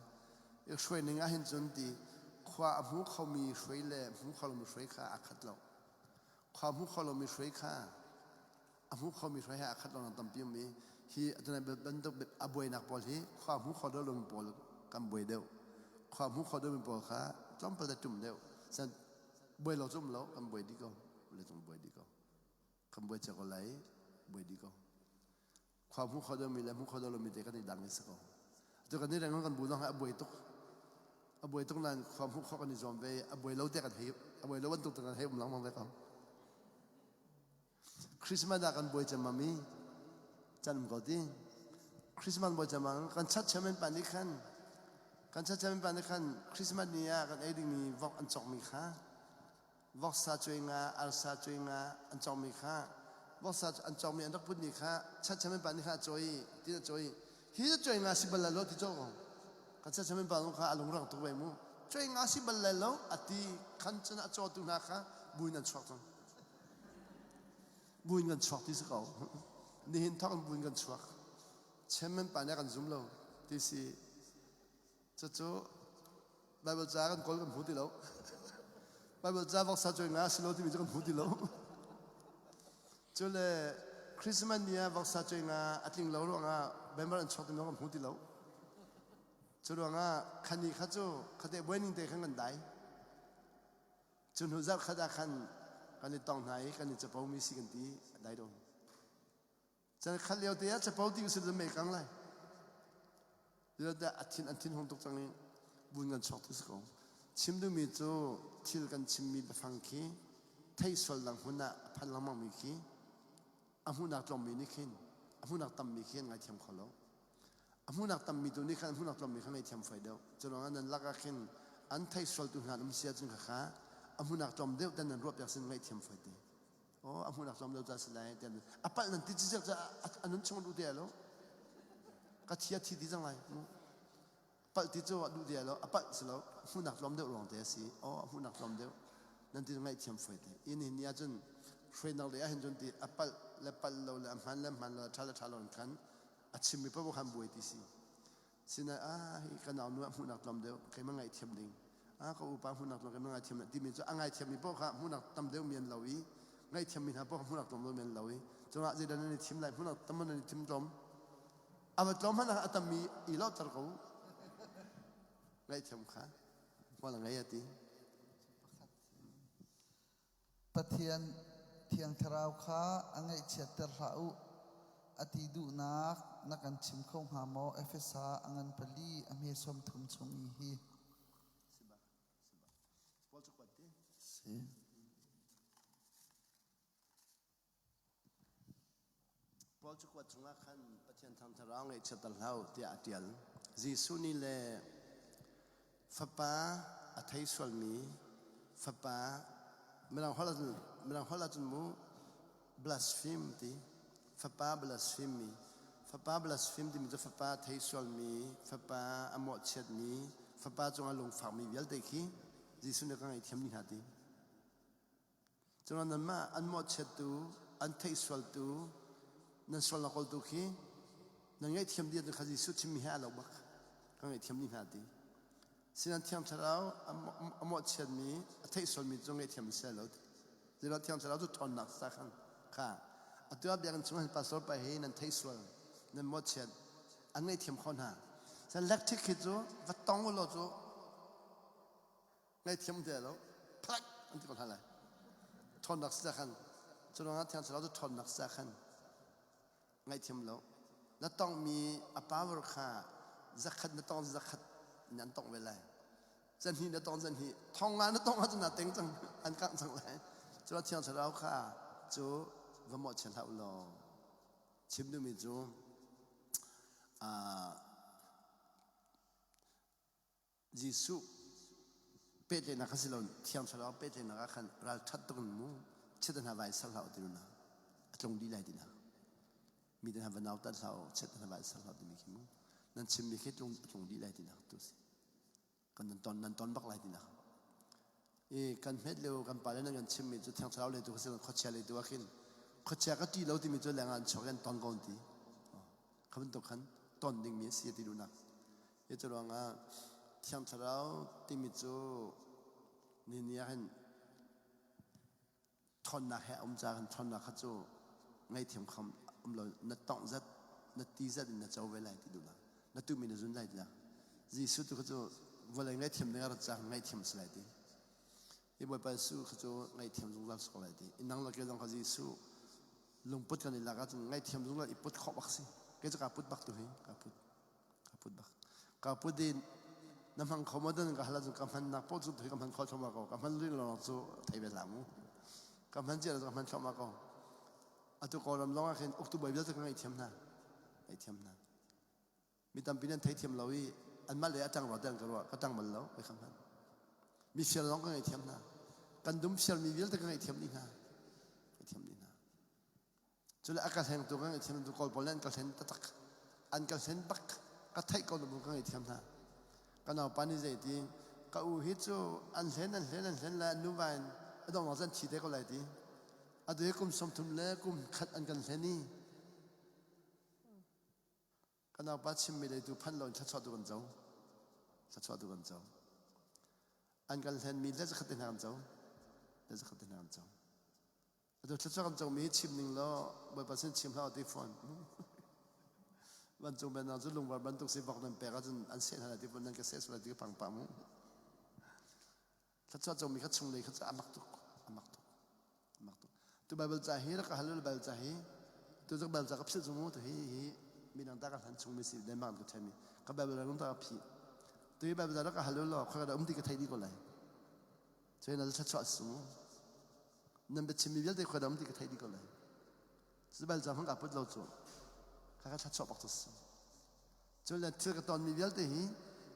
i hruai ning ah hin cun ti khua a hmu khomi hruai le hmu kho lomi hruai kha aa khat lo khua hmu kho lomi hruai kha a hmu khomi hruai he aa khat lo tampi um i hi bantuk a buainak pawl hi khua hmu kho deuh lomi pawl kan buai deuh khua hmu kho deuhmi pawl kha tlawmpal te ṭum deuh san buai lo cu um lo kan buai dih ko le cung buai dih ko kan buai cia ko lai buai dih ko khua hmu kho deuhmi le hmu kho deuh lomi te kan i dang i si ko tu kan i reng kan bu zong a buai tuk a buai tuk nain khua hmuh khawh kan i zuam ve a buai lo te kan hei a buai lo bantuk te kan hei um lengmang ve ko Christmas ah kan buai cemmam i can um ko ti. Christmas buai cemmam kan church chairman pa nih khan kan church chairman pa nih khan Christmas ni ah kan ei dingmi vok an cawkmi kha voksa cuai nga arsa cuai nga an cawkmi kha voksa an cawkmi an rak putmi kha church chairman pa nih khan a cawi ti a cawi hi cu cuai nga si bal lai lo ti cawk ko kan church chairman pa kha a lungrang tuk ve mu cuai nga si bal lai lo a ti khan cun a cawtu hna kha buin an chuak cang Buin kan chuak ti si ko. Nihin thawk in buin kan chuak. Chairman pa nih a kan zum lo ti si. Cucu Bible ca kan kawl kan hmu ti lo. Bible ca voksa cuai nga si lo timi cu kan hmu ti lo. Cu le Christmas ni ah voksa cuai nga a tling lo ruangah member an chuak ti kan hmu ti lo. Cu ruangah khani kha cu khate buai ning te khan kan dai. Cu hnu zarh khat ah khan kan i tong hna i kan i capo mi si kan ti dai do. Chan khat lio te ah capo ti usih cu mei kang lai. Zeicahtiah a thin an thin hung tuk cang i vun kan chuak tu si ko. Chim duhmi cu thil kan chimmi biafang khi thei sual dang hmun ah a phan lengmang mi khi a hmuhnak tlawmmi nih khin a hmuhnak tammi khi an ngaithiam kho lo. A hmuhnak tammi tu nih khan a hmuhnak tlawmmi kha ngaihthiam fai deuh. Cu ruangah nan lakah khin an thei sualtu hna an um si ahcun khakha a hmuhnak tlawm deuh ten nan ruahpiak sin ngaihthiam fai te. Aw a hmuhnak tlawm deuh ca si lai tiah a palh nan ti cicek ca a nun chung duh te lo. Ka thi a thi ti cang lai mu. Palh ti cu a duh te lo a palh si lo hmuhnak tlawm deuh ruang te a si. Aw a hmuhnak tlawm deuh nan ti ngaihthiam fai te. Inn hin ni ahcun hruainak lei ahhin cun ti a palh le palh lo le a hman le hman lo a ṭha le ṭha lo in khan a chimmi paoh khan buai ti si sinain ah hi ka nau nu ah hmuhnak tlawm deuh keimah ngaihthiam ding ah ka upa hmuhnak tlawm keimah ngaihthiam timi cu a ngaithiammi paoh kha hmuhnak tam deuh mi an lo i ngaihthiammi hna paoh hmuhnak tlawm deuh mi an lo i cungah zeidah nan i thim lai hmuhnak tam nan i thim tlawm a va tlawm hmanh ah a tammi i lawhter ko ngaihthiam kha hmual a ngei a ti Pathian Thiang Thlarau kha a ngaihchiatter hlah u a ti duhnak na kan chim kho hnga maw? Efesa a ngan pali a hme 30 chung i hi. Si. Paul cakuat chungah khan Pathian thangthlarau ngaihchiatter hlah u tiah a ṭial. Jesuh nih le fapa a thei sualmi fapa mirang holh ahcun mirang holh ahcun mu blaspheme ti fapa blaspheme mi fapa blaspheme timi cu fapa thei sualmi fapa a mawhchiatmi fapa cungah lungfakmi vialte khi Jesuh nih ka ngaihthiam dih hna ti. Cun nanmah an mawhchiattu, an theihsualtu, nan sualnak kawltu khi nan ngaihthiam dih ahcun kha Jesuh chimmi he aa lo bak. Ka ngaihthiam dih hna ti. Sinan Thiang Thlarau a mawhchiatmi, a theihsualmi cu ngaihthiam a si lo ti. Zeiruang Thiang Thlarau cu ṭhawnnak sa khan kha atu ah biakinn chung hin pastor pa hi nan theihsual, nan mawhchiat, an ngaihthiam kho hna. San electric hi cu va tong u law cu Ngaihthiam te lo phalak an ti ko hna lai. Ṭhawnnak si khan cu ruangah Thiang Thlarau cu ṭhawnnak si khan ngaihthiam lo. Na tongmi a power kha zakhat na tong zakhat in an tongh ve lai. Zanhnih na tong zanhnih thong nga na tong ahcun na teng cang an kangh cang lai. Cu Thiang Thlarau kha cu va mawhchiat hlah u law. Chim duhmi cu uh, Jesuh pehtlaihnak kha si lo Thiang Thlarau pehtlaihnak ah khan ralṭhat tuk in mu chiat hna vai ser hlah u ti na a tlung dih lai ti na mi te hna va nautat hlah u chiat hna vai ser hlah timi khi mu nan chimmi khi tlung a tlung dih lai ti nak tu si kan nan ton nan ton bak lai ti nak i kan hmet lio kan pale nan kan chimmi cu Thiang Thlarau le tu kha si khuachia le tu ah khin khuachia ka ṭih lo timi cu leng ah an chuak i an ton ko ti kha bantuk khan ton dingmi a si ti duhnak Hi cu ruangah Thiang Thlarau timi cu ni ni ah hin ṭhawnnak he a um caah khan ṭhawnnak kha cu ngaihthiam kho um lo na tongh zat na ti zat in na co ve lai ti duhnak na tuhmi na zun lai tinak Jesuh tu kha cu vawlei ngaihthiam ding a rat caah ngaihthiam a si lai ti hi Bawipa Jesuh kha cu ngaihthiam zungzal si ko lai ti nang le kei zong kha Jesuh lungput kan i lak ahcun ngaihthiam zungzal i put khawh bak si kei cu kaa put bak tu hi kaa put Ka put bak. Ka put in na hmang kho maw dan ka hal ahcun ka hmannak paoh cu ka hman kho thluahmah ko. Ka hman rih lo cu thei ve hlah mu. Ka hman cia ka hman thluahmah ko. Atu Kawlram zong ah khin uktu bawi vialte ka ngaihthiam hna. Ngaihthiam hna. Mi tampi nan theithiam lo i anmah le a ṭang rua te an ka ruah. Ka ṭang bal lo. Ka hman. Mi fial zong ka ngaihthiam hna. Kan dum fialmi vialte ka ngaihthiam dih hna. Ngaihthiam dih hna. Cule a ka hlengtu ka ngaihthiam tu Kawl pawl nih an ka hlen taktak. An ka hlen bak. Ka theih ko lu ka ngaihthiam hna. Ka naupa nih zei ti ka u hi cu an hlen an hlen an hlen le an nuva in a dongnak cun thi te ko lai ti. Atu hi kum 30 le kum khat an kan hlen i Ka naupa chimmi lei tu phanh lo in thluachuah tu kan co. Thluachuah tu kan co. An kan hlenmi le zakhat te hna kan co. Le zakhat te hna kan co. Atu thluachuah kan comi hi chim ning law Bawipa sin chim hlah ti fawn. Vancung pennak cu lungvar bantuk si vok nan pek ahcun an seh hna lai ti fawn nan ka seh sual lai ti ka phang pah mu. Thluachuah comi kha chunglei kha cu a mak tuk, a mak tuk, a mak tuk. Tu Bible ca hi rak ka hal u Bible ca hi tu cu Bible ca ka philh cu tu hi hi midang ta ka hlan chungmi si Denmark ka ṭhenmi ka Bible ra ta ka phih. Tu hi Bible ca rak ka hal u law khoi ka um ti ka thei dih ko lai. Cun na thluachuah su mu. Nan biachimmi vialte khoi da um ti ka thei dih ko lai. Cu Bible ca hmang ka put lo cu kha ka thluachuah bak cu si. Cun le thil ka tonmi vialte hi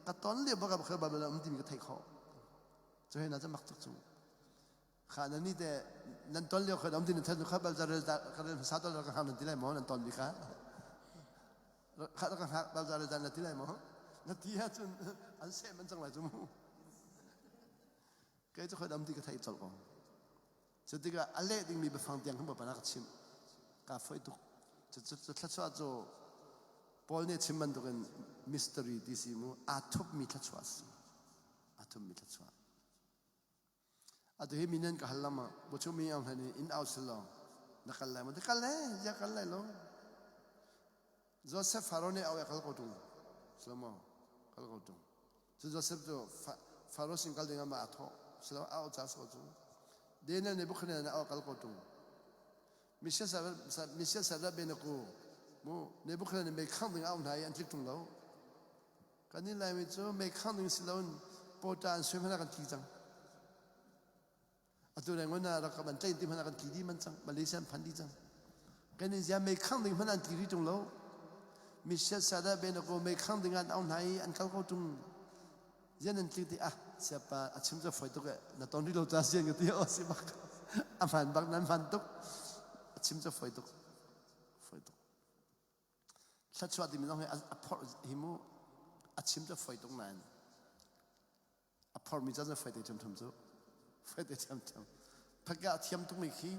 ka ton lio bak ah Bible um timi ka theih khawh. Cu hei na cu mak tuk cu. Kha nan ni te nan ton lio kha um ti nan theih kha bal rel ka rel hmasa ton ka hngak nan ti lai maw nan ton mi kha. Kha ka hngak bal rel na ti lai maw? Na ti ahcun an seh man cang lai cu mu. Kei cu khoi um ti ka theih colh ko. Cu tikah a leh dingmi biafang tiang khan Bawipa nih a ka chimh. Kaa foih tuk. Cu thluachuah cu Paul nih a chim bantukin mystery ti si mu aa thupmi thluachuah a si. Aa thupmi thluachuah. Atu hi mi nan ka hal lama bu mi ang hlan in out silo na kal lai ma kal le ya kal lai lo Joseph Faro nih au kal ko tung silo kal ko tung Cu Josef cu Faro sin kal dingah mah aa thawh. Silo a ca so cu. Daniel nih Nebuchadnezzar nih a kal ko ṭung. Messiah Sadat Benaku mu Nebuchadnezzar nih mei khangh ding a auh hna i an tlik ṭung lo. Kan nih Laimi cu mei khangh ding si loin pawṭa an sui hmanh ah kan tli cang. Atu reng na rak kan tlain ti hmanh ah kan tli dih man cang. Malaysia an phan dih cang. Kan in zia mei khangh ding hmanh an tli rih ṭung lo. Messiah Sadat Benaku mei khangh ding an auh hna i an kal ko ṭung. Zian nan tlik ti ah siapa a chim cu foi tuk e na ton rih lo ca sian ka ti o si bak a hman bak nan hman tuk a chim cu foi tuk foi tuk thluachuah timi zong hi a phorh hi mu a chim cu foi tuk nain a phormi ca cu foi te ṭhiamṭhiam cu foi te ṭhiamṭhiam phaka a thiam tukmi khi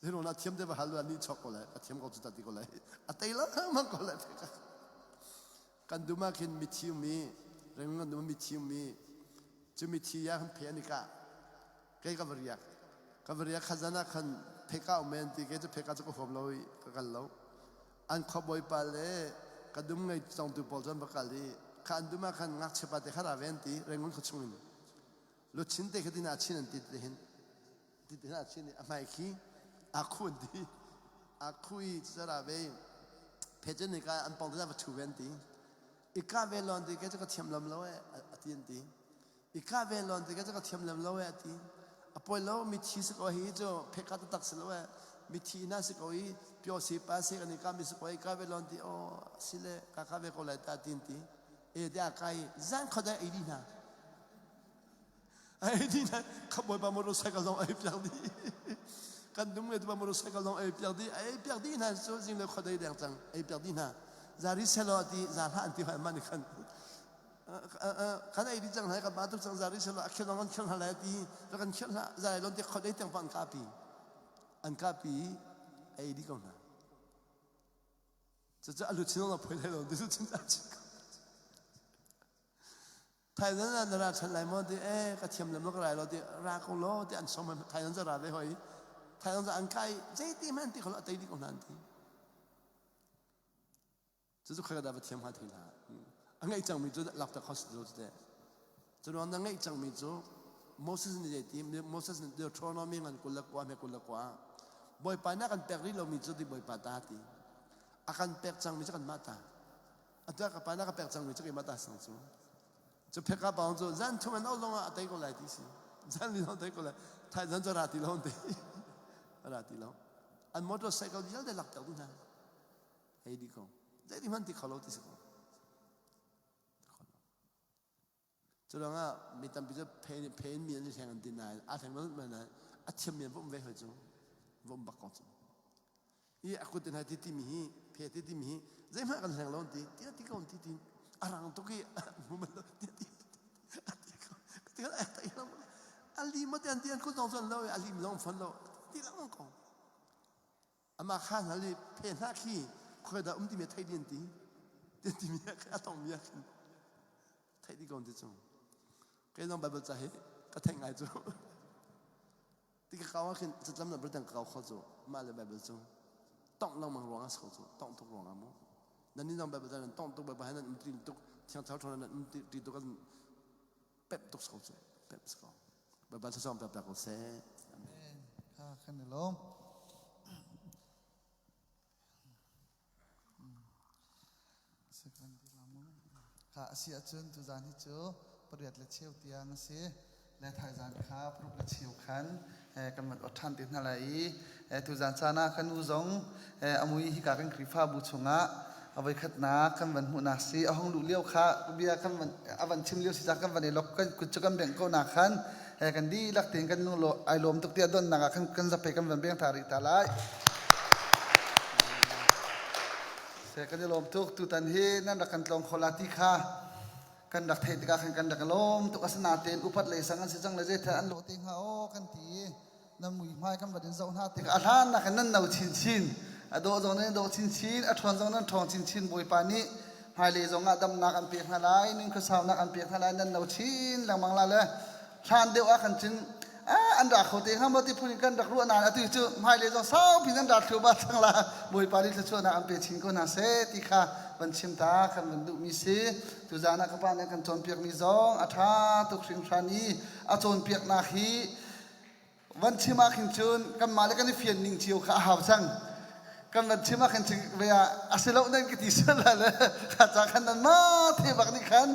Zeiruang dah thiam te va hal ni chok ko lai a thiam ko cu ta ti ko lai a tei lengmang ko lai kan dum ah khin mithi ummi reng kan dum mithi ummi cu mithi ya kan phe an i kah kei ka va riak ka va riak khazan ah khan pheka um men ti kei cu pheka cu ka huam lo i ka kal lo an khuabawi pa le ka dum ngei congtu pawl cu an va kal i kha an dum ah khan ngakchia pa te kha ra ve an ti Rangoon khua chung in luchin te kha tin ah chin an ti te hin ti te hin ah chin i a hmai khi a khu an ti a khu i cucara ve phe cun ni ka an pong te va thu ve an ti i ka ve lon ti ke cu ka thiam lam lo e a ti an ti i ka ve lon ti ke cu ka thiam lam lo e a ti a poi lo mi thi si ko hi cu pheka tak si lo e mi thi na si ko i pyo si pa si kan i ka mi si ko i ka ve lon ti o sile ka ka ve ko lai ta tin ti e te a kai zan kho dai ei di hna ei di hna kha bawipa motorcycle zong ei piak di kan dum nge tupa motorcycle zong ei piak di ei piak di hna cu zing le khodei deng cang ei piak di hna zari selo ti za hla an ti hoi man khan kan ei di cang hna kan ba tu cang zari selo a khel kan khel hna lai ti kan khel hna zai lon ti khodei teng pa an ka pi an ka pi ei di ko hna Cucu a luchin zong a phoi hlei lo ti luchin a chim ko. Thailand ah na ra ṭhan lai maw ti eh ka thiam lem lo ka rai lo ti ra ko law ti an som Thailand cu ra ve hoi Thailand cu an kai zeiti hmanh ti kho lo a tei dih ko hna an ti. Cucu khoi ka dah va thiam hnga thei hna. A ngeih cangmi cu lak ta kho si lo cu teh. Cu ruang na ngeih cangmi cu Moses nih zeiti Moses nih Deuteronomy ngan 29 hme 29 Bawipa nih a kan pek rih lomi cu ti Bawipa ta ti a kan pek cangmi cu kanmah ta atu ka pa nih a ka pek cangmi cu keimah ta sang cu cu pheka paung cu zan thum an au zong ah a tei ko lai ti si zan li zong tei ko lai thai zan cu ra ti lo ti ra ti lo an motorcycle vialte lak ter dih hna hei di ko zei hmanh ti kho lo ti si ko Curuangah mi tampi cu phe in mi an i hleng an ti nain aa hleng lo nain a thiammi an va um ve hoi cu va um bak ko cu. I a kut in hai ti timi hi phe ti timi hi zeihmanh kan hleng lo an ti ti ti ko an ti ti a rang tuk i hmu bal lo ti ti ti ko ti ko ai lo a lim ma ti an ti an kut zong cu an lo i a lim zong fon lo ti lengmang ko. Amah kha hna le phe hna khi khoi dah um timi a theih dih an ti. Ti timi a tongmi ah khin theih dih ko an ti cu. Kei zong Bible ca hi ka theih ngai cu. Ti ka kau ah khin catlam na berdang ka kau kho cu. Mah le Bible cu tongh lengmang ruang ah si ko cu. Tongh tuk ruang ah mu. Nan nih zong Bible ca nan tongh tuk Bible he nan um ti tuk thiang thlarau nan um ti tuk an pemh tuk si ko cu. Pep ko. Baibal thlasawm pek ko seh. Amen. Kha kan i lawm. Kha a si ahcun tuzaan hi cu pariat le cheu tiang a si. Le thaizaan kha paruk le cheu khan kan van ot ṭhan te hna lai i tuzaan caan ah kan u zong a mui hika kan Khrihfabu chungah a voikhatnak kan van hmuhnak si a hung luh lio kha bia kan van a van chim lio si ca kan van i lok kan kut cu kan bengh ko na khan kan dihlak tein kan lung ai lawm tuk tiah donnak ah kan zape kan van beng ta rih ta lai. Se kan i lawm tuk tutan hi nan rak kan tlawng kho la ti kha kan rak theih tikah khan kan rak i lawm tuk. Asinain upat lei sang an si cang le zeithil an lawh te hnga aw kan ti i nan muihmai kan van in zoh hna tikah a hlan nakin nan no chinchin, a dawh zong nan dawh chinchin, a ṭhawn zong nan ṭhawng chinchin. Bawipa nih hmailei zong ah damnak an pek hna lai, nun khuasaunak an pek hna lai, nan no chin lengmang la le hlan deuh ah khan cun an ra kho te hnga maw ti phun in kan rak ruah nain atu cu hmailei zong saupi nan ra thlu ba cang la. Bawipa nih thluachuahnak an pe chin ko hna seh ti kha van chim ta kan van duhmi si. Tuzaan ah ka pa nih kan cawnpiakmi zong a ṭha tuk hringhran i a cawnpiaknak hi van chim ah khin cun kanmah le kan i fian ning cio kha a hau cang. Kan van chim ah khin cun ve ah a si lo nan ka ti sual la le kha ca khan nan mah the bak nih khan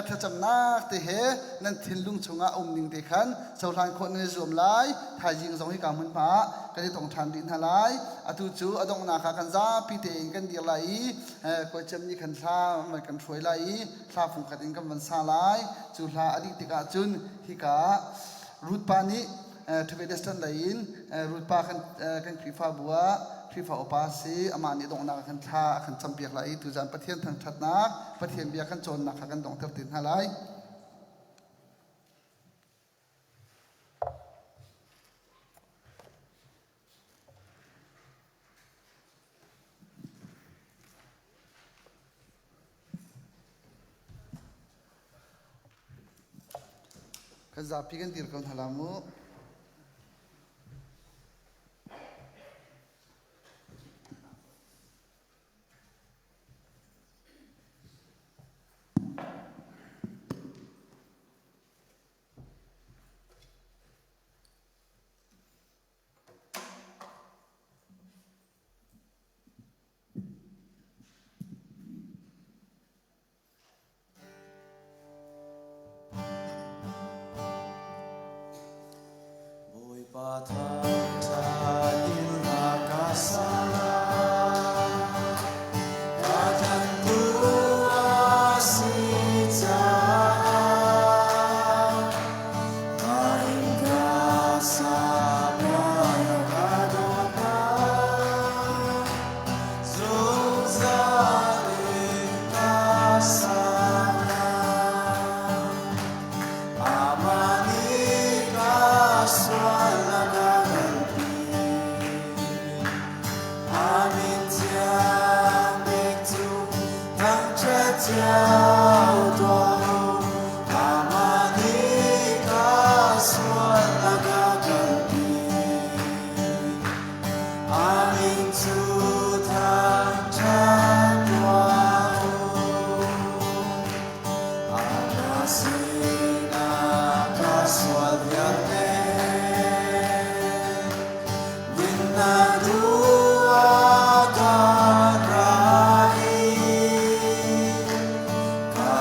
thlacamnak te he nan thinlung chungah um ning te khan cohlan khawh nan i zuam lai. Thaizing zong hi ka hmun hma ah kan i tong ṭhan rih hna lai. Atu cu a donghnak ah kan zapi tein kan dir lai i kawi cem nih khan thla van kan hruai lai i hla fungkhat in kan van sa lai. Cu hla a dih tikah cun hika Ruth pa nih Tibet lei in Ruth pa kan kan Khrihfabu ah Khrihfa upa si, amah nih donghnak ah khan thla a kan campiak lai i tuzan Pathian thangṭhatnak, Pathian bia kan cawnnak kha kan donghter te hna lai. Kan zapi kan dir ko hna la mu. Bawipa thangṭhat in hla ka sa lai. Ka tlanhtu a si caah ka innka sa ka dawtnak zungzal in ka sa lai. Amah nih ka sualnak a kalpi. A min thiang bik cu thangṭhat cio tuah u. Amah nih ka sualnak a kalpi. A min cu thangṭhat tuah u. Amah sinah ka sual vialte dinnak duh ah kan ra i ka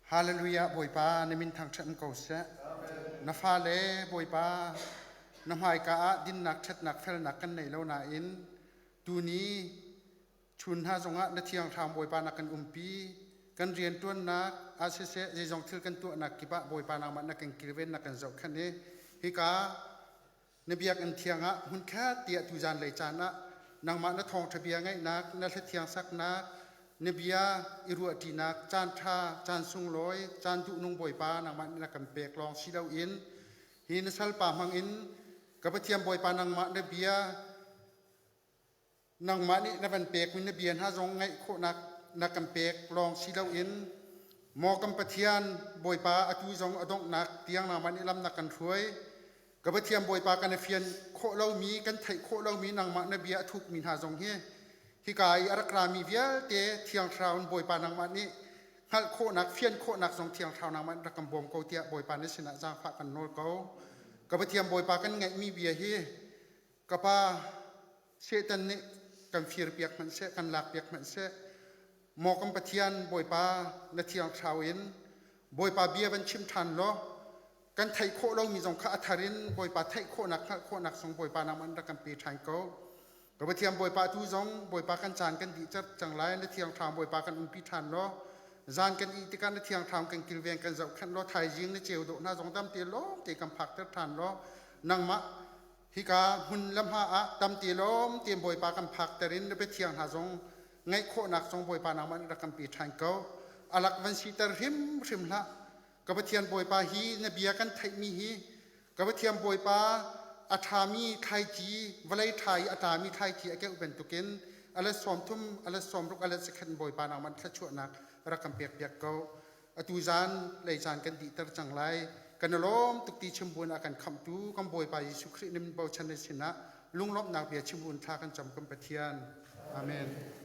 Hallelujah Bawipa na min thangṭhat ko seh. Na fale Bawipa na hmaika ah dinnak ṭhatnak felnak kan nei lo nain tuni chun hna zongah na thiang thlarau Bawipa na kan umpi kan rianṭuannak ah siseh zeizong thil kan tuahnak kip ah Bawipa nangmah na kan kilven na kan zohkhenh i hika Na biakinn thiang ah hmunkhat tiah tuzan lei caan ah nangmah na thawngṭha bia ngaihnak, na hlathiang saknak, na bia i ruahṭinak caan ṭha, caan sunglawi, caan duhnung Bawipa nangmah nih na kan pek lawng si loin hi na salpa hmangin ka Pathian Bawipa nangmah na bia Nangmah nih na van pekmi na bia hna zong ngaih khawhnak na kan pek lawng si loin maw kan Pathian Bawipa atu zong a donghnak tiang nangmah nih lam na kan hruai. Ka Pathian Bawipa kan i fian khawh lomi kan theih khawh lomi nangmah na bia a thukmi hna zong hi hika i a rak rami vialte Thiang Thlarau in Bawipa nangmah nih hngalh khawhnak fian khawhnak zong Thiang Thlarau nangmah nih rak kan bawm ko tiah Bawipa na sinah zaangfah kan nawl ko. Ka Pathian Bawipa kan ngaihmi bia hi Ka pa, Satan nih kan firpiak hmanh seh, kan lakpiak hmanh seh, maw kan Pathian Bawipa na thiang thlarau in Bawipa bia van chim ṭhan law kan theih khawh lomi zong kha a thar in Bawipa theih khawhnak hngalh khawhnak zong Bawipa nangmah in rak kan pe ṭhan ko. Ka Pathian Bawipa tu zong Bawipa kan caan kan dih cang lai na thiang thlarau Bawipa kan umpi ṭhan law zan kan ih tikah na thiang thlarau kan kilveng kan zohkhenh law thaizing na ceu dawh hna zong dam te lawm te kan phakter ṭhan law nangmah Hika hmun le hma ah tamti lawm tein Bawipa kan phakter in na biathiang hna zong ngaih khawhnak zong Bawipa nangmah nih rak kan pe ṭhan ko. Alak van siter hrimhrim hlah. Ka Pathian Bawipa hi na bia kan theihmi hi ka Pathian Bawipa a ṭhami thlaici vawlei ṭha i a tlami thlaici a keuh bantukin a let 30 a let 60 a let zakhat in Bawipa nangmah thluachuahnak rak kan pekpiak ko. Atu zan lei caan kan dihter cang lai. Kan i lawm tuk ti chim buin a kan khamhtu kan Bawipa Jesuh Khrih nih bochan na sinah lunglawmhnak bia chim buin thla kan cam kan Pathian. Amen.